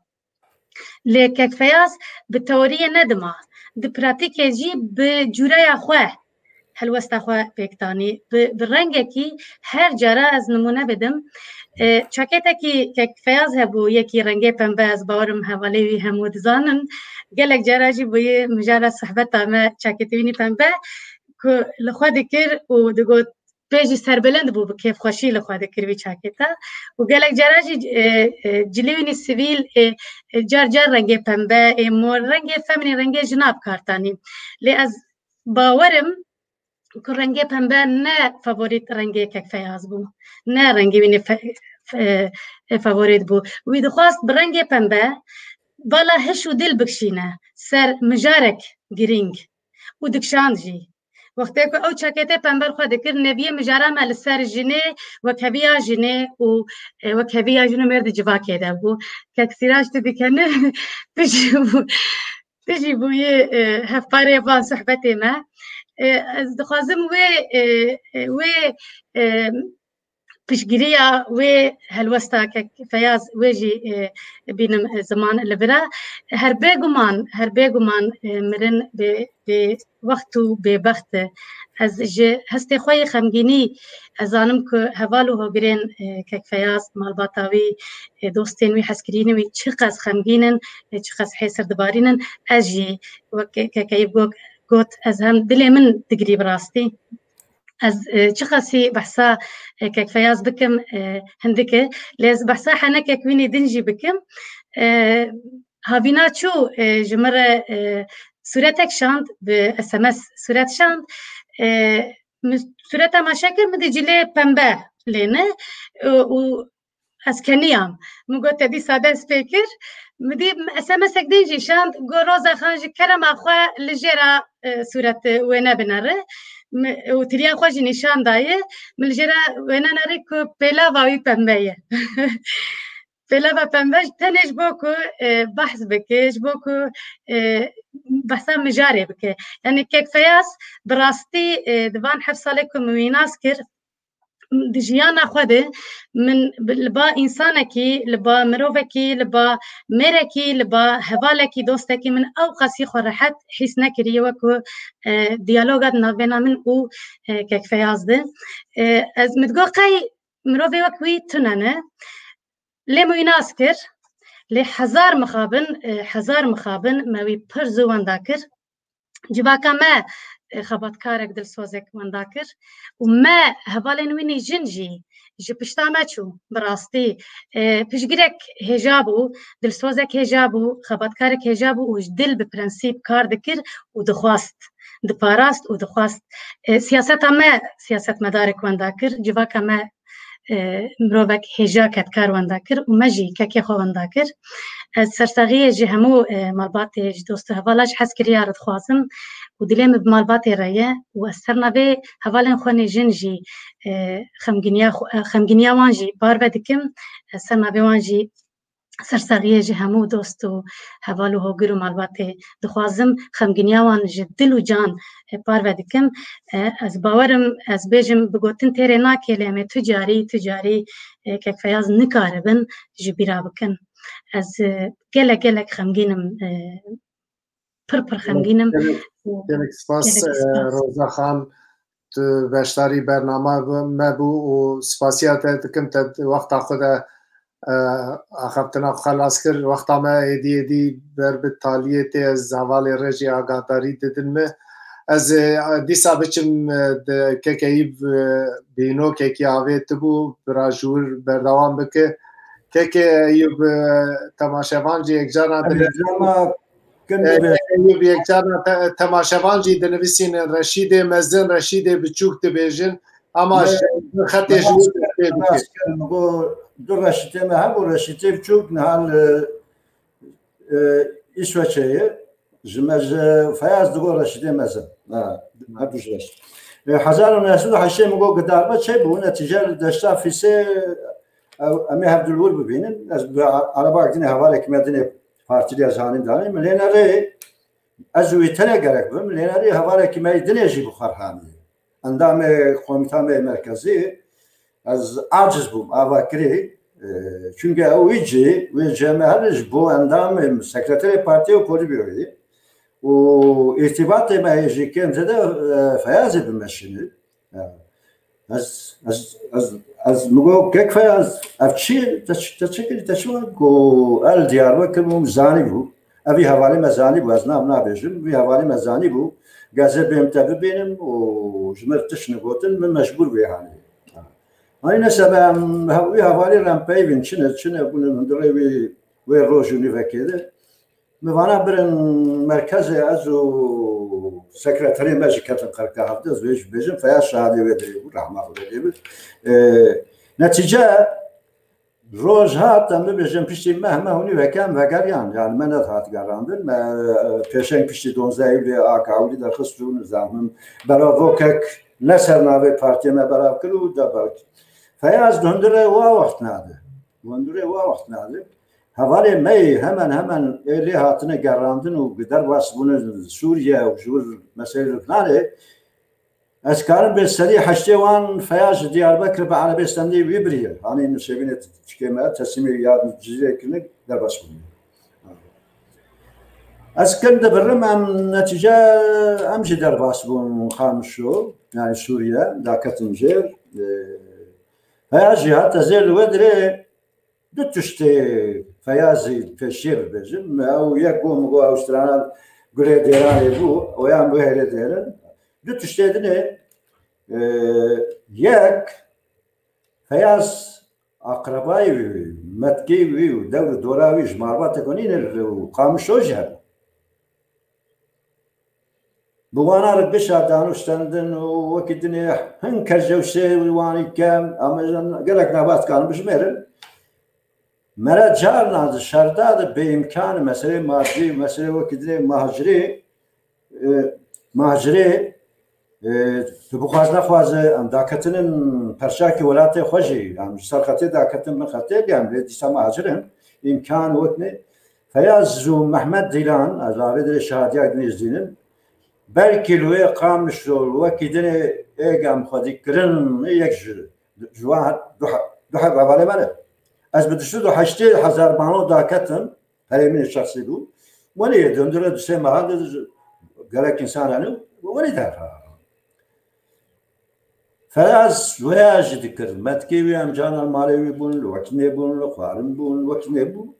Lê kek Feyaz bi teoriyê nedima. Di pratîkê jî bi cûreya xwe helwesta xwe pêk danî. Bi, bi rengekî her cara ez nimûne bidim. E, çaketekî kek Feyaz hebû, yekî rengê pembe, ez bawerim hevalê wî hemû dizanin. Gelek cara jî bûyî mijara sohbeta me çaketê wî nî pembe ku li xwe dikir û digot, pê jî serbilind bû, bi kêfxweşî li xwe dikir wî çakêta. Û gelek cara jî, e, e, cilê wî sivîl, e, e, car car rengê pembe, ê mor, rengê feminîn, rengê jina bi kar tanî. Lê ez bawer im ku rengê pembe ne favorît rengê kek Feyaz bû. Ne rengê wî ne fe-, fe-, e, favorît bû. Wî dixwast bi rengê pembe bala hiş û dil bikişîne ser mijarek girîng û dikşand jî. Wextê ku ew çaketê pembe xwe dikir, neviyê mijara me li ser jinê, wekheviya jinê û, e, wekheviya jin û mêr di civakê de bû. Kek Sîrac tu dikene, tu jî bû, tu jî bûyî, e, hevparê van sohbetê me. E, ez dixwazim wê, e, e, wê, e, piştgiriya wê helwesta kek Feyaz wê jî, e, bînim, e, ziman li vira. Her bêguman, her bêguman, e, mirin bê, bê wext û bêbext e. Ez ji hestê xwe yê xemgînî, ez zanim ku heval û hogirên, e, kek Feyaz, malbata wî, e, dostên wî, hezkirînên wî çiqas xemgîn in, e, çiqas hêsir dibarînin. Ez jî wek kek Eyûb got, got, ez hem dilê min digirî bi rastî. Ez, e, çiqasî behsa, e, kek Feyaz bikim, e, hindik e. Lê ez behsa hene kek wînî din jî bikim. E, havîna çû, e, ji min re, e, sûretek şand, bi S M S sûret şand. E, min sûreta ma şekir, min dî cilê pembe lê ne. E, û ez keniyam. Min got, te dîsa dest pê kir. Min dî S M S ek din jî şand, got, Roza Xan, ji kerema xwe li jêra, e, sûret, e, wêne binere. Mi-, û tiriya xwe jî nîşan daye. Min li jêra wêne nerî ku pêlava wî pembe ye. Pêlava pembe ji tenê ji bo ku, e, behs bike, ji bo ku, e, behsa mijarê bike. Yani kek Feyaz bi rastî, e, di van heft salê ku min wî nas kir, di jiyana xwe de min bi-, li ba însanekî, li ba mirovekî, li ba mêrekî, li ba hevalekî, dostekî min ew qasî xwe rehet hîs nekiriye wek ku, e, diyaloga di navbêna min û, e, kek Feyaz de. E, ez min digot qey mirovê wek wî tune ne. Lê min wî nas kir. Lê hezar mixabin, e, hezar mixabin me wî pir zû wenda kir. Civaka me, e, xebatkarek dilsozek wenda kir û me hevalên wî nî jin jî ji pişta me çû. Bi rastî, e, piştgirek hêja bû, dilsozek hêja bû, xebatkarek hêja bû û ji dil bi prensîp kar dikir û dixwast, diparast û dixwast. E, siyaseta me siyasetmedarek wenda kir, civaka me, e, mirovek hêja kedkar wenda kir û me jî kekê xwe wenda kir. Ez sersaxiyê ji hemû, e, malbatê, ji dost û hevala, ji hezkiriya re dixwazim û dilê min bi malbatê re ye û ez ser navê hevalên xwe nêjin jî, e, xemginiya xwe, e, xemginiya wan jî parve dikim. Ez ser navê wan jî sersaxiyê ji hemû dost û heval û hogir û malbatê dixwazim, xemginiya wan ji dil û can, e, parve dikim. E, ez bawer im, ez bêjim, bi gotin têrê nake, lê em ê tu carî, tu carî, e, kek Feyaz nikaribin ji bîra bikin. Ez, e, gelek, gelek xemgîn im, e, pir, pir xemgîn im. Gelek, gelek spas, gelek, e, spas. Roza Xan, tu beşdarî bernama bi-, me bû û spasiya te dikim, te wexta xwe de, e, axaftina xwe xelas kir. Wexta me êdî êdî ber bi taliyê tê, ez hevalê re jî agadarî didin me. Ez, e, dîsa biçim, e, di kekeyî bi-, bînokekî avê tibû, bira ji wir berdewam bike. Keke Eyûb, e, temaşevan jî yekcarna Eyûb, yekcarna te-, temaşevan jî dinivîsînin Reşîdê mezin, Reşîdê biçûk dibêjin. Ama ji xetê ji wir destpê dike. Rast kirin, got, du Reşîdê me hebû, Reşîdê biçûk niha li, e, Îsveçê ye. Ji me, ji Feyaz digot Reşîdê mezin. Ha, her du ji Reşîd. E, hezar û neh sed û heştê min got, gidarbe çê bû, netîce li deşta Fîsê, e, em ê hevdû li wir bibînin. Ez bi a-, araba dinê hevalekî me dinê partî de ez hanî danî. Min lê nerê, ez û wî tenê gerek bim, lê nerê hevalekî me yê dinê jî bi xwe hanî. Endamê komîta me yê merkezî, ez aciz bûm, ava kirî. E, çunke ew wî cî, wê cî me her ji bo endamê sekreterê partiyê û polîbüroyê û îrtibatê me yê jî kêm zêde, e, Feyazê bimeşîne. E, ez, ez, ez, ez mi got, kek Feyaz, ev çi ye? Te çi, te çi kirî? Te çi got? Got, el Diyarbekir bûm, zanî bû. Ev vî hevalê me zanî bû, ez nav nabêjim. Vî hevalê me zanî bû. Gazê bêm te bibînim û ji min tişt negotin, min mecbûr vê hanê. Aynî sebe em he-, wî hevalî re em peyvîn çine, çine bûne hundirê wî, wê roj û nîvekê de. Min vana birin merkezê, ez û sekreterê me jî ketin qerka hevdî, ez wê jî bêjim, Feyyaz şahidê wê dirê bû, rehma Xwedê lê bû. E, netîce roj hat, em bibêjin piştî meh, meh û nîveke em vegeriyan. Yani me nehat gerandin. Me, e, pêşeng piştî donzdeh Eylûlê A K Ewlî derxist û nizam min belav vokek ne ser navê partiyê me belav kir û da belav kir. Feyyaz di hundirê wa wext nade. Di hundirê wa wext nade. Hevalê me yê hemen hemen ê lê hatine gerandin û derbas bûne Sûriye û ji wir meselê Lubnanê. Ez karim bê sedî heştê wan Feyyaz ji Diyarbekir bi erebê stendê wî biriye. Hanî nişêbînê çikê me, teslîmê ya Cizîrê kirine, derbas bûne. Ez kim dibirim, em netîce, em jî derbas bûn Qamişlo, yani Sûriye, daketin jêr. E, Feyyaz jî hat, ez ê li we dirê du tiştê Feyazî pêşiyê bibêjim. Ew yek bû, min got, ew strana Gulê Dêranê bû, oyan bû hêlê dêrin. Du tiştê din ê, e, yek, Feyaz aqrebayê wî, metkê wî û dewr û dora wî ji malbateke nîne û Qamişlo jî hebû. Bi wana re gişa danûstendin û wekî dinê hin kercewsê wan ê kem, em gelek nava dikarin bijimêrin. Mere carna di şerda de bêîmkan e, meselê madî, meselê wekî dinê mahcirê, e, mahcirê, e, tu bixwaz nexwaze, em daketinin perçakî welatê xwe jî, em ji ser xetê daketin bin xetê, em lê dîsa mahcir in, îmkan wek ne. Feyaz û Mehmet Dîlan, ez lavê dirê şahidiyek nêzdînim, belkî li wê Qamişlo wekî dinê êgam xwedî kirin, yek ji, ji wan du he-, du heb hevalê me ne. Ez bi du sed û heştê hezar mano daketim, perê min ê şexsî bû. Welê yê dundire du sê meha de gelek însan hene, welê derha. Feraz weya jî dikir. Metkê wî em canan malê wî bûn, li wekî nê bûn, li xwarin bûn, wekî nê bûn.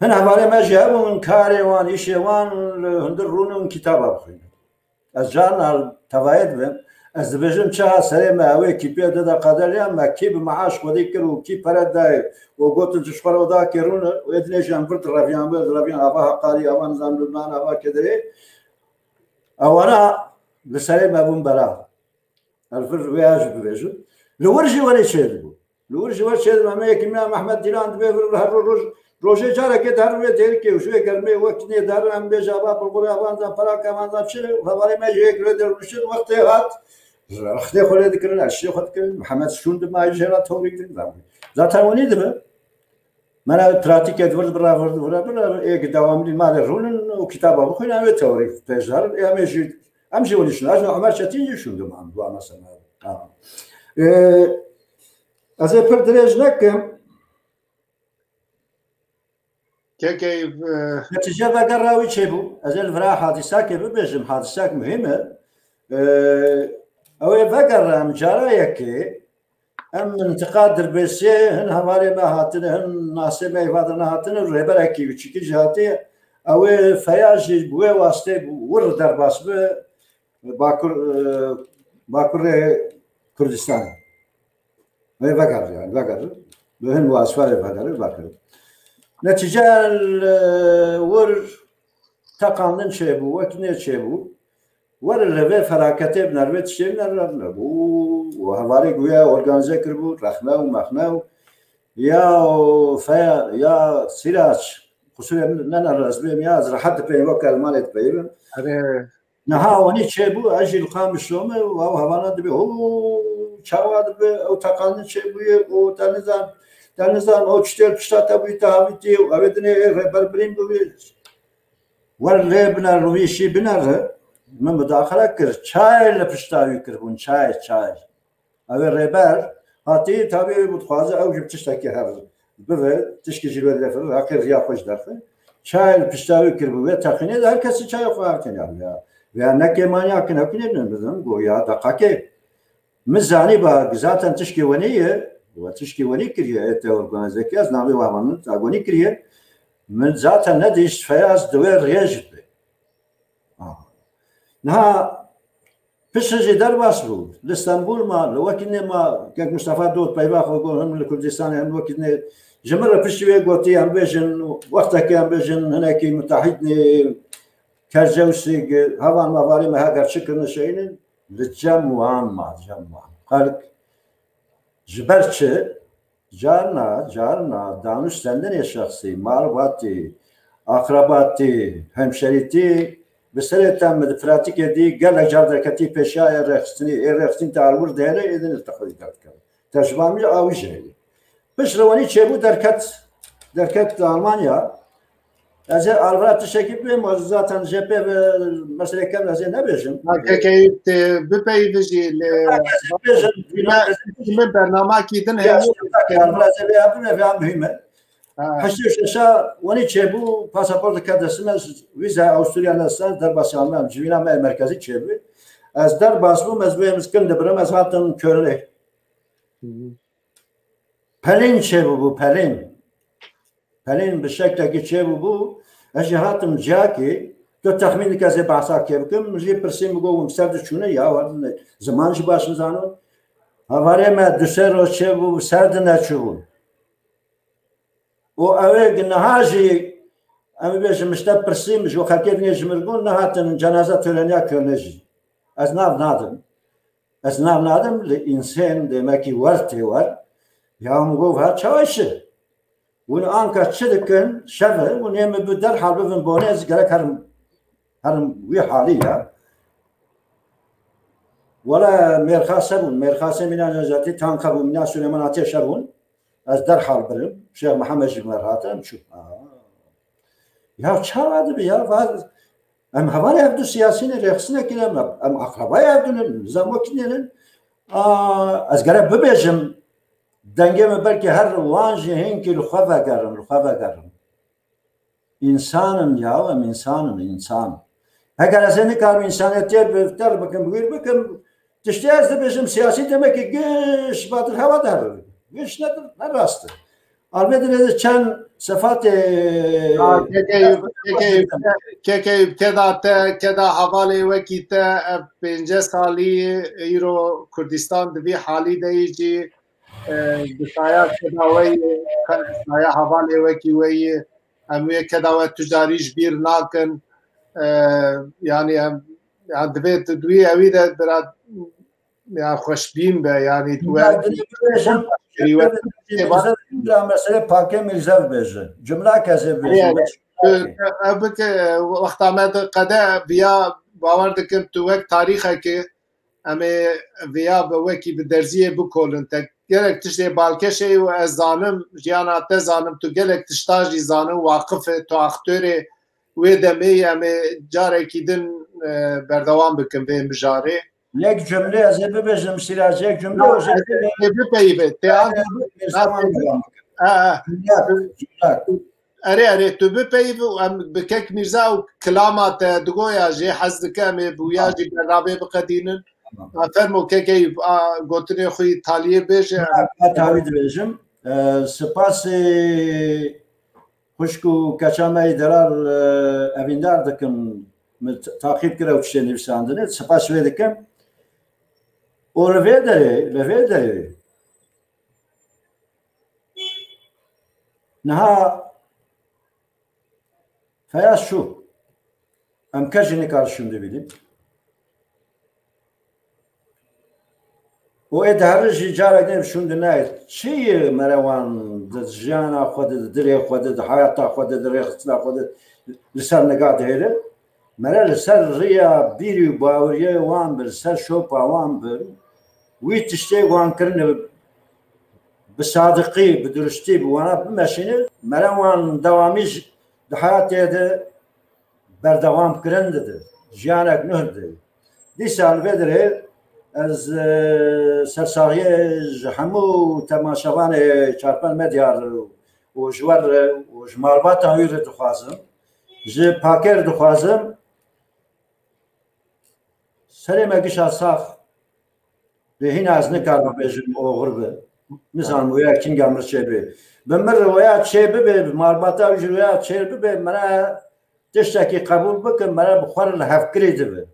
Hin hevalê me jî hebûn, karê wan, îşê wan, li hundir rûnin kitaba bixwînin. Ez carna tevayê dibim. Ez dibêjim, çawa serê me ew ê kî pê de de qederiya me, kî bi meaş xwedî kir û kî pere dayê û gotin, ji xwe re oda kê rûne, û ê dinê jî em vir direviyan, vir direviyan, ava Heqarî, ava nizam Lubnan, ava Kedirê. Ewana li serê me bûn bela. Ez vir wê ya jî bibêjim. Li wir jî welê çêdibû. Li wir ji we çêdibû. Em ê yekî me Mehmet Dîlan dibê vir her roj, rojê carekê diherin wê dêrikê û ji wê germê wek nê diherin em bêje ava bulgurê, ava nizam perake, ava nizam çi, hevalê me ji wê girê dermişin, wextê hat, rextê xwe lê dikirin, erşiyê xwe dikirin. Mihemed şûn dimayî jê re tewrî kirin. Zaten wenî dibe. Me re pratîkê di vir, di vir, vir, vir, vir, ê ki dewamlî malê rûnin û kitaba bixwînin, em ê teorî pêş darin, ê em ê jî, em jî winî şûn. Ez Omer Çetîn jî şûndim em, dua mesela. Ha. Ê, ez ê pir dirêj nekim. Kekê, e, Netîce vegera wî çêbû. Ez ê li vira hadîsakê bibêjim, hadîsak muhîm e. Ê, ew ê vegera em cara yekê, Em mintiqa Dirbêsê hin hevalê me hatine, hin nasê me êva de nehatine, rêberekî biçikî jî hatiye. Ew ê Feya jî bi wê wastê wir derbas bi Bakur, e, Bakurê Kurdistanê. Wê vegerir yani, vegerir. Bi hin wazifayê vegerir, vegerir. Netîce, e, wir teqandin çêbû, wek nê çêbû. Were li vê felaketê biner, vê tiştê biner, nebû. Û hevalê ku ya organîze kiribû, rexne û mexne û ya û fe-, ya Sîraç, qusûrê min nene, ez bêm ya, ez rehet dipeyim, wek li malê dipeyivim. Erê. Niha wanî çêbû, ez jî li Qamişlo me û ew hevala dibê, hû, çawa dibe, ew teqandin çêbûye û te nizan, te nizan, ew çi tê li pişta te bûyî, te havîtî û ew ê dinê rêber birîn bûye. Wer lê biner, wî şî biner, min mudaxile kir. Çayê li pişta wî kiribûn, çayê, çayê. Ew ê rêber hatî, tabî wî dixwaze ew jî bi tiştekî hev bive, tişkî jî wê derxin, heqê riya xwe jî derxin. Çayê li pişta wî kiribû, wê teqînê de her kesî çayê xwe hatîne ya. Veya ne kêmaniya kin, ew kin ê bidim, go ya deqakê. Min zanî ba zaten tişkê wenî ye, we tişkê wenî kiriye, ê te organîze kiriye, ez navê we hevalin te wenî kiriye. Min zaten nedîşt Feyaz di wê riyê jî dibe. Aha. Niha Piştre jî derbas bû. Li Stenbul ma, li Wekînê ma, kek Mustafa Dot peyva xwe got, him li Kurdistanê, him li Wekînê. Ji min re piştî wê gotî, em bêjin, wextekê em bêjin, hinekî mutahîdnê, kercewsî, hevan mevarê me heger çi kirine şeyînin, li cem wan ma, cem wan. Xelk ji ber çi? Carna, carna, danûstendinê şexsî, malbatî, akrabatî, hemşerîtî, bi serê te min di pratîkê dî gelek car derketî pêşiya ê rêxistinî, ê rêxistin te alwir dihêle, ê din li te xwedî derdikeve. Te ji van min a wî jî heye. Piştre wenî çêbû derket, derket Almanya. Ez ê alvira tiştekî bibêm, ez zaten jê pê ve meselê kem ez ê nebêjim. Ha, kekeyî tê bipeyivî jî li Bêjim, min bernamekî din heye. Alvira ez ê vê bime, vê muhîm e. Ha. Heştê û şeşa wenî çêbû, pasaport dike destime, vîza Avusturya nestan, derbasî Alman, civîna me merkezî çêbû. Ez derbas bûm, ez bêm, ez kin dibirim, ez hatim Kölnê. Hı hı. Pelên çêbûbû, pelên. Pelên bi şeklekî çêbûbû. Ez jî hatim ciyakê, tu texmîn dike ez ê behsa kê bikim, min jî pirsî, min got, hûn ser diçûne, ya, ziman jî baş nizanin. Hevalê me du sê roj çêbû, ser di neçûbûn. Û ew ê niha jî, em ê bêjin, min ji te pirsî, min ji xelkê dinê ji min got, nehatin cenaza töreniya Kölnê jî. Ez nav nadim. Ez nav nadim, li însen demekî wer tê wer. Ya min got, ha çawa şi? Hûn anka çi dikin? Şev e, hûn ê min bi derhal bibin bonê, ez gerek herim, herim wî halî ya. Wele mêrxas hebûn, mêrxasê mîna Necatî, tanka bû, mîna Süleyman Atê şebûn. Ez derhal birim, Şêx Mihemed jî mer hate, em çû. Aha. Ya çawa dibe ya, va, em hevalê hevdu siyasî ne, rêxistinekî ne, em, em akrabayê hevdu ne, nizam wekî ne. A, ez gerek bibêjim, dengê min belkî her wan jî hinkî li xwe vegerin, li xwe vegerin. Însan in ya, em însan in, însan. Heger ez ê nikarim însaniyetê bi ter bikim, bi wîr bikim, tiştê ez dibêjim siyasî demekî giş batir hewa der. Giş nedir, ne rast e. Alvê dilê de çend sefatê Ha, kekeyî, kekeyî, kekeyî, keda te, keda hevalê wekî te, ev pêncî salî îro Kurdistan di vî halî de yî jî, e, bi saya keda we yî, saya hevalê wekî we yî, em wê keda we tu carî ji bîr nakin. E, yanî em, ya divê tu di wî ewî de bira ya xweşbîn be, yanî tu Ya, we dilê bibêjim, Rîwet Mirza, Mirza, meselê Pakê Mirza bibêje. Cumlak ez ê bibêjim. Yani, tu, tu, ev bike, wexta me di qede viya, bawer dikim tu wek tarîxekê em ê viya bi wekî bi derziyê bikolin. Te gelek tiştê balkêş e û ez zanim, jiyana te zanim, tu gelek tişta jî zanim, waqif e, tu aktorê wê demê yî, em ê carekî din, e, berdewam bikin vê mijarê. Yek cumle ez ê bibêjim, Sîrac, yek cumle. Ya, o ez ê bipeyivê. Te an Erê, erê, tu bipeyivî û em bi kek Mîrza û kilama te digoya jê hez dike, em ê bi wiya jî bernameyê biqedînin. Tamam. A, fermo kek Eyûb, a, gotinê xwe yî taliyê bêje. Ha, ha, tawî dibêjim. E, spasê xwişk û keça me yî delal, e, evîndar dikim. Min t-, taqîb kir ew tiştê nivîsandinê. Spas wê dikim. Û li vê derê, li vê derê niha Feyaz çû. Em kes jî nikar şûnde bînin. Û ê diherin jî carek din şûnde nayê. Çi ye mere wan di jiyana xwe de, di dilê xwe de, di hayata xwe de, di rêxistina xwe de li ser niga dihêlin? Mere li ser riya bîrî û baweriyê wan bi, li ser şopa wan bi, wî tiştê wan kirine bi sadiqî, bi durustî, bi wana bimeşîne, mere wan dewamî ji, di hayatê de berdewam kirin dide. Jiyanek nuh dide. Dîsa li vê dirê ez, e, sersaxiyê ji hemû temaşevanê Çarpel Medya re û ji we re û ji malbata wî re dixwazim. Ji Pakê re dixwazim. Serê me gişa sax. Lê hîna ez nikarim bêjim oxir bi. Nizanim wêya kînga min çê bê. Bi min re wêya çê bibe, bi malbata wî jî wêya çê bibe, min re tiştekî qebûl bikin, min re bi xwe re li hevkirî dibe.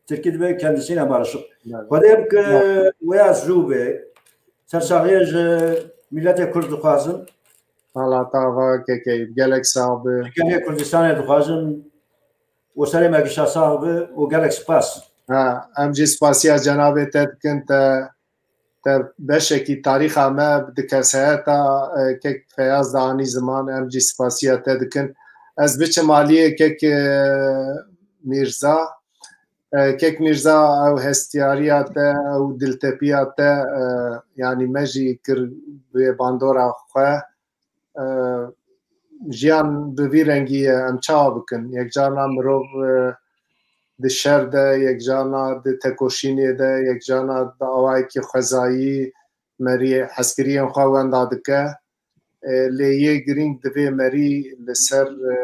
Tirkî dibe kendisine barışık. Evet. Xwedê bike wê ez zû bê. Sersaxiyê ji milletê Kurd dixwazim. Hala te ava kekeyî. Gelek sax bi. Gelê Kurdistanê dixwazim. Û serê me gişa sax bi û gelek spas. Ha, em jî spasiya cenabê te dikin, te, te beşekî tarîxa me di kesayeta, e, kek Feyaz de anî ziman, em jî spasiya te dikin. Ez biçim aliyê kek, e, Mîrza. E, kek Mîrza, ew hestiyariya te, ew diltepiya te, e, yanî me jî kir wê bandora xwe. E, jiyan bi vî rengî ye, em çawa bikin? Yekcarna mirov, e, di şer de, yekcarna di tekoşînê de, yekcarna di awayekî xwezayî meriyê hezkiriyên xwe wenda dike. E, lê yê girîng divê merî li ser, e,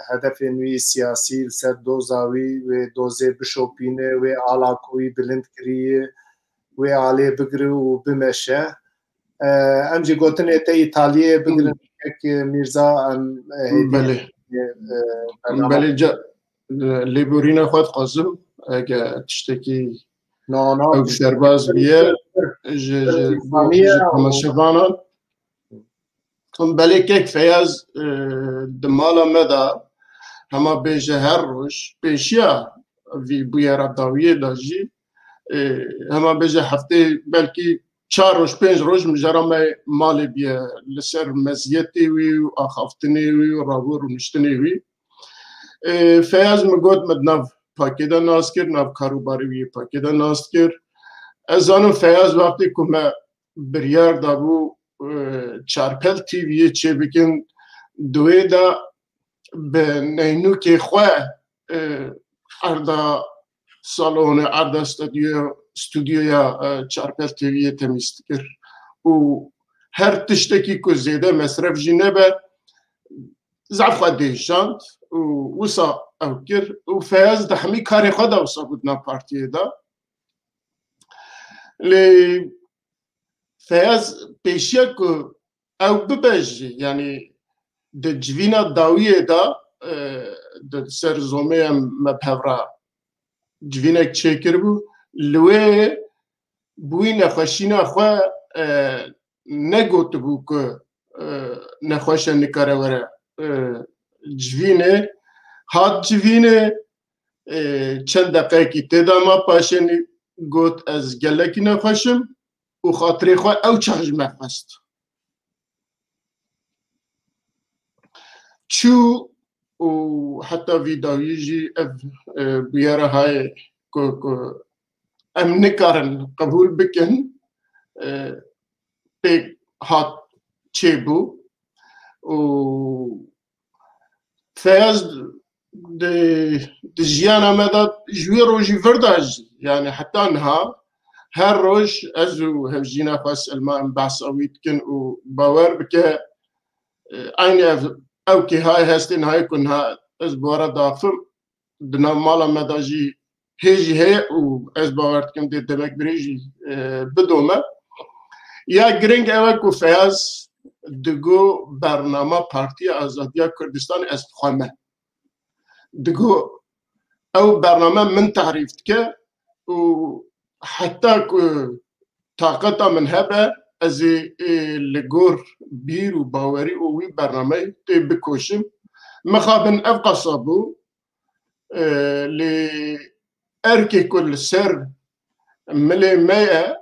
hedefên wî siyasî, li ser doza wî, wê dozê bişopîne, wê ala ku wî bilind kiriye, wê alê bigire û bimeşe. E, em jî gotinê te Îtaliyê bigirin, kek Mîrza, em, e, hêdî, Belê. e, bername Belê, ca-, e, lêborîna xwe dixwazim, ege tiştekî No, no. ew derbaz bûye, ji, ji, Îslamî ji ye û temaşevanan. Belê kek Feyaz, e, di mala me de, hema bêje her roj, pêşiya vî bûyera dawiyê de jî, e, hema bêje heftê belkî çar roj, pênc roj mijara me malê bûye li ser meziyetê wî û axaftinê wî û rabû rûniştinê wî. E, Feyaz min got, min di nav pakê de nas kir, nav karûbarê wî yê pakê de nas kir. Ez zanim Feyaz wextê ku me biryar dabû, e, Çarpel T V'yê çêbikin, di wê de bi neynûkê xwe, e, erda salonê, erda stûdyoya, stûdyoya, e, Çarpel T V'yê temîz dikir. Û her tiştekî ku zêde mesref jî nebe, zaf xwe dêjand û wisa ew kir. Û Feyaz di hemî karê xwe de wisa bû di nav partiyê de. Lê Feyaz pêşiya ku ew bibe jî, yanî di civîna dawiyê de, e, di ser zomê em me bi hev re civînek çêkiribû, li wê bi wî nexweşîna xwe, e, negotibû ku, e, nexweş e, nikare were, e, civînê, hat civînê, e, çend deqeyekî tê de ma, paşê got, ez gelekî nexweş im û xatirê xwe ew çax ji me xwest. Çû û heta vî dawî jî ev, e, bûyera hayê ku, ku em nikarin qebûl bikin, e, pêk hat çêbû û Feyaz di, di jiyana me de ji wê rojî vir de jî, yanî heta niha her roj ez û hevjîna xwe Selma em behsa wî dikin û bawer bike, e, eynî ev, ew kêhayê hestê nihayê ku niha ez bi we re diaxivim, di nav mala me de jî hê jî heye û ez bawer dikim dê demek dirêj jî, e, bidome. Ya giring ew e ku Feyaz digo bernama Partiya Azadiya Kurdistanê ez dixweme. Digo ew bername min tarîf dike û heta ku taqeta min hebe, ez ê, ê, li gor bîr û bawerî û wî bernameyê tê bikoşim. Mixabin ev qasa bû, e, lê erkê ku li ser milê me ye,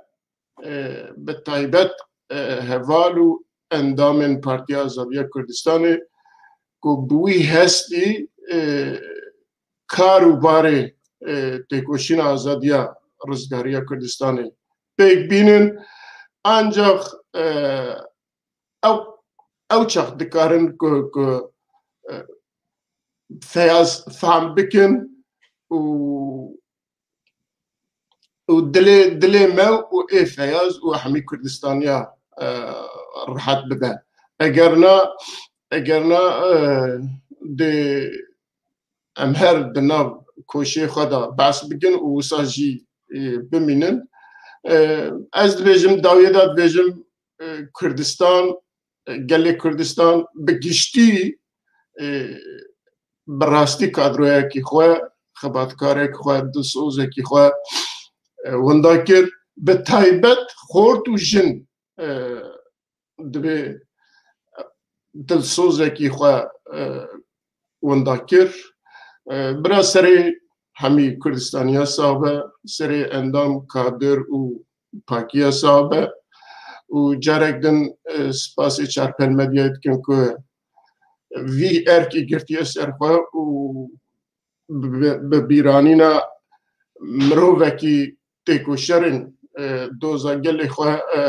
e, bi taybet, e, heval û endamên Partiya Azadiya Kurdistanê ku bi wî hestî, e, kar û barê, e, têkoşîna azadiya rizgariya Kurdistanê pêk bînin. Ancaq, e, ew, ew çax dikarin ku, ku, e, Feyaz fehm bikin û, û dilê, dilê me û ê Feyaz û hemî Kurdistaniya, e, rihet bibe. Eger na, eger na, e, dê em her di nav koşê xwe de behs bikin û wisa jî, e, bimînin. E, ez dibêjim, dawiyê de dibêjim, e, Kurdistan, e, gelê Kurdistan bi giştî, e, bi rastî kadroyekî xwe xebatkarek xwe, dilsozekî xwe, e, winda kir. Bi taybet xort û jin, e, divê dilsozekî xwe, e, winda kir. E, bira serê hemî Kurdistaniya sax be, serê endam, kadir û pakiya sax be. Û carek din, e, spasê Çarpel Medyayê dikim ku vî erkî girtiye ser xwe û bi, bi bîranîna mirovekî têkoşerên, e, doza gelê xwe, e,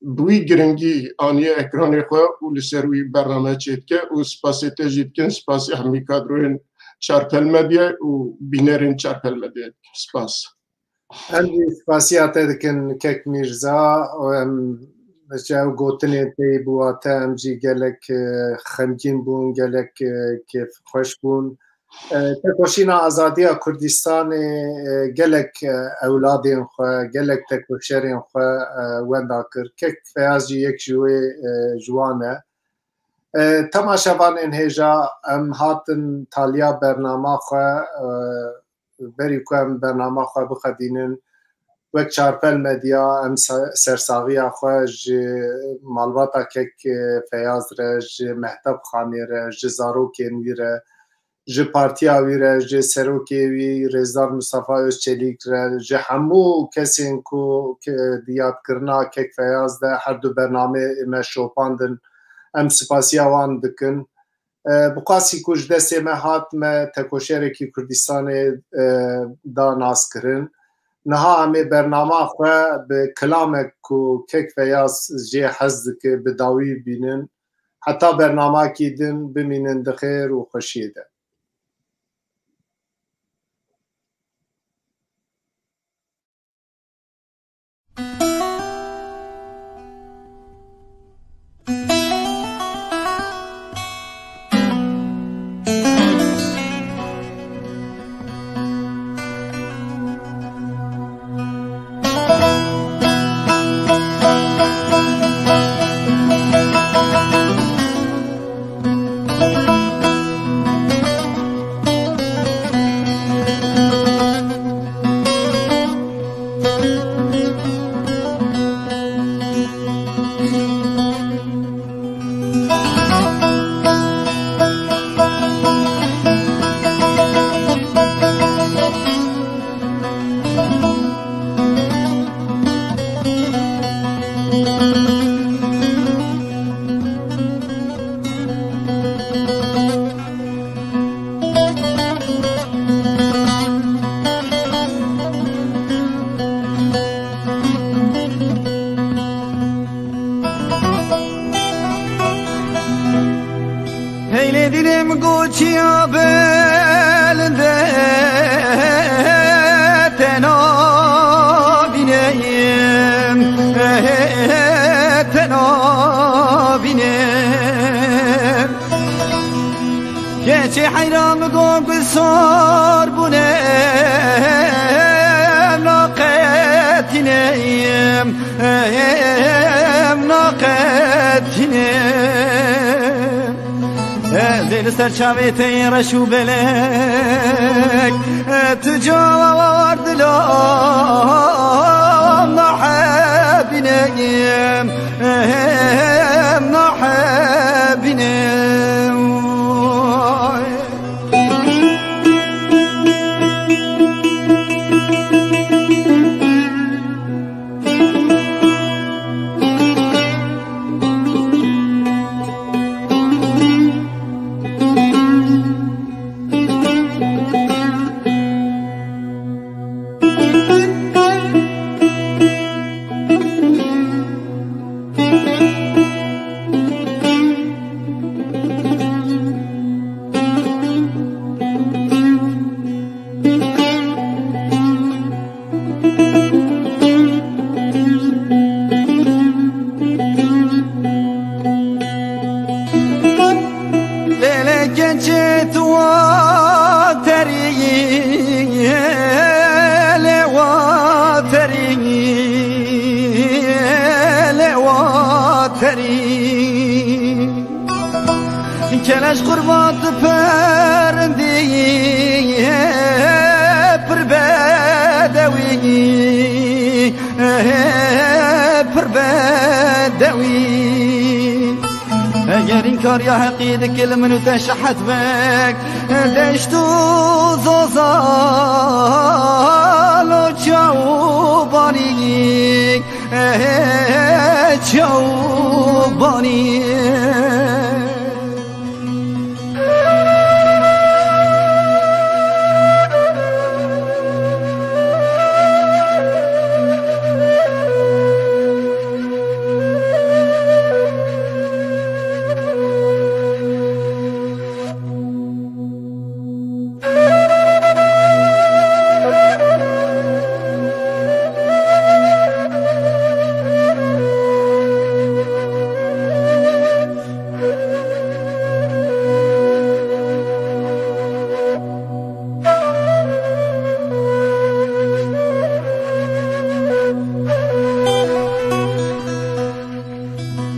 bi wî giringî aniye ekranê xwe û li ser wî bername çêdike û spasê te jî dikin, spasê hemî kadroyên Çarpel Medya û bînerên Çarpel Medya dikin. Spas. Em jî spasiya te dikin kek Mîrza. Em ji ew gotinên tê bûa te, em jî gelek, e, xemgîn bûn, gelek, e, kêfxweş bûn. E, tekoşîna azadiya Kurdistanê, e, gelek, e, ewladên xwe, gelek tekoşerên xwe, e, wenda kir. Kek Feyaz jî yek ji wê, e, ji wan e. E, temaşevanên hêja, em hatin taliya bernama xwe, e, berî ku em bernama xwe bixedînin, wek Çarpel Medya, em se-, sersaxiya xwe ji malbata kek, e, Feyaz re, ji Mehteb Xanê re, ji zarokên wî re, ji partiya wî re, ji serokê wî Rêzdar Mistefa Özçelîk re, ji hemû kesên ku, ke-, di yadkirina kek Feyaz de her du bernameyê me şopandin, em spasiya wan dikin. E, bi qasî ku ji destê me hat, me tekoşerekî Kurdistanê, e, da naskirin. Niha em ê bernama xwe bi kilamek ku kek Feyaz jê hez dike, bi dawî bînin. Heta bernamekî din bimînin di xêr û xweşiyê de. Heylê dilê min goçiya belinde tena bîneyim, tena bîneyim. Keçê heyran û dong û sor bûne, em naqetîne, em naqetîne. Ez ê li ser çavê te yên reş û belek, tu car dilo nahebîne. Em nahebîne. Lê, lê, keçê tu waterî, lê waterî, lê waterî. Keleş qurban tu perindî. dewî. Eger înkariya heqî dikil min û te şehet bek, deşt û zozal û çawbanî, çawbanî.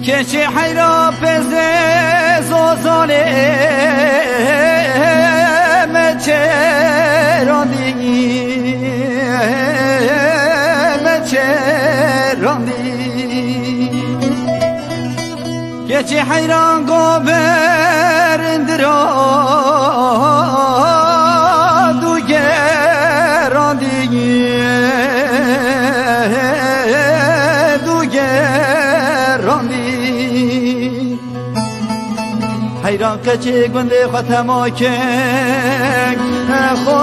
Keçê heyra pezê zozanê me çerandî, me çerandî. Keçê heyran go berindira du gerandî, du gerandî. Heyran keçê gundê xwe tema kek, xwe